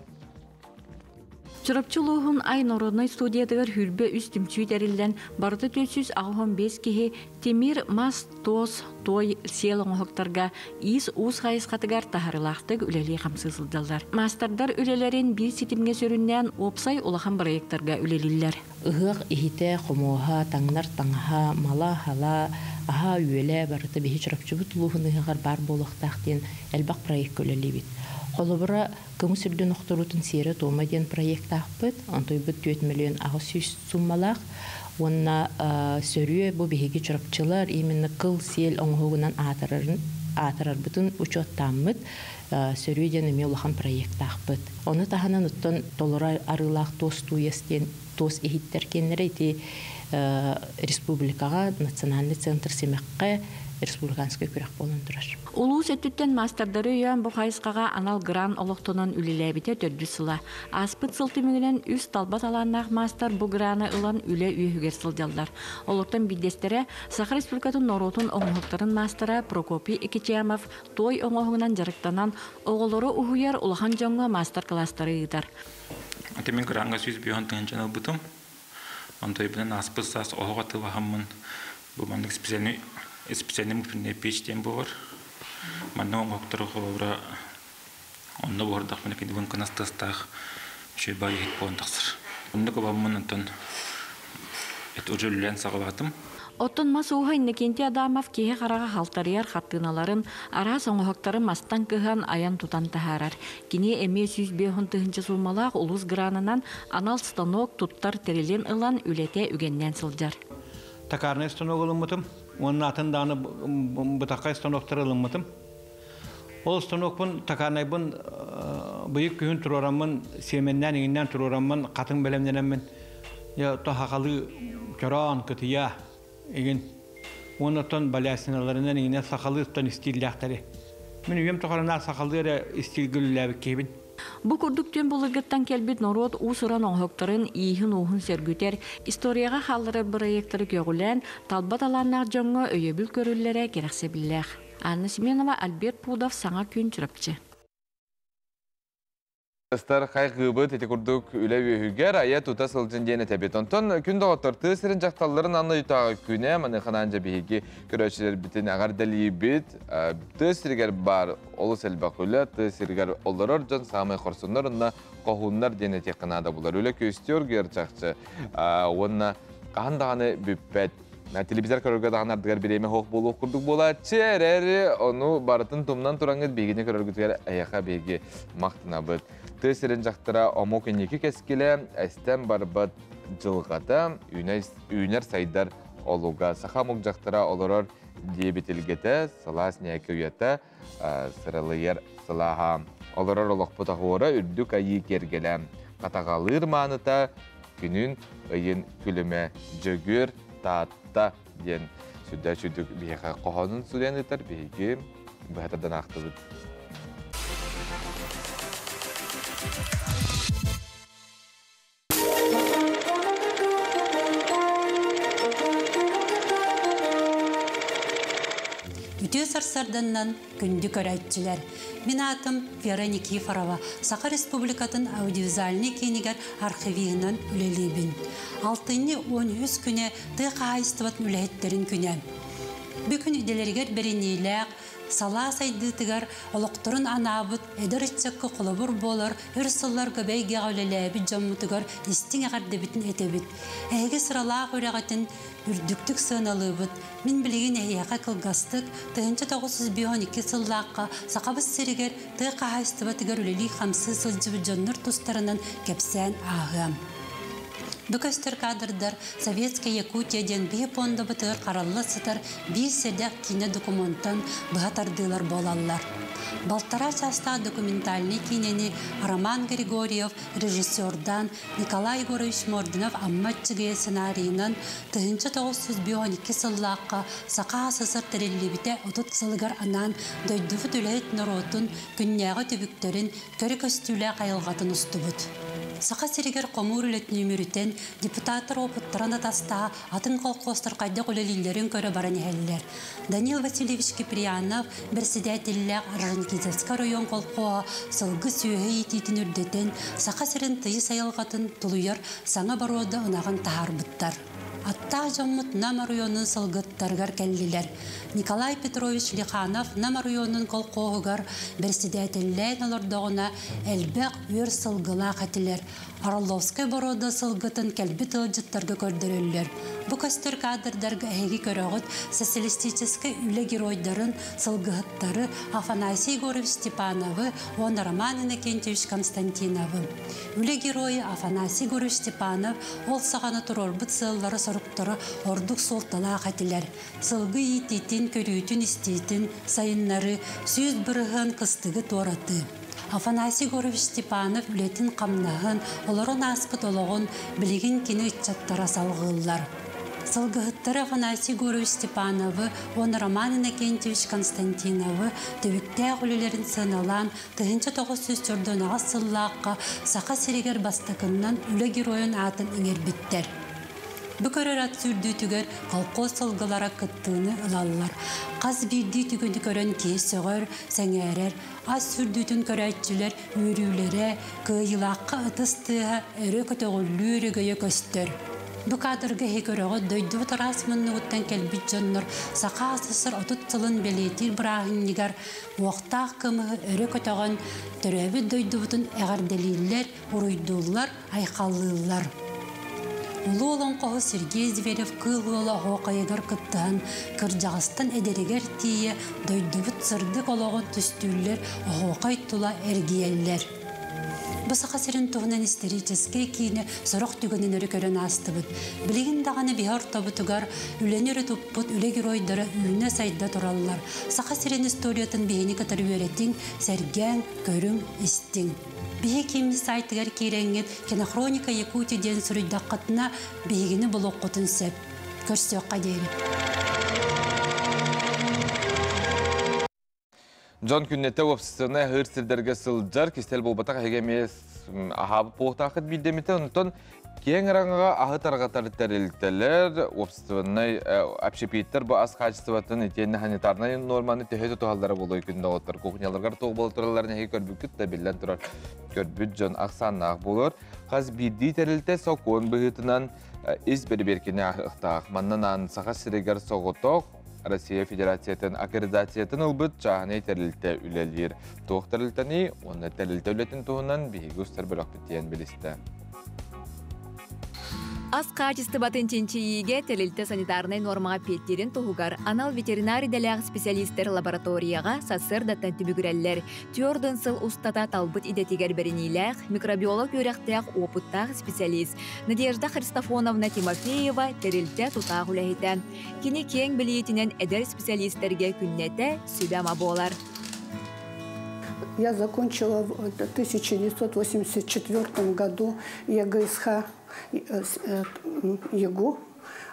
Чурапчы улууһун Ай народнай студиятыгар хүрбэ үс түмсүү тэриллэн, барыта 485 киһи тимир, мас, туос, туой, сиэл оҥоһуктарга иис-уус хайысхатыгар таһарылаахтык үлэлии-хамсыы сылдьаллар. Маастардар үлэлэрин биир ситимҥэ сүрүннээн уопсай улахан бырайыактарга үлэлииллэр. Ыһыах иһитэ, хомуоһа, таҥнар таҥаһа, мала-хала, аһа-үөлэ барыта биһи Чурапчыбыт улууһун ыһыаҕар баар буолуохтаах диэн элбэх проекка үлэлиибит. Холобура, Кымыс үрдүн охторуутун сиэрэ-туома диэн проектаахпыт. Онтуйбут 4 миллион 800 суммалаах. Уонна сөрүө бу биһиги чурапчылар именно кыл-сиэл оҥоһугунан аатырарын аатырарбытын учуоттааммыт сөрүө диэн эмиэ улахан проектаахпыт. Ону таһынан оттон толору арыылаах туос тууйас диэн туос иһиттэр киэннэрэ ити республикаҕа национальный центр симэххэ республиканскай күрэх буолан турар. Улуус өттүттэн маастардары өйөөн бу хайысхаҕа анал грант олохтонон үлэлээбитэ төрдүс сыла. Ааспыт сыл түмүгүнэн үс талба талааннаах маастар бу граны ылан үлэ үөһүгэр сылдьаллар. Олортон биирдэстэрэ Саха Республикатын норуотун оҥоһуктарын маастара Прокопий Экичемов туой оҥоһугунан дьарыктанан оҕолору уһуйар улахан дьоҥҥо маастар-кылаастары ыытар. Ити мин граҥҥа 105 тыһыынчаны ылбытым. Онтойбунан ааспыт саас оһох атыылаһаммын бу маннык специальный специальный муфельная печь диэн буолар. Манна оҥоһуктары холобура онно буһардахпына кинибин кынас тыастаах үчүгэй баҕайы иһит буолан тахсар. Оннук ыламмын онтон это уже үлэлээн саҕалаатым. Оттон мас ууһа Иннокентий Адамов киһи хараҕа халтарыйар хартыыналарын, араас оҥоһуктары мастан кыһан айан-тутан таһаарар. Кини эмиэ 150 тыһыынча суумалаах улуус гранынан анал станок туттар тэрилин ылан үлэтэ үгэннээн сылдьар. Токарнай станок ылыммытым уонна атын даҕаны бытаххай станоктары ылыммытым. Ол станокпун токарнайбын быйыл күһүн туруораммын, сиэмэннээн иҥиннээн туруораммын, хатыҥ бэлэмнэнэммин, то хахалыы чороон, кытыйа игин уонна оттон балясиналарынан иҥинэ сахалыы оттон истииллээхтэри. Мин үйэм тухары сахалыы эрэ истиилгэ үлэлээбит киһибин. Бу курдук түөн былыргыттан кэлбит норуот уус-уран оҥоһуктарын ииһин-ууһун сөргүтэр, историяҕа хаалларар бырайыактары көҕүлээн, талба талааннаах дьоҥҥо өйөбүл көрүллэрэ кэрэхсэбиллээх. Анна Семенова, Альберт Пудов, Саҥа күн, Чурапчы. Ыстар хайгыыбыт ити курдук үлэ үөһүгэр айа тута сылдьын диэн этэбит. Онтон күн доҕоттор тыа сирин дьахталларын анна үтааҕы күнэ маныханаан дьэ биһиги көрөөччүлэрбитин эҕэрдэлиибит. Тыа сиригэр баар олус элбэх үлэ, тыа сиригэр олорор дьон саамай хорсуннар уонна хоһууннар диэн этиэххэ наада булар. Үлэ күөстүү оргуйар чахчы уонна хаһан даҕаны бүппэт. Телевизор көрөргө даҕаны ардыгар бириэмэ суох буолуох курдук буолааччы эрээри ону барытын тумнан тураҥҥыт биһигини көрөргүтүгэр эһиэхэ биһиги махтанабыт. Тыа сирин дьахтара омук инники кэскилэ, эстэн барбат дьылҕата, үүнэр сайдар олуга. Саха омук дьахтара олорор диэбит илгэтэ, сылаас ньээкэ уйата, сыралыйар сылааһа. Олорор олохпут оһуора үрдүк айыы киэргэлэ. Хатаҕалыыр мааныта күнүн ыйын күлүмэ Дьөгүөр Таатта диэн сүрдээх сүрдүк биһиэхэ хоһоонун суруйан ыытар биһиги быһа тардан аахтыбыт. Үтүө сарсарданнан күндү көрөөччүлэр. Мин аатым Вера Никифорова, Саха Республикатын аудиовизуальнай киинигэр архивиһынан үлэлиибин. Алтынньы 13 күнэ тыа хаһаайыстыбатын үлэһиттэрин күнэ. Бүгүн идэлэригэр бэриниилээх, Салаа сайдыытыгар олохторун анаабыт эдэр ыччакка холобур буолар өр сылларга бэйгэҕэ үлэлээбит дьоммутугар истиҥ эҕэрдэбитин этэбит. Эһиги сыралаах үрэҕитин үрдүктүк сыаналыыбыт. Мин билигин эһиэхэ кылгастык 1952 сыллаахха Сахабыт сиригэр тыа хаһаайыстыбатыгар үлэлии-хамсыы сылдьыбыт дьоннор тустарынан кэпсээн ааһыам. Бу көстөр кадрдар Советская Якутия диэн биһи пуондабытыгар харалла сытар биир сэдэх киинэ докумуонтан быһа тардыылар буолаллар. Балтараа чаастаах документальнай киинэни Роман Григорьев режиссердаан Николай Егорович Мординов Амма Аччыгыйа сценарийынан 1952 сыллаахха Саха СССР тэриллибитэ 30 сылыгар анаан дойдубут үлэһит норуотун күннээҕи түбүктэрин көрө көстүүлээх айылҕатын устубут. Саха сиригэр хомуур үлэтин үмүрүтэн, депутаттар опыттарын атастаһа атын колхозтар хайдах үлэлииллэрин көрө баран иһэллэр. Данил Васильевич Киприянов председателлээх Орджоникидзевскай оройуон колхоһа сылгы сүөһү иитиитин үрдэтэн, Саха сирин тыйыс айылҕатын тулуйар саҥа боруода ынаҕын таһаарбыттар. Аттаах дьоммут Нам оройуонун сылгыттарыгар кэллилэр. Николай Петрович Лиханов Нам оройуонун колхоһугар бэрэссэдээтэллээн олордоҕуна элбэх үөр сылгылаах этилэр. Орловскай боруода сылгытын кэлбит ыалдьыттарга көрдөрөллөр. Бу көстөр кадрдарга эһиги көрөҕүт социалистическай үлэ геройдарын, сылгыһыттары Афанасий Егорович Степановы уонна Роман Иннокентьевич Константиновы. Үлэ геройа Афанасий Егорович Степанов ол саҕана туруорбут сыаллара-соруктара ордук суолталаах этилэр. Сылгы иитиитин, көрүүтүн-истиитин сайыннарыы, 100% кыстыгы туоратыы. Афанасий Егорович Степанов үлэтин-хамнаһын, олорон ааспыт олоҕун билигин кини ыччаттара салҕыыллар. Сылгыһыттары Афанасий Егорович Степановы уонна Роман Иннокентьевич Константиновы түбүктээх үлэлэрин сыаналаан 1948 сыллаахха Саха сиригэр бастакыннан Үлэ Геройун аатын иҥэрбиттэр. Бу көрөр ат сүүрдүүтүгэр колхоз сылгылара кыттыыны ылаллар. Хас биирдии түгэни көрөн киһи сөҕөр, сэҥээрэр. Ат сүүрдүүтүн көрөөччүлэр үөрүүлэрэ, кыайыылаахха ытыс тыаһа өрө көтөҕүллүү өрөгөйө көстөр. Бу кадрга иһи көрөҕүт дойдубут араас муннугуттан кэлбит дьоннор Саха СССР 30 сылын бэлиэтиир бырааһынньыгар уохтаах кымыһы өрө көтөҕөн, төрөөбүт дойдубутун эҕэрдэлииллэр, уруйдууллар, айхаллыыллар. Улуу олоҥхоһут Сергей Зверев Кыыл Уола оһуохайыгар кыттыһан, кырдьаҕастан эдэригэр тиийэ дойдубут сырдык олоҕун түстүүллэр, оһуохай тула эргийэллэр. Бу Саха сирин туһунан историческай киинэ сорох түгэнин өрө көрөн аастыбыт. Билигин даҕаны биһи ортобутугар үлэни өрө туппут үлэ геройдара үүнэ-сайда тураллар. Саха сирин историятын биһини кытары үөрэтиҥ, сэргээҥ, көрүҥ, истиҥ. Биһи кииммит сайтыгар киирэҥҥит Кинохроника Якутии диэн суруйдаххытына биһигини булуоххутун сөп. Көрсүөххэ диэри. Дьон күннэтэ уопсастыбаннай аһыыр сирдэргэ сылдьар, кистэл буолбатах эһиги эмиэ аһаабыт буолуохтааххыт биирдэмитэ. Онтон киэҥ араҥаҕа аһы тарҕатар тэрилтэлэр, уопсастыбаннай общепиттэр бу ас хаачыстыбатын итиэннэ санитарнай нуорманы төһө тутуһаллара буолуой күндэ оҕоттор кухняларыгар туох буола туралларын эһиги көрбүккүт да биллэн турар көрбүт дьон ахсааннаах буолар. Хас биирдии тэрилтэ сокуон быһыытынан ис бэрэбиэркэни ааһыахтаах. Манна аан Саха сиригэр соҕотох Россия Федерациятын аккредитациятын ылбыт чааһынай тэрилтэ үлэлиир. Туох тэрилтэний уонна тэрилтэ үлэтин туһунан биһиги устар бөлөхпүт диэн билистэ. Ас хаачыстыбатын чинчийиигэ тэрилтэ санитарнай нуормаҕа эппиэттиирин туһугар анал ветеринар идэлээх специалистэр лабораторияҕа сарсыардаттан түбүгүрэллэр. Түөрт сыл устата талбыт идэтигэр бэриниилээх, микробиолог үөрэхтээх уопуттаах специалист Надежда Христофоновна Тимофеева тэрилтэ тутаах үлэһитэ. Кини киэҥ билиитинэн эдэр специалистэргэ күннэтэ сүбэ-ама буолар. Я закончила в 1984 году ЕГСХ ЕГУ.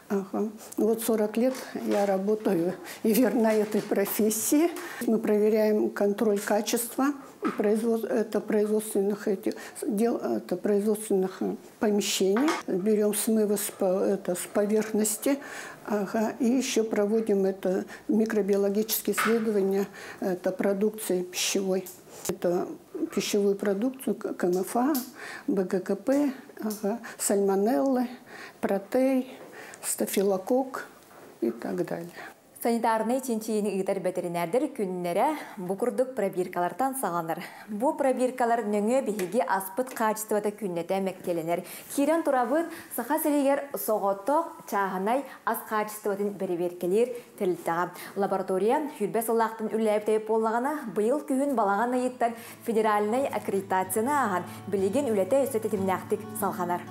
Ага. Вот 40 лет я работаю и верна этой профессии. Мы проверяем контроль качества это производственных, этих, дел, это производственных помещений. Берем смывы это, с поверхности, ага, и еще проводим это микробиологические исследования это продукции пищевой. Это пищевую продукцию КМФА, БГКП, ага, сальмонеллы, протей, стафилококк и так далее. Санитарнай чинчийиини ыытар бэтэринээрдэр күннэрэ бу курдук пробиркалартан саҕаланар. Бу пробиркалар нөҥүө биһиги аспыт хаачыстыбата күннэтэ мэктиэлэнэр. Киирэн турабыт Саха сиригэр соҕотох чааһынай ас хаачыстыбатын бэрэбиэркэлиир тэрилтэҕэ. Лаборатория 20 сыллаахтан үлэлээбит буоллаҕына, быйыл күһүн балаҕан ыйыттан федеральнай аккредитацияны ааһан, билигин үлэтэ өссө тэтимнээхтик салҕанар.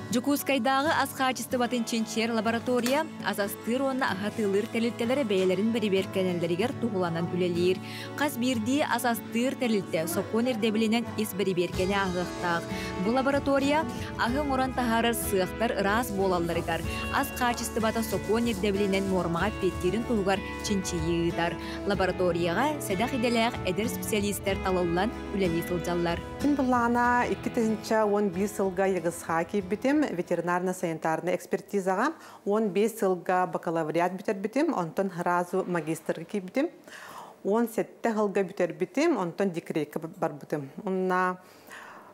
Дьокуускайдааҕы ас хаачыстыбатын чинчийэр лаборатория ас астыыр уонна аһатыылыыр тэрилтэлэрэ бэйэлэрин бэрэбиэркэлэнэллэригэр туһуланан үлэлиир. Хас биирдии ас астыыр тэрилтэ сокуон ирдэбилинэн ис бэрэбиэркэни ааһыахтаах. Бу лаборатория аһы оҥорон таһаарар сыахтар ыраас буолалларыгар, ас хаачыстыбата сокуон ирдэбилинэн нуормаҕа эппиэттиирин туһугар чинчийии ыытар. Лабораторияҕа сэдэх идэлээх эдэр специалистэр талыллан үлэлии сылдьаллар. Мин былаана 2011 сылга ЕГСХ киирбитим, ветеринарно-санитарнай экспертизаҕа 15 сылга бакалавриат бүтэрбитим, онтон сразу магистрга киирбитим. 17 сылга бүтэрбитим, онтон декретка барбытым. Онна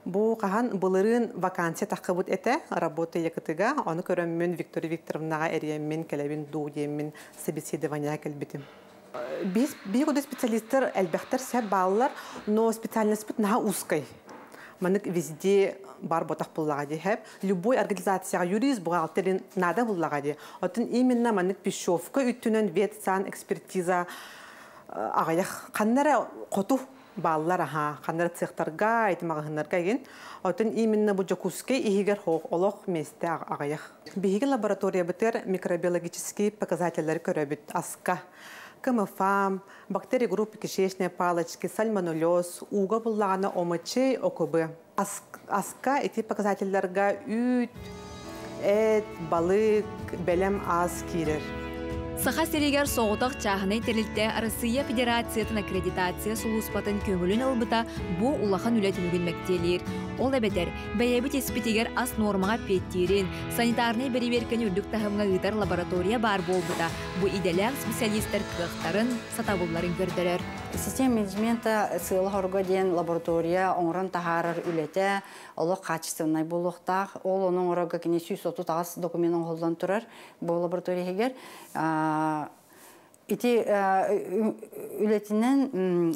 бу хаһан былырыын вакансия таххыбыт этэ, работа якытыга, ону көрөммүн Виктория Викторовнаҕа эриэммин кэлэбин дуу диэммин собеседование кэлбитим. Биир курдук специалисттар элбэхтэр сөп бааллар, но специальностьпыт наһаа узкай. Манык везде бар ботах буллаҕа дии. Любой организацияҕа юрист, бухгалтерин надо буллаҕа дии. Оттон именно манык пищевка үттүнэн ветсан экспертиза аҕыйах ханна хоту бааллар аха ханна цехтарга, ити маҕаһыыннарга игин. Оттон именно бу Дьокуускай иһигэр олох месте аҕыйах. Биһиги лабораториябытыгар микробиологический показательлери көрөбүт аска. КМФА, бактерии группы кишечной палочки, сальмонеллез, ууга буллаҕына ОМЧ, ОКБ. Аска ити показательларга үүт, эт, балык, бэлэм ас киирэр. Саха сиригэр соҕотох чааһынай тэрилтэ Россия Федерациятын аккредитация сулууспатын көҥүлүн ылбыта бу улахан үлэ түмүгүн мэктиэлиир. Ол эбэтэр, бэйэбит испитигэр ас нуормаҕа эппиэттиирин, санитарнай бэрэбиэркэни үрдүк таһымҥа ыытар лаборатория баар буолбута бу идэлээх специалистар кыахтарын, сатабылларын көрдөрөр. Система менеджмента сыала-соруга диэн лаборатория оҥорон таһаарар үлэтэ олох качественнай буолуохтаах. Ол ону оҥорорго кини 138 документ оҥоһуллан турар бу лаборатория иһигэр. Ити үлэтинэн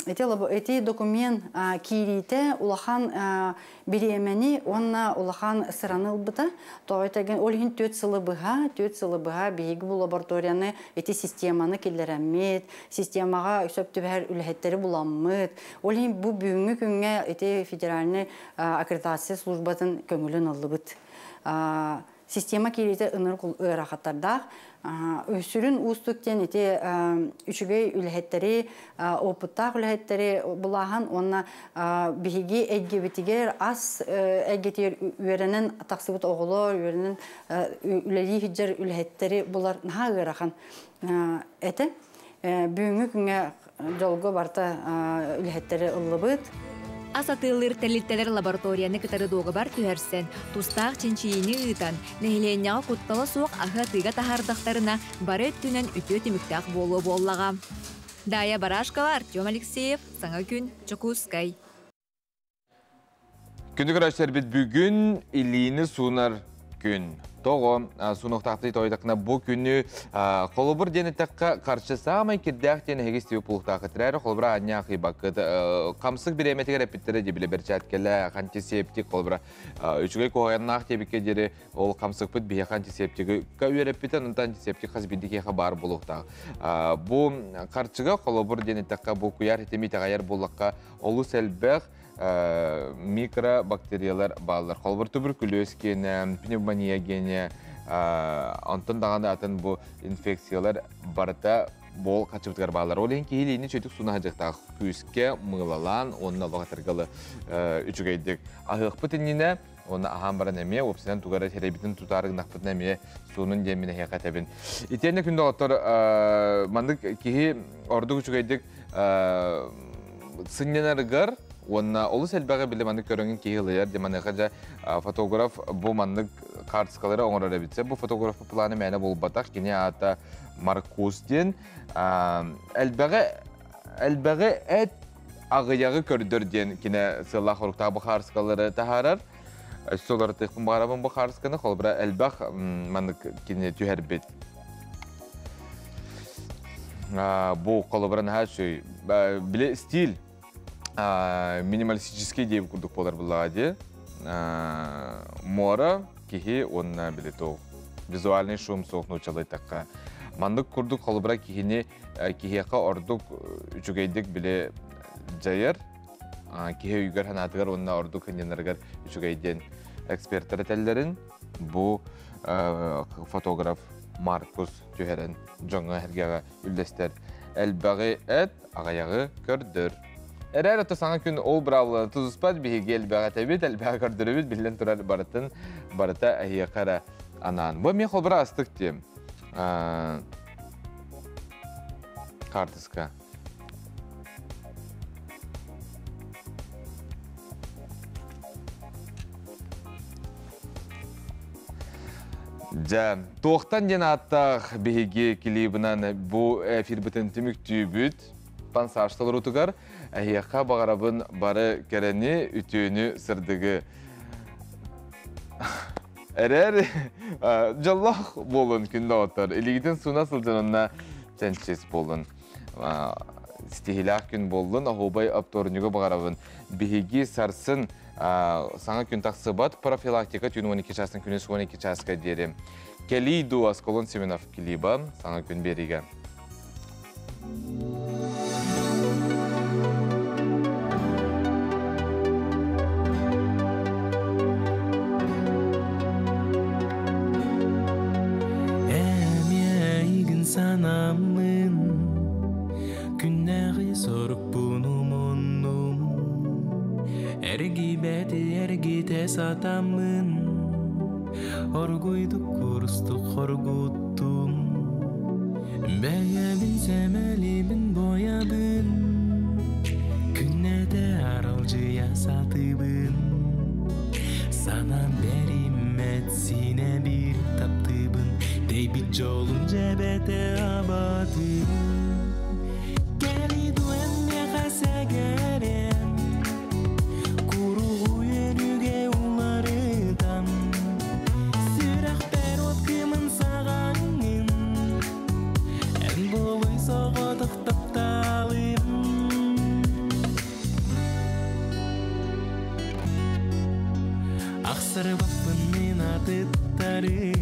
ити документ киириитэ улахан бириэмэни уонна улахан сыраны ылбыта. Тоҕо этэрген ол иһин 4 сылы быһа биһиги бу лабораторияны ити системаны киллэрэммит, системаҕа сөп түбэһэр үлэһиттэри буламмыт. Ол иһин бу бүгүҥҥү күҥҥэ ити федеральный аккредитация службатын көҥүлүн ыллыбыт. Система киириитэ ынырык ыарахаттардаах. Сүрүн уустук диэн ити үчүгэй үлэһиттэри, опыттаах үлэһиттэри булааһын уонна биһиги эйгэбитигэр ас эйгэтигэр үөрэнэн тахсыбыт оҕолор, үөрэнэн үлэлии сылдьар үлэһиттэри булар наһаа ыарахан этэ. Бүгүҥҥү күҥҥэ дьолго барыта үлэһиттэри ыллыбыт. Ас атыылыыр тэрилтэлэр лабораторияны кытары дуогабар түһэрсэн, тустаах чинчийиини ыытан, нэһилиэнньэҕэ куттала суох аһы атыыга таһаардахтарына бары өттүнэн үтүө түмүктээх буолуо буоллаҕа. Дая Барашкова, Артем Алексеев, Саҥа күн, Дьокуускай. Күндү көрөөччүлэрбит, бүгүн илиини суунар күн. Тоҕо суунуохтаахпытый тоойдоххуна бу күнү холобур диэн эттэххэ харчы саамай кирдээх диэн эһиги истибит буолуохтааххыт эрээри холобура аанньа ахыйбаккыт хамсык бириэмэтигэр эппиттэрэ дии били бэрчээткэлэ антисептик холобура үчүгэй куһаҕаннаах диэбиккэ диэри ол хамсыкпыт биһиэхэ антисептигы үөрэппитэ онтон антисептик хас биирдии киһиэхэ баар буолуохтаах. Бу харчыга холобур диэн эттэххэ бу куйаар ситими итэҕэйэр буоллахха олус элбэх микробактериялар бааллар. Холобур туберкулез киэнэ, пневмония гиэнэ, онтон даҕаны атын бу инфекциялар барыта бол харчыбытыгар бааллар. Ол иһин киһи илиини үчүгэйдик сууна сылдьыахтаах күүскэ мыылалаан уонна олох этэргэ үчүгэйдик аһыахпыт иннинэ уонна аһаан баран эмиэ уопсайынан тугара сирэйбитин тутаары гыннахпытына эмиэ суунун диэн мин эһиэхэ этэбин. Итиэннэ күндү доҕоттор, маннык киһи ордук үчүгэйдик сынньанарыгар уонна олус элбэҕи били маннык көрөҥүн киһи ылыйар дии маныаха дьэ фотограф бу маннык хаартыскалары оҥорор эбит. Бу фотограф планы мээнэ буолбатах, кини аата Маркус диэн элбэҕи элбэҕи эт аҕыйаҕы көрдөр диэн кинэ сыаллаах соруктаах бу хаартыскалары таһаарар. Өссө уларытыахпын баҕарабын бу хаартысканы холобура элбэх маннык кини түһэрбит. Бу холобура наһаа үчүгэй. Били стиль минималистический диэбит курдук буолар буллаҕа дии. Муора, киһи уонна били туох визуальный шум суох нууччалыйтахха. Маннык курдук холобура киһини киһиэхэ ордук үчүгэйдик били дьайар, киһи өйүгэр санаатыгар уонна ордук ынньанарыгар үчүгэй диэн эксперттэр этэллэрин бу фотограф Маркус түһэрэн дьоҥҥо эргэҕэ үллэстэр. Элбэҕи эт, аҕыйаҕы көрдөр. Эрээр ото саҥа күн ол быраабыланы тутуспат биһиги элбэҕи этэбит, элбэҕи көрдөрөбүт, биллэн турар барытын барыта эһиэхэ эрэ анаан. Бу эмиэ холбура астык диэм. Хаартыска. Дьэ, туохтан диэн ааттаах биһиги клибынан бу эфирбитин түмүктүүбүт пансаж толоруутугар эһиэхэ баҕарабын бары кэрэни, үтүөнү, сырдыгы. Эрэр дьоллоох буолун күн доҕоттор. Илигитин сууна сылдьан чэнчис буолун. Ситиһилээх күн буоллун, оһуобай оптуорунньугу баҕарабын. Биһиги сарсын саҥа күн тахсыбат профилактика түүн 12 чаастан күнүс 12 чааска диэри. Кэлии дуу Асколон Семенов клиба саҥа күн биэриигэ. Эмиэйигин санаммын Күннээҕи сорукпун умуннум Эргийбэти эргитэ сатаммын Оргуйдук курустук хоргуттум Бэйэбин сэмэлибин боябын Күннэтэ аралдьыйа сатыыбын Санаам бэриммэт синэ биир таптыыбын Тэйбит дьолум дьэбэтэ абатын Кэли дуэн миэхэ сэгэрэн Куругу үөрүүгэ уларытан Сүрэхпэр от кымын саҕаҥҥын Эн буолуй соҕотох тапталым Ахсарыбаппын мин атыттары.